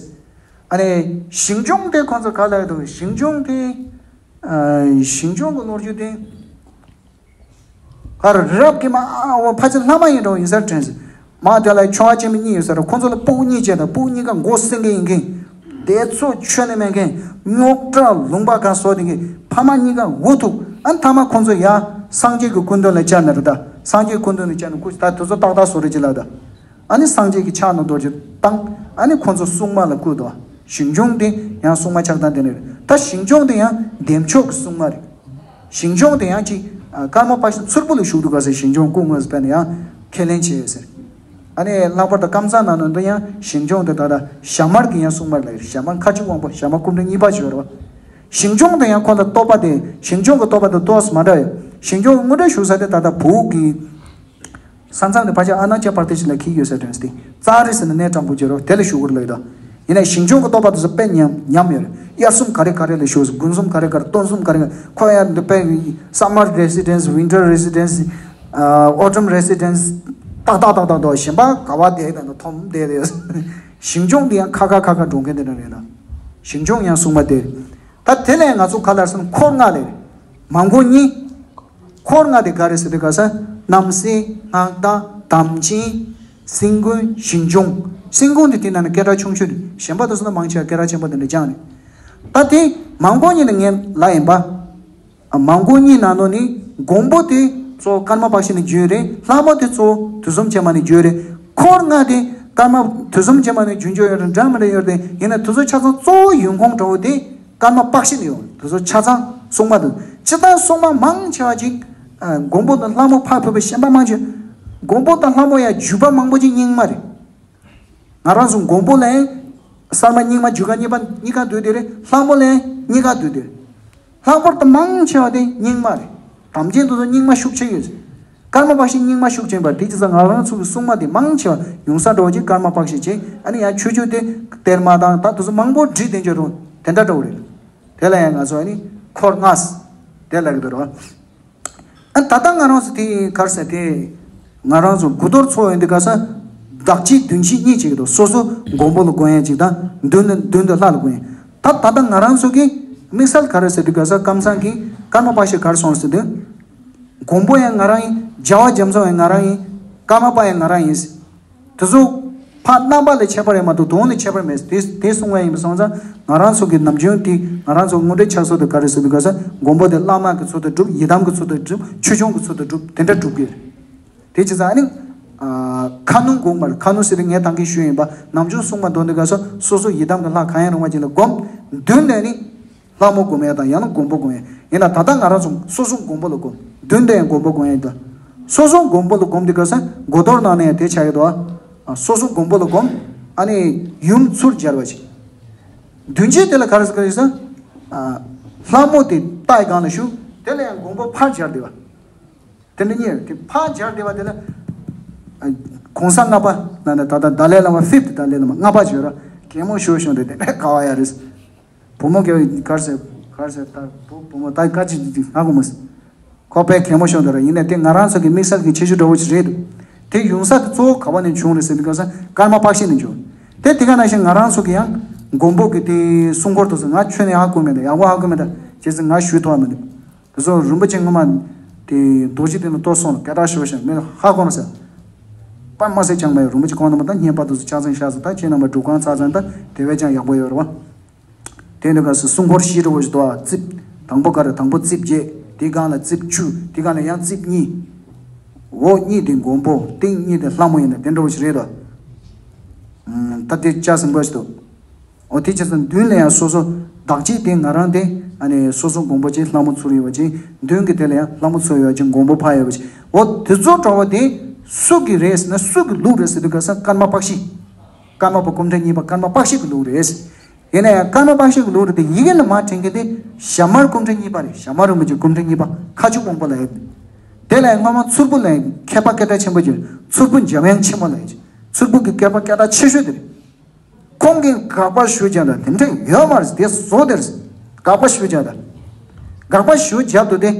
ཨ་ནི་ཞིང་སྐྱོང་དེ་ཁོང་ཚོ་ག་ལ་ཡོད་དོ། ཞིང་སྐྱོང་དེ་ཨ་ཞིང་སྐྱོང་གི་ལོ་རྒྱུས་དེ། གར་རབ་ཀྱི་མ་ཨ་འོ་ཕ་ཚེ་ལྷ་མ་ཡིན་འགྲོ་ཡིན་ས་དྲན་སོང་། མ་དེ་ལ་ཆུང་བ་ཆེན་མོ་གཉིས་ཡོད་ས་རེད། ཁོང་ཚོ་ལ་སྤུ་གུ་གཉིས་བྱས་དང་སྤུ་གུ་གཉིས་ཀ་མགོ་སེང་གེ་ཡིན་མཁན། དེ་ཚོ་ཆོས་ནི་མེད་མཁན་རྙོག་དྲ་ལུང་པ་གང་བཟོ་དེ་མཁན་ཕ་མ་གཉིས་ཀ་འུ་ཐུག་ཨ་མཐའ་མ་ཁོང་ཚོ་ཡ་སངས་རྒྱས་ཀྱི་སྐུ་མདུན་ལ་བཅར་ནི་རེད་ད། སངས་རྒྱས་སྐུ་མདུན་ལ་བཅར་ནི་སྐུ་ད་དེ་ཚོ་ཏག་ཏག་བཟོ་རེད་ཅི་ལ་ད། ཨ་ནི་སངས་རྒྱས་ཀྱི་ཕྱག་ན་རྡོ་རྗེ་བཏང་། ཨ་ནི་ཁོང་ཚོ་སྲུང་མ་ལ་བསྐུལ་ཏོ། ཞིང་སྐྱོང་དེ་ཡང་སྲུང་མ་ཆགས་སྟངས་དེ་ནི་རེད། ད་ཞིང་སྐྱོང་དེ་ཡང་བདེ་མཆོག་གི་སྲུང་མ་རེད། ཞིང་སྐྱོང་དེ་ཡང་ཅིག་ཨ་ཀརྨ་པཀྵི་མཚུར་ཕུ་ལ་བཞུགས་འདུག་ག་ཟེར། ཞིང་སྐྱོང་སྐུ་དངོས་སུ་ཕེབས་ནས་ཡང་ཁས་ལེན་བྱས་ཡོད་ཟེར། ཨ་ནི་ལྷག་པར་དུ་ཀམ་ཚང་ནང་ནང་དུ་ཡང་ཞིང་སྐྱོང་དེ་ད་ལྟ་ཞྭ་དམར་གྱི་ཡང་སྲུང་མ་རེད། ཞྭ་དམར་མཁའ་སྤྱོད་དབང་པོ་ཞྭ་དམར་སྐུ་ཕྲེང་གཉིས་པ་ཞིག་ཡོད་རེད་བ། ཞིང་སྐྱོང་དེ་ཡང་ཁོ་ལ་བསྟོད་པ་དེ་ཞིང་སྐྱོང་གི་བསྟོད་པ་དེ་ཏོག་ཙམ་མ་འདྲ་ཡོད། ཞིང་སྐྱོང་དངོས་འབྲེལ་ཞུ་ས་དེ་ད་ལྟ་བོད་ཀྱི་ས་མཚམས་དེ་ཕལ་ཆེར་ཨ་ན་ཅལ་པར་དེ་ཞིག་ལ་འཁེལ་ཡོད་ས་དྲན་སྟེ། ཙཱ་རི་ཟེར་ན་གནས་དྲང་པོ་བརྗོད་རོགས་དེ་ལ་ཞུ་དགོས་ལོས་དང་། ཡིན་ནའི་ཞིང་སྐྱོང་གི་བསྟོད་པ་དེ་ཚོ་དཔེ་ཉམས་ཉམས་ཡོད་རེད། དབྱར་གསུམ་ག་རེ་ག་རེ་ལ་ཞུ་ཟེར། དགུན་གསུམ་ག་རེ་ག་རེ། སྟོན་གསུམ་ག་རེ་ག་རེ། ཁོ་ཡང་འདི་དཔེ་summer residence, winter residence, autumn residence ཏག་ཏག་ཏག་ཏག་ཏག་གཞན་པ་ག་བ་བསྡད་དང་ཐོམ་བསྡད་དེ། ཞིང་སྐྱོང་དེ་ཡང་ཁ་ཁ་ཁ་ཁ་འགྲོ་མཁན་དེ་འདྲ་རེད་ལ། ཞིང་སྐྱོང་ཡང་གསུངས་པ་དེ། ད་དེ་ལས་ང་ཚོ་ག་ལ་སོང་འཁོར་ལྔ་ལས། མང་པོ་གཉིས། འཁོར་ལྔ་དེ་ག་རེ་ཟེར་དུས་ག་ས་རྣམ་སྲས་སྔགས་བདག་དམ་ཅན་སེང་དགུན་ཞིང་སྐྱོང་། སེང་དགུན་དེ་དེ་ནང་ནས་སྐད་གྲགས་ཆུང་ཤོས་རེད། གཞན་པ་དེ་ཚོ་ན་མང་ཆེ་བ་སྐད་གྲགས་ཆེན་པོ་དེ་འདྲ་ཅང་རེད། ད་དེ་མང་པོ་གཉིས་ནི་ངས་ལ་ཡིན་པ། མང་པོ་གཉིས་ནང་ནོ་ནི་མགོན་པོ་དེ་གཙོ་བོ་ཀརྨ་པཀྵི་ནས་བརྒྱུད་རེད། ལྷ་མོ་དེ་གཙོ་བོ་དུས་གསུམ་ཆེན་མ་ནས་བརྒྱུད་རེད། འཁོར་ལྔ་དེ་ཀརྨ་དུས་གསུམ་ཆེན་མ་ནས་བརྒྱུད་འཇོག་ཡོད་རེད། འདྲ་མི་འདྲ་ཡོད་རེད། ཡིན་ན་དེ་ཚོ་ཆ་ཚང་གཙོ་བོ་ཡོད་ཁུངས་འདྲ་བོ་དེ། ཀརྨ་པཀ་ཤི་ནས་ཡོང་། དེ་ཚོ་ཆ་ཚང་སྲུང་མ་དང་། སྤྱིར་བཏང་སྲུང་མ་མང་ཆེ་བ་ཅིག་ཨ་མགོན་པོ་དང་ལྷ་མོ་ཕར་ཕུད་པའི་ཤན་པ་མང་ཆེ། མགོན་པོ་དང་ལྷ་མོ་ཡང་བརྒྱུད་པ་མང་པོ་ཅིག་རྙིང་མ་རེད། ང་རང་ཚོ་མགོན་པོ་ལ་ཡང་གསར་མ་རྙིང་མ་བརྒྱུད་ཀ་གཉིས་པ་གཉིས་ཀ་འདུས་དེ་རེད། ལྷ་མོ་ལ་ཡང་གཉིས་ཀ་འདུས་དེ་རེད། ལྷག་པར་དུ་མང་ཆེ་བ་དེ་རྙིང་མ་རེད། དམ་ཅན་དེ་ཚོ་རྙིང་མ་ཤུགས་ཆེ་ཡོད། ཀརྨ་པཀ་ཤི་རྙིང་མ་ཤུགས་ཆེན་པ་དེ་ཅི་ཙང་ང་རང་ཚོ་གི་སྲུང་མ་དེ་མང་ཆེ་བ་ཡོང་ས་འགྲོ་བ་ཅིག་ཀརྨ་པཀ་ཤི་བྱས། ཨ་ནི་ཡང་ཆོས་བརྒྱུད་དེ་གཏེར་མ་དང་ད་དེ་ཚོ་མང་པོ་བྲིས་བསྡད་ཀྱི་རེད། དེ་འདྲ་འདྲ་བོ་རེད། དེ་ལ་ཡང་ང་ཚོ་ཨ་ནི་འཁོར་ལྔ་དེ་ལ་གི་འདུག་རོ། ཨ་ད་ལྟ་ང་རང་ཚོ་དེ་གར་ཟེར་དེ། ང་རང་ཚོ་དགུ་གཏོར་ཚོགས་ཡོང་དུས་ག་ས། བདག་བསྐྱེད་མདུན་བསྐྱེད་གཉིས་བྱེད་ཀྱི་འདུག་སོ་སོ་མགོན་པོ་ལ་དགོན་ཡ་གཅིག་དང་མདུན་དུ་མདུན་དུ་ལྷ་ལ་དགོན་ཡ། ད་ད་ལྟ་ང་རང་ཚོ་གི་དམིགས་བསལ་ག་རེ་ཟེར་དུས་ག་ས་ཀམ་ཚང་གི་ཀརྨ་པཀ་ཤི་གར་སོང་ཟེར་དུས། མགོན་པོ་ཡང་ང་རང་ཡིན། རྒྱལ་བ་རྒྱ་མཚོ་ཡང་ང་རང་ཡིན། ཀརྨ་པ་ཡང་ང་རང་ཡིན། དེ་ཚོ་ཕར་རྣམ་པ་ལས་ཁྱད་པར་ཡོད་མ་གཏོགས་དོན་ལས་ཁྱད་པར་མེད། དེ་དེ་གསུང་བ་ཡིན་པ་སོང་ཙང་ང་རང་ཚོ་གི་ནམ་རྒྱུན་དེ་ང་རང་ཚོ་དངོས་འབྲེལ་ཕྱག་སྲོལ་དུ་ག་རེ་ཟེར་དུས་ག་ས་མགོན་པོ་དེ་བླ་མ་གི་ཚུལ་དུ་སྒྲུབ། ཡི་དམ་གི་ཚུལ་དུ་སྒྲུབ། ཆོས་སྐྱོང་གི་ཚུལ་དུ་སྒྲུབ། དེ་འདྲ་སྒྲུབ་ཀྱི་རེད། དེ་བྱས་ཙང་ཨ་ནི། ཨ། ཁ་ནུ་དགོངས་པར། ཁ་ནུ་ཟེར་དུས་ངས་ད་གིན་ཞུས་ཡིན་པ། ནམ་རྒྱུན་སྲུང་མ་འདོན་དུས་ག་ས་སོ་སོ་ཡི་དམ་གྱི་ལྷ་གང་ཡང་རུང་བ་ཅིག་ལ་བསྒོམ། མདུན་ནས་ནི་ལྷ་མོ་བསྒོམ་ཡ་དང་ཡང་ན་མགོན་པོ་བསྒོམ་ཡ། ཡིན་ན་ད་ལྟ་ང་རང་ཚོ་སོ་སོ་མགོན་པོ་ལ་བསྒོམ། མདུན་དུ་ཡང་མགོན་པོ་བསྒོམ་ཡ་དང་། སོ་སོ་མགོན་པོ་ལ་བསྒོམ་དུས་ག་ས་དགུ་གཏོར་ནང་ནས་ཡང་དེ་ཆགས་ཡོད་དོ། ཨ། སོ་སོ་མགོན་པོ་ལ་བསྒོམ། ཨ་ནི་ཡུམ་ཚུར་སྦྱར་བ་ཞིག་མདུན་བསྐྱེད་དེ་ལ་ག་རེ་ཟེར་ག་རེ་ཟེར། ཨ། ལྷ་མོ་དེ་ལྟག་སྒང་ལ་བཞུགས། དེ་ལ་ཡང་མགོན་པོ་ཕར་སྦྱར་བསྡད་པ། དེ་འདྲ་གཉིས་དེ་ཕར་སྦྱར་བསྡད་པ་དེ་ལ། ཨ། གོང་ས་ལྔ་པ་ན་ན་ད་ལྟ་ཏཱ་ལའི་བླ་མ་ཕིབ་ཏུ་ཏཱ་ལའི་བླ་མ་ལྔ་པ་བརྗོད་ར། གད་མོ་ཤོར་བྱུང་དེ་དེ་འདྲ་དགའ་བ་ཡ་རེད། བུ་མོ་ག་གར་ཟེར་གར་ཟེར་ད་བུ་བུ་མོ་ད་དཀའ་ཅི་ཅི་ཅི་ཧ་གོ་མ་སོང་། ཁོ་པས་གད་མོ་ཤོར་འདུག་ར། ཡིན་ནའི་དེ་ང་རང་ཚོ་གི་དམིགས་བསལ་གྱི་ཁྱད་ཆོས་འདྲ་བོ་ཞིག་རེད་འདུག་དེ་ཡོང་ས་དེ་གཙོ་བོ་ག་བ་ནས་བྱུང་རེད་ཟེར་དུས་ག་ས་ཀརྨ་པཀ་ཤི་ནས་བྱུང་། དེ་དེ་ག་ནང་བཞིན་ང་རང་ཚོ་གི་ཡང་མགོན་པོ་གི་དེ་སྲུང་འཁོར་དུ་སོང་། ང་ཁྱོན་ནས་ཧ་གོ་མེད་ད། ཡག་པོ་ཧ་གོ་མེད་ད། བྱས་ཙང་ང་ཞུ་ཐུབ་པ་མི་འདུག་དེ་ཚོ་རིན་པོ་ཆེ་སྔོན་མ་དེ་རྡོ་རྗེ་གདན་ལ་གཏོར་སོང་ལ་སྐད་གྲགས་ཞུ་བ་ཞིག་མེད་ཧ་གོ་མ་ཟེར། པ་མ་ཟེར་ཀྱང་མ་ཡོད། རིན་པོ་ཆེ་ཁོང་རྣམ་པ་ད་བསྙེན་པ་དུ་ཆ་ཚང་ཤ་ཟ་ད་ཁྱེད་རྣམ་པ་སྒྲུབ་ཁང་ཚ་ཚང་ད་དེ་བས་ཀྱང་ཡག་པོ་ཡོད་རེད་བ། དེ་འདྲ་ག་སོ་སྲུང་འཁོར་བཞི་འདྲ་བོ་ཞིག་འདུག་ཨ། རྩིབས་དང་པོ་ག་རེ། དང་པོ་རྩིབས་བརྒྱད། དེ་སྒང་ལ་རྩིབས་བཅུ། དེ་སྒང་ལ་ཡང་རྩིབས་གཉིས། འོག་གཉིས་དེ་མགོན་པོ། སྟེང་གཉིས་དེ་ལྷ་མོ་ཡིན་ན་དེ་འདྲ་བོ་ཞིག་རེད་དོ། ཨུམ། ད་དེ་ལྕགས་སྲིན་པོ་ཞིག་འདུག་འོ་དེ་བྱས་ཙང་མདུན་ལ་ཡང་སོ་སོ་བདག་བསྐྱེད་དེ་ང་རང་དེ་ཨ་ནི་སོ་སོ་མགོན་པོ་ཅིག་ལྷ་མོ་ཚུར་ཡོད་པ་ཅིག་མདུན་གྱི་དེ་ལ་ཡང་ལྷ་མོ་ཚུར་ཡོད་པ་ཅིག་མགོན་པོ་ཕར་ཡོད་པ་ཅིག་འོ་དེ་ཚོ་འདྲ་བོ་དེ་སུ་གི་རེད་ཟེར་ན། སུ་གི་ལུགས་རེད་ཟེར་དུས་ག་ས་ཀརྨ་པཀ་ཤི། ཀརྨ་པ་སྐུ་ཕྲེང་གཉིས་པ་ཀརྨ་པཀ་ཤི་གི་ལུགས་རེད། ཡིན་ན་ཡང་ཀརྨ་པཀ་ཤི་གི་ལུགས་རེད་དེ། ཡི་གེ་ནང་མར་དྲན་མཁན་དེ་ཞྭ་དམར་སྐུ་ཕྲེང་གཉིས་པ་རེད། ཞྭ་དམར་རིན་པོ་ཆེ་སྐུ་ཕྲེང་གཉིས་པ་མཁའ་སྤྱོད་དབང་པོ་ལ་ཡོད། དེ་ལ་ཡང་སྔོན་མ་མཚུར་ཕུ་ལ་ཡང་མཁས་པ་སྐད་གྲགས་ཆེན་པོ་ཅིག་མཚུར་ཕུ་འཇམ་དབྱངས་ཆེན་མོ་ལ་ཡོད། མཚུར་ཕུ་གི་མཁས་པ་སྐད་གྲགས་ཆེ་ཤོས་དེ་རེད། ཁོང་གིས་དགག་པ་ཞུ་བྱས་ན་དེ་འདྲ་ཡོད་མ་རེད། དེ་བཟོ་དེ་རེད། དགག་པ་ཞུ་བྱས་ན། དགག་པ་ཞུ་བྱས་འདུག་སྟེ།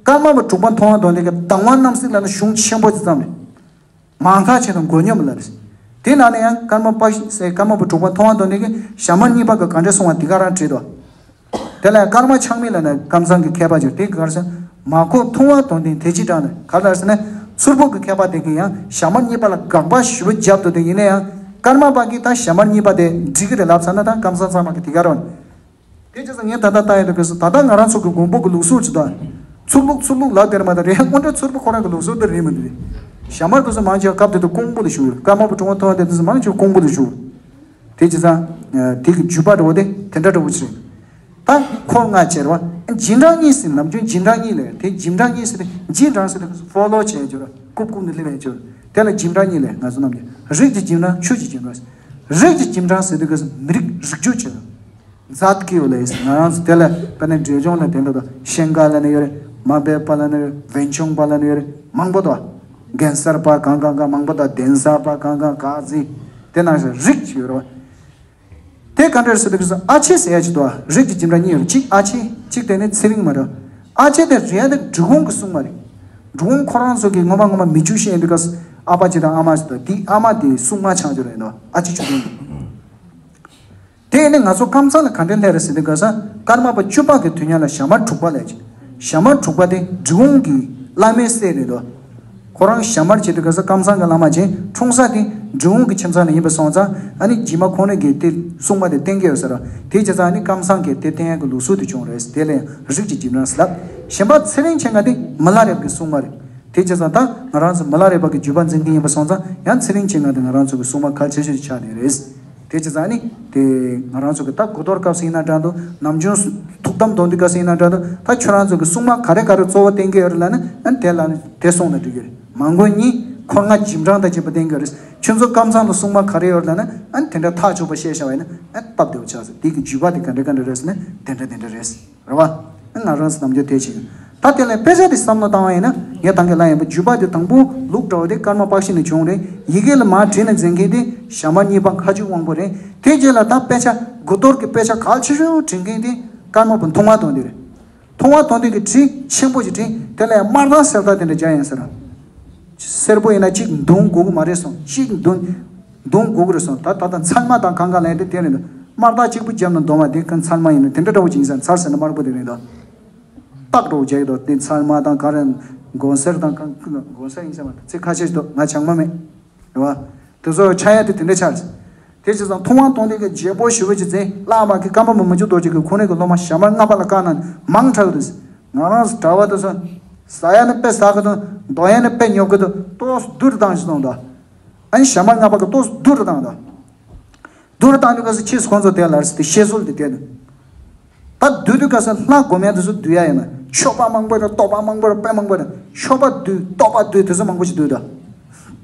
ཀརྨ་པ་དྲུག་པ་མཐོང་བ་དང་ལྡན་གྱི་དང་བ་རྣམ་གསུམ་ལ་ནི་གཞུང་ཆེན་པོ་ཅིག་བརྩམས་རེད། མང་ཐག་ཆོད་དང་མགོ་སྙོམས་ལ་རེད། དེ་ནང་ནས་ཡང་ཀརྨ་པ་ཀརྨ་པ་དྲུག་པ་མཐོང་བ་དང་ལྡན་གྱི་ཞྭ་དམར་གཉིས་པ་གི་ག་འདྲ་གསུང་བ་དེ་ག་རང་བྲིས་འདུག་དེ་ལ་ཡང་ཀརྨ་ཆགས་མེད་ལ་ནི་ཀམ་ཚང་གི་མཁས་པ་ཅིག་དེ་ག་རེ་ཟེར། མ་གོ་མཐོང་བ་དང་ལྡན་དེ་ཅི་དྲག་ནས་ག་རེ་ཟེར་ན། མཚུར་ཕུ་གི་མཁས་པ་དེ་གིས་ཡང་ཞྭ་དམར་གཉིས་པ་ལ་དགག་པ་ཞུ་བ་བརྒྱབ་འདུག་དེ་ཡིན་ན་ཡང་ཀརྨ་པ་གིས་ད་ཞྭ་དམར་གཉིས་པ་དེ་འགྲིག་གི་རེད་ལབ་ཚར་ན་ད་ཀམ་ཚང་ཚང་མ་གི་དེ་ག་རང་། དེ་བྱས་ཙང་ངས་ད་ལྟ་ལྟ་ཡོད་དུས་སྐབས་སུ་ད་ལྟ་ང་རང་ཚོ་གི་མགོན་པོ་གི་ལུགས་སྲོལ་ཅིག་དང་། མཚུར་ཕུ་མཚུར་ཕུ་ལབ་དེར་མ་གཏོགས་རེད། དངོས་འབྲེལ་མཚུར་ཕུ་ཁོ་རང་གི་ལུགས་སྲོལ་དེ་རེད་མི་འདུག་ཞྭ་དམར་དེ་ཚོ་མང་ཆེ་བ་སྐབས་དེ་དུས་ཀོང་པོ་ལ་བཞུགས་ཡོད། ཀརྨ་པ་དྲུག་པ་མཐོང་བ་དེ་དུས་སུ་མང་ཆེ་བ་ཀོང་པོ་ལ་བཞུགས་ཡོད། དེ་བྱས་ཙང་། དེ་གི་བརྒྱུད་པ་འདྲ་བོ་དེ་དེ་འདྲ་འདྲ་བོ་ཅིག་རེད། ད་འཁོར་ལྔ་བྱས་རེད་བ། རྗེས་འབྲང་གཉིས་ཟེར། ནམ་རྒྱུན་རྗེས་འབྲང་གཉིས་ལབ་ཡ་དེ། རྗེས་འབྲང་གཉིས་ཟེར་དེ་རྗེས་འབྲང་ཟེར་དེ་ཕོ་ལོ་བྱས་ཡོད་ར། རྐུབ་རྐུབ་ནས་སླེབས་ཡོད་ར། དེ་ལ་རྗེས་འབྲང་གཉིས་ལབ་ཡ། ང་ཚོ་རྣམས་ཀྱི་རིགས་ཀྱི་རྗེས་འབྲང་། ཆོས་ཀྱི་རྗེས་འབྲང་ཟེར། རིགས་ཀྱི་རྗེས་འབྲང་ཟེར་དུས་སྐབས་སུ་མི་རིགས་རིགས་རྒྱུད་ཅེས། མཛད་ཀྱི་ཡོད་ལས། ང་རང་ཚོ་དེ་ལ་དཔེར་ན་འབྲས་ལྗོངས་ལ་དེ་འདྲ་དང་ཤན་ཀ་ལ་ནི་ཡོད་རེད། མ་སྦས་པ་ལ་ནི་ཡོད་རེད། བན་ཆུང་པ་ལ་ནི་ཡོད་རེད། མང་པོ་དང་། གན་སར་པ་གང་གང་གང་མང་པོ་དང་། གདན་ས་པ་གང་གང་ག་ཟིན། དེ་ནང་བཞིན་རིགས་ཀྱི་ཡོད་རེད། དེ་ག་འདྲ་ཟེར་དུས་ཨ་ཆེ་ཟེར་ཡ་ཅིག་འདུག་རིགས་ཀྱི་རྗེས་འབྲང་གཉིས་ཡོད་རེད། གཅིག་ཨ་ཆེ། གཅིག་དེ་ནི་ཚེ་རིང་མ་རེད། ཨ་ཆེ་དེ་རེད་དེ་འབྲི་གུང་གི་སྲུང་མ་རེད། འབྲི་གུང་ཁོ་རང་ཚོ་གི་ངོ་མ་ངོ་མ་མི་ཆུ་ཤེས་ཡིན་དུས་སྐབས་སུ་ཨ་ཕ་ཅིག་དང་ཨ་མ་ཅིག་དང་དེ་ཨ་མ་དེ་སྲུང་མ་ཆགས་ཀྱི་རེད་འདུག་ཨ་ཆེ་ཆུ་གུང་། དེ་ནི་ང་ཚོ་ཀམ་ཚང་ལ་ག་འདྲ་སླེབས་རེད་ཟེར་དུས་སྐབས་སུ་ཀརྨ་པ་བཅུ་པ་གི་དུས་མཉམ་ལ་ཞྭ་དམར་དྲུག་པ་ལས་ཀྱི། ཞྭ་དམར་དྲུག་པ་དེ་འབྲི་གུང་གི་བླ་མའི་སྲས་རེད་འདུག་ཁོ་རང་ཞྭ་དམར་བྱེད་དུས་སྐབས་སུ་ཀམ་ཚང་གི་བླ་མ་བྱས། འཁྲུངས་ས་དེ་འབྲི་གུང་གི་ཁྱིམ་ཚང་ནས་ཡིན་པ་སོང་ཙང་ཨ་ནི་རྗེས་མ་ཁོང་རང་གིས་དེ་སྲུང་མ་དེ་བསྟེན་གྱི་ཡོད་ཟེར་ར། དེ་བྱས་ཙང་ཨ་ནི་ཀམ་ཚང་གིས་དེ་བསྟེན་ཡག་གི་ལུགས་སྲོལ་དེ་བྱུང་རེད། དེ་ལ་ཡང་རིགས་ཀྱི་རྗེས་འབྲང་ཟེར་ལབ། གཞན་པ་ཚེ་རིང་ཆེ་ང་དེ་མི་ལ་རས་པ་གི་སྲུང་མ་རེད། དེ་བྱས་ཙང་ད་ང་རང་ཚོ་མི་ལ་རས་པ་གི་བརྒྱུད་པ་འཛིན་གྱི་ཡིན་པ་སོང་ཙང་ཡང་ཚེ་རིང་ཆེ་ང་དེ་ང་རང་ཚོ་གི་སྲུང་མ་གལ་ཆེ་ཤོས་ཆགས་ནི་རེད། དེ་བྱས་ཙང་ནི་དེ་ང་རང་ཚོ་གི་ད་དགུ་གཏོར་སྐབས་སུ་ཡིན་ན་འདྲ་འདུག་ནམ་རྒྱུན་ཐུགས་དམ་གཏོང་དུས་སྐབས་སུ་ཡིན་ན་འདྲ་འདུག་ད་ཁྱོད་རང་ཚོ་གི་སྲུང་མ་ག་རེ་ག་རེ་གཙོ་བོ་བསྟེན་གྱི་ཡོད་རེད་ལབ་ན་ཨ་ནི་དེ་ལ་ནི་དེ་སོང་ན་འགྲིག་གི་རེད། མ་མགོན་གཉིས་འཁོར་ལྔ་འཇིམ་གྲངས་དང་བཅས་པ་བསྟེན་གྱི་ཡོད་རེད། ཁྱོད་ཚོ་ཀམ་ཚང་དུ་སྲུང་མ་ག་རེ་ཡོད་རེད་ལབ་ན་ཨ་ནི་དེ་འདྲ་ཐག་ཆོད་པ་བཤད་བཞག་པ་ཡིན་ན་ཨ་ནི་སྟབས་བདེ་བོ་ཆགས་ཟེར། དེ་གི་བརྒྱུད་པ་དེ་ག་འདྲ་ག་འདྲ་རེད་ཟེར་ན་དེ་འདྲ་དེ་འདྲ་རེད། རེད་བ། ང་རང་ཚོ་ནམ་རྒྱུན་དེ་བྱེད། ད་དེ་ལས་དཔེ་ཆ་དེ་བསམ་བློ་བཏང་བ་ཡིན་ན་ངས་ད་གིན་ལབ་ཡིན་པ། བརྒྱུད་པ་དེ་དང་པོ་ལུགས་འདྲ་བོ་དེ་ཀརྨ་པཀ་ཤི་ནས་བྱུང་རེད། ཡི་གེ་ལ་མར་བྲིས་ནས་འཛིན་མཁན་དེ་ཞྭ་དམར་གཉིས་པ་མཁའ་སྤྱོད་དབང་པོ་རེད། དེ་རྗེས་ལ་ད་དཔེ་ཆ་དགུ་གཏོར་གྱི་དཔེ་ཆ་གལ་ཆེ་ཤོས་བྲིས་མཁན་དེ་ཀརྨ་པ་མཐོང་བ་དང་དེ་རེད། མཐོང་བ་དང་དེ་གི་བྲིས་ཆེན་པོ་ཞིག་བྲིས། དེ་ལས་དམར་མདངས་སེར་མདངས་དེ་འདྲ་སྦྱར་ཡིན་ཟེར། སེར་པོ་ཡིན་ན་གཅིག་མདུང་དགོས་ཀྱི་མ་རེད་སོང་། གཅིག་མདུང་མདུང་དགོས་ཀྱི་རེད་སོང་། ད་ད་ལྟ་ཚལ་མ་དང་གང་ག་ལ་ཡང་དེ་དེ་རེད་འདུག་དམར་མདངས་གཅིག་པུ་བརྒྱབ་ན་འདོམ་པ་དེ་གང་ཚལ་མ་ཡིན་ན་དེ་འདྲ་འདྲ་བོ་ཅིག་ཡིན་ས། ཚལ་ཟེར་ན་དམར་པོ་དེ་རེད་འདུག་སྟག་འདྲ་བོ་རྒྱག་གི་འདུག་དེ་ཚལ་མ་དང་ག་རེ་སྒོང་གསེར་དང་གང་སྒོང་གསེར་ཡིན་ས་མ་རེད། ཚིག་ཁ་ཤས་ཤིག་འདུག་ང་ཆགས་མ་མེད་རེད་བ། དེ་ཚོ་ཆ་ཡ་དེ་དེ་འདྲ་ཆགས་རེད། དེ་བྱས་ཙང་མཐོང་བ་དང་དེ་གི་བརྗེ་པོ་ཞུ་བ་ཅིག་མཛད། བླ་མ་གི་ཀརྨ་པ་མི་འགྱུར་རྡོ་རྗེ་གི་ཁོང་རང་གི་སློབ་མ་ཞྭ་དམར་ལྔ་པ་ལ་བཀའ་གནང་མང་དྲགས་འདུག་ང་རང་གྲྭ་པ་དེ་ཚོ་ཟ་ཡ་ནི་དཔེ་ཟ་གི་འདུག་འདོན་ཡ་ནི་དཔེ་ཉོབ་གི་འདུག་ཏོག་བསྡུར་བཏང་ཞིག་གཏོང་འདུག་ཨ་ནི་ཞྭ་དམར་ལྔ་པ་གི་ཏོག་བསྡུར་བཏང་འདུག་བསྡུར་བཏང་དུས་སྐབས་སུ་ཕྱིས་སུ་ཁོང་ཚོ་དེ་ལ་རེས་དེ་བཤད་སྲོལ་དེ་བསྡད་འདུག་ད་བསྡུར་དུས་སྐབས་སུ་ལྷ་སྒོམ་ཡ་དེ་ཚོ་བསྡུར་ཡ་ཡིན་ན་མཆོད་པ་མང་པོ་རེད། བསྟོད་པ་མང་པོ་རེད། དཔེ་མང་པོ་རེད། མཆོད་པ་བསྡུར། བསྟོད་པ་བསྡུར། དེ་ཚོ་མང་པོ་ཞིག་བསྡུར་འདུག་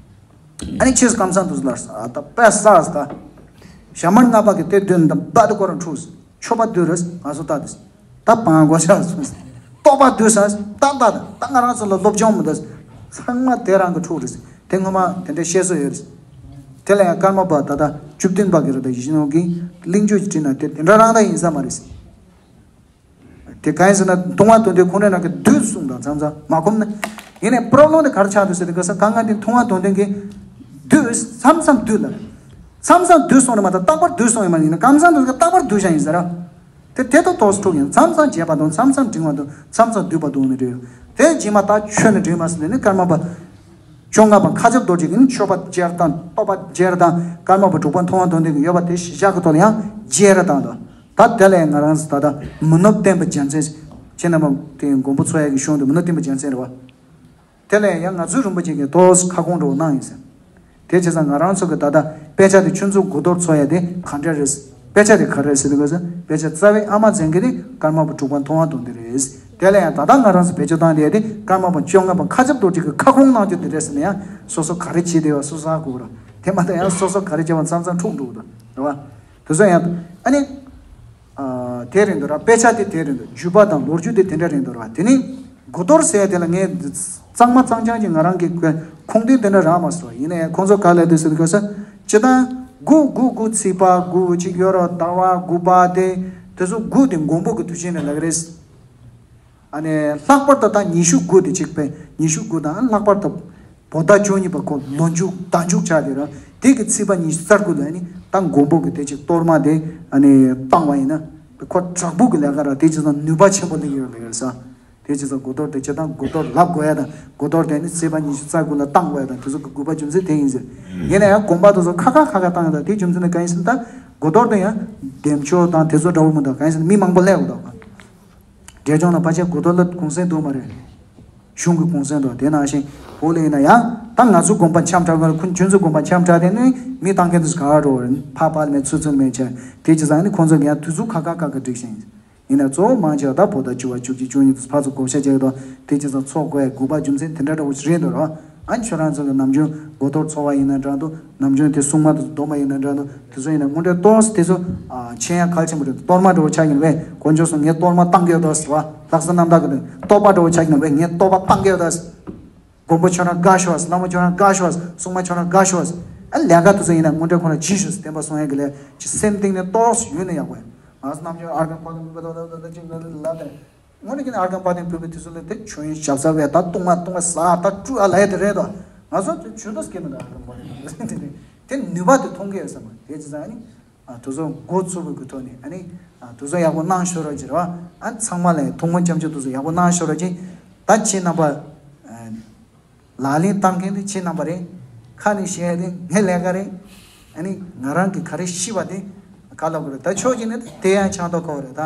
ཨ་ནི་ཕྱིས་སུ་ཀམ་ཚང་དུ་ལར་ས་ད་དཔེ་ས་ས་ད་ཞྭ་དམར་ལྔ་པ་གི་དེ་བདུན་དང་བ་དེ་ཀོ་རང་འཁྲུགས། མཆོད་པ་བསྡུ་རེས་ང་ཚོ་ལྟ་དེ་ད་བང་གོ་ཤ་སོང་། བསྟོད་པ་བསྡུ་ས་ད་ད་ད་ང་རང་ཚོ་ལ་སློབ་སྦྱོང་མི་འདུག་ཚང་མ་དེ་རང་གི་འཁྲུག་རེད། དེ་ངོ་མ་དེ་འདྲའི་བཤད་སྲོལ་ཡོད་རེད། དེ་ལ་ཡང་ཀརྨ་པ་ད་ལྟ་བཅུ་བདུན་པ་གི་རེད། ད་ཡིད་བཞིན་ནོར་གྱི་གླིང་བརྒྱུད་ཀྱི་བྲིས་ན་དེ་དེ་འདྲ་རང་ད་ཡིན་ས་མ་རེད། དེ་གང་ཡིན་ཟེར་ན་མཐོང་བ་དོན་ལྡན་ཁོང་རང་གི་བསྡུས་གསུངས་དང་མཚམས་མཚམས་མ་གོམས་ན། ཡིན་ནའི་པོ་རོབ་ལེམ་དེ་ག་རེ་ཆགས་འདུག་ཟེར་དུས་སྐབས་སུ་གང་ག་དེ་མཐོང་བ་དོན་ལྡན་གྱི་བསྡུས་མཚམས་མཚམས་བསྡུས་ལ། མཚམས་མཚམས་བསྡུས་སོང་རེད་མ་གཏོགས་རྟག་པར་བསྡུས་སོང་ཡོད་མ་ཡིན་ན། གང་ཚང་འདུག་གི་རྟག་པར་བསྡུས་བཞག་ཡིན་ཟེར་ར། དེ་དེ་ད་ཏོག་ཙམ་འཁྲུག་ཡིན། མཚམས་མཚམས་བརྗེད་པ་དང་མཚམས་མཚམས་འབྲིང་བ་དང་མཚམས་མཚམས་བསྡུས་པ་དང་ནི་འདྲ་ཡོད། དེ་རྗེས་མ་ད་ཆོས་ནི་འབྲིང་མ་ཟེར་ནས་ནི་ཀརྨ་པ་བཅོ་ལྔ་པ་མཁའ་ཁྱབ་རྡོ་རྗེ་གིས་ནི་མཆོད་པ་སྦྱར་དང་བསྟོད་པ་སྦྱར་དང་ཀརྨ་པ་དྲུག་པ་མཐོང་བ་དོན་ལྡན་གྱི་ཡོད་པ་དེ་གཞི་བཞག་གི་ཐོག་ལ་ཡང་བརྗེ་ར་བཏང་དང་། ད་དེ་ལས་ང་རང་ཚོ་ད་ལྟ་མི་ནུབ་བསྟན་པའི་རྒྱལ་མཚན། ཁྱེད་རྣམ་པ་དེ་མགོན་པོ་འཚོ་ཡ་གི་གཞུང་དུ་མི་ནུབ་བསྟན་པའི་རྒྱལ་མཚན་རེད་བ། དེ་ལས་ཡང་ང་ཚོའི་རིན་པོ་ཆེ་གིས་ཏོག་ཙམ་ཁ་སྐོང་འདྲ་བོ་གནང་ཡིན་ཟེར། དེ་བྱས་ཙང་ང་རང་ཚོ་གི་ད་ལྟ་དཔེ་ཆ་དེ་ཆུ་མཛོད་དགུ་གཏོར་འཚོགས་ཡ་དེ་ག་འདྲ་རེད། དཔེ་ཆ་དེ་ག་རེ་རེད་ཟེར་དུས་སྐབས་སུ་དཔེ་ཆ་རྩ་བའི་ཨ་མ་མཛད་མཁན་དེ་ཀརྨ་པ་དྲུག་པ་མཐོང་བ་དོན་ལྡན་རེད། དེ་ལས་ཡང་ད་ལྟ་ང་རང་ཚོ་བེད་སྤྱོད་བཏང་བསྡད་ཡ་དེ་ཀརྨ་པ་བཅོ་ལྔ་པ་མཁའ་ཁྱབ་རྡོ་རྗེ་གིས་ཁ་སྐོང་གནང་རྒྱུ་དེ་རེད་ཟེར་ན་ཡང་སོ་སོ་ག་རེ་བྱེད་བསྡད་པ་སོ་སོ་ཧ་གོ་གི་རེད། དེ་མ་གཏོགས་ཡང་སོ་སོ་ག་རེ་བྱས་པ་མཚམས་མཚམས་འཁྲུག་འགྲོ་གི་འདུག་རེད་བ། དེ་ཚོ་ཡང་ཨ་ནི། ཨ། དེ་རེད་འདུག་ར། དཔེ་ཆ་དེ་དེ་རེད་འདུག་བརྒྱུད་པ་དང་ལོ་རྒྱུས་དེ་དེ་འདྲ་རེད་འདུག་ར། དེ་ནི་དགུ་གཏོར་ཟེར་ཡ་དེ་ལ་ངས་གཙང་མ་གཙང་རྐྱང་གི་ང་རང་གི་ཁུངས་ལྡན་དེ་འདྲ་རག་མ་སོང་། ཡིན་ན་ཡང་ཁོང་ཚོ་ག་ལ་འདུག་ཟེར་དུས་སྐབས་སུ་སྤྱིར་བཏང་དགུ་དགུ་དགུ་ཚེས་པ་དགུ་གཅིག་ཡོད་ར། ཟླ་བ་དགུ་པ་དེ་དེ་ཚོ་དགུ་དེ་མགོན་པོ་གི་དུས་ཆེན་ནས་ལབ་ཀྱི་རེད། ཨ་ནི་ལྷག་པར་དུ་ད་ཉི་ཤུ་དགུ་དེ་གཅིག་པས་ཉི་ཤུ་དགུ་དང་ལྷག་པར་དུ་བོད་ཟླ་བཅུ་གཉིས་པ་ཁོ་ལོ་མཇུག་ཟླ་མཇུག་ཆགས་དེ་ར། དེ་གི་ཚེས་པ་ཉི་ཤུ་རྩ་དགུ་ལ་ནི་ད་མགོན་པོ་གི་དེ་གཅིག་གཏོར་མ་དེ་ཨ་ནི་བཏང་བ་ཡིན་ན་ཁོ་དྲག་པོ་གི་ལས་ཀ་ར། དེ་གཅིག་ཙམ་ནུས་པ་ཆེན་པོ་སླེབས་ཡོད་ལ་ཡོད་ས། དེ་གཅིག་ཙམ་དགུ་གཏོར་དེ་སྤྱིར་བཏང་དགུ་གཏོར་ལབ་དགོས་ཡ་དང་དགུ་གཏོར་དེ་ནི་ཚེས་པ་ཉི་ཤུ་རྩ་དགུ་ལ་བཏང་དགོས་ཡ་དང་དེ་ཚོ་གི་དགོས་པ་རྒྱུ་མཚན་དེ་ཡིན་ཟེར། ཡིན་ན་ཡང་དགོན་པ་དེ་ཚོ་ཁ་ཁ་ཁ་ཁ་བཏང་ཡ་དང་དེ་རྒྱུ་མཚན་ནི་གང་ཡིན་ཟེར་ན། ད་དགུ་གཏོར་དེ་ཡང་འདེམས་ཤོག་དང་དེ་ཚོ་འདྲ་བོ་མི་འདུག་གང་ཡིན་ཟེར་ན་མི་མང་པོ་སླེབས་འདུག་འབྲས་ལྗོངས་ལ་ཕལ་ཆེར་དགུ་གཏོར་ལ་གུང་སེང་འདུག་མ་རེད། གཞུང་གི་གུང་སེང་འདུག་དེ་ནང་བཞིན་བོད་ལ་ཡིན་ན་ཡང་ད་ང་ཚོ་དགོན་པ་འཆམ་དྲགས་ཁོ་ཁྱོད་ཚོ་དགོན་པ་འཆམ་དྲགས་དེ་ནི་མི་བཏང་མཁན་དེ་ཚོ་ག་བ་འགྲོ་བ་རེད། ཕ་ཕ་ལ་མེད་ཚུལ་ཚུལ་མེད་ཆ་དེ་བྱས་ཙང་ནི་ཁོང་ཚོ་གི་ཡང་དུས་ཚོད་ཁ་ཁ་ཁ་ཁ་སྒྲིག་བཞིན་ཡིན། ཡིན་ན་གཙོ་བོ་མང་ཆེ་བ་ད་བོད་ཟླ་བཅུ་པ་བཅུ་གཅིག་བཅུ་གཉིས་དུ་ཕར་ཚུར་བགོ་བཤའ་རྒྱག་གི་འདུག་དེ་བྱས་ཙང་ཚོགས་དགོས་ཡ་དགོས་པ་རྒྱུ་མཚན་དེ་འདྲ་འདྲ་བོ་ཞིག་རེད་འདུག་ར། ཨ་ནི་ཁྱོད་རང་ཚོ་གི་ནམ་རྒྱུན་དགུ་གཏོར་འཚོགས་པ་ཡིན་ན་འདྲ་འདུག་ནམ་རྒྱུན་དེ་སྲུང་མ་དུ་སྡོམ་པ་ཡིན་ན་འདྲ་འདུག་དེ་ཚོ་ཡིན་ན་དངོས་འབྲེལ་ཏོག་ཙམ་དེ་ཚོ་ཨ་མཁྱེན་ཡ་གལ་ཆེན་པོ་རེད། གཏོར་མ་འདྲ་བོ་ཆགས་ཀྱི་ཡིན་པས་དཀོན་མཆོག་གསུམ་ངས་གཏོར་མ་བཏང་གི་ཡོད་དོ་ཟེར་བ། ལྷག་བསམ་རྣམ་དག་གི་གཏོར་པ་འདྲ་བོ་ཆགས་ཀྱི་ཡིན་པས་ངས་གཏོར་པ་བཏང་གི་ཡོད་དོ། མགོན་པོ་ཁྱོད་རང་དགའ་ཤོག་ཟེར། བླ་མ་ཁྱོད་རང་དགའ་ཤོག་ཟེར། སྲུང་མ་ཁྱོད་རང་དགའ་ཤོག་ཟེར། ཨ་ལས་ཀ་དེ་ཚོ་ཡིན་ན་དངོས་འབྲེལ་ཁོ་རང་བྱེད་ཤོག་ཟེར། བསྟན་པ་སྲུང་ཡ་གི་ལས་ཀྱི་སེམས་གཏིང་ནས་ཏོག་ཙམ་ཡོད་ན་ཡག་པོ་ཡིན། ང་ཚོ་ནམ་རྒྱུན་ཨར་གན་ཁོ་ན་མི་པ་ད་ད་ད་ཅིག་ལ་ལ་ལ་དེ། དངོས་གནས་ཀྱི་ཨར་གན་པ་དེ་བོད་པའི་དུས་ཚོད་ལ་དེ་ཆོས་ཡིན་ཞབས་ས་བས་ད་ལྟུང་བ་ལྟུང་བ་ཟ་ད་སྤྲུ་ཨ་ལ་ཡ་དེ་རེད་དོ། ང་ཚོ་དེ་ཆོས་ད་སྐྱེ་མི་འདུག་ཨར་གན་པ་དེ་དེ་ནུས་པ་དེ་མཐོང་གི་ཡོད་ས་མ་དེ་ཅི་ཟ་ཨ་ནི། ཨ་དེ་ཚོ་འགོ་ཚུགས་པའི་གི་ཐོག་ནས་ཨ་ནི། ཨ་དེ་ཚོ་ཡག་པོ་གནང་ཤོག་རོགས་གྱིས་ར། ཨ་ཚང་མ་ལ་ཐུགས་སྨོན་སྐྱབས་འཇུག་དེ་ཚོ་ཡག་པོ་གནང་ཤོག་རོགས་གྱིས། ད་ཁྱེད་རྣམ་པ་ཨ་ལག་ལེན་བསྟར་མཁན་དེ་ཁྱེད་རྣམ་པ་རེད། ཁ་ནས་བཤད་ཡ་དེ་ངའི་ལས་ཀ་རེད། ཨ་ནི་ང་རང་གི་ག་རེ་ཤེས་པ་དེ་ག་ལབ་དགོས་རེད། ད་ཕྱོགས་གཅིག་ནས་དེ་ཡང་ཆང་ཐོག་ཁ་བ་རེད། ད་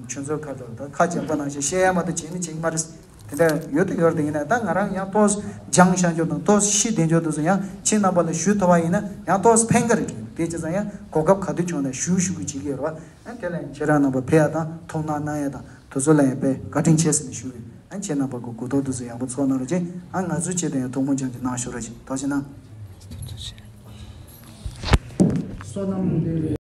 ཁྱོད་ཚོའི་ཁ་ཐོག་ད་ཁ་འཇམ་པོ་ནང་བཞིན་བཤད་ཡ་མ་གཏོགས་བྱེད་ནི་བྱེད་ཀྱི་མ་རེད། དེ་འདྲ་ཡོད་དུ་ཡོད་དེ་ཡིན་ན། ད་ང་རང་ཡང་ཏོག་སྦྱང་བཞག་རྒྱུ་དང་ཏོག་ཤེས་བསྡད་རྒྱུ་དེ་ཚོ་ཡང་ཁྱེད་རྣམ་པ་ལ་ཞུ་ཐུབ་པ་ཡིན་ན་ཡང་ཏོག་ཕན་གི་རེད། དེ་བྱས་ཙང་ཡང་གོ་སྐབས་ག་དུས་བྱུང་ན་ཞུ་ཞུ་གི་བྱེད་ཀྱི་ཡོད་རེད་བ། ཨ་དེ་ལ་ཡང་ཁྱེད་རང་རྣམ་པ་ཕེབས་ཡ་དང་ཐུགས་སྣང་གནང་ཡ་དང་དེ་ཚོ་ལ་ཡང་དཔེ་བཀའ་དྲིན་ཆེ་ཟེར་ནས་ཞུ་གི། ཨ་ཁྱེད་རྣམ་པ་གི་གོ་རྟོགས་དེ་ཚོ་ཡག་པོ་ཚོར་གནང་རོགས་གྱིས། ཨ་ང་ཚོའི་ཆེད་དུ་ཡང་ཐུགས་སྨོན་ཅང་ཅིག་གནང་ཞུ་རོགས་གྱིས། ཐུགས་རྗེ་གནང་། བསོད་ནམས་འདི་ལས།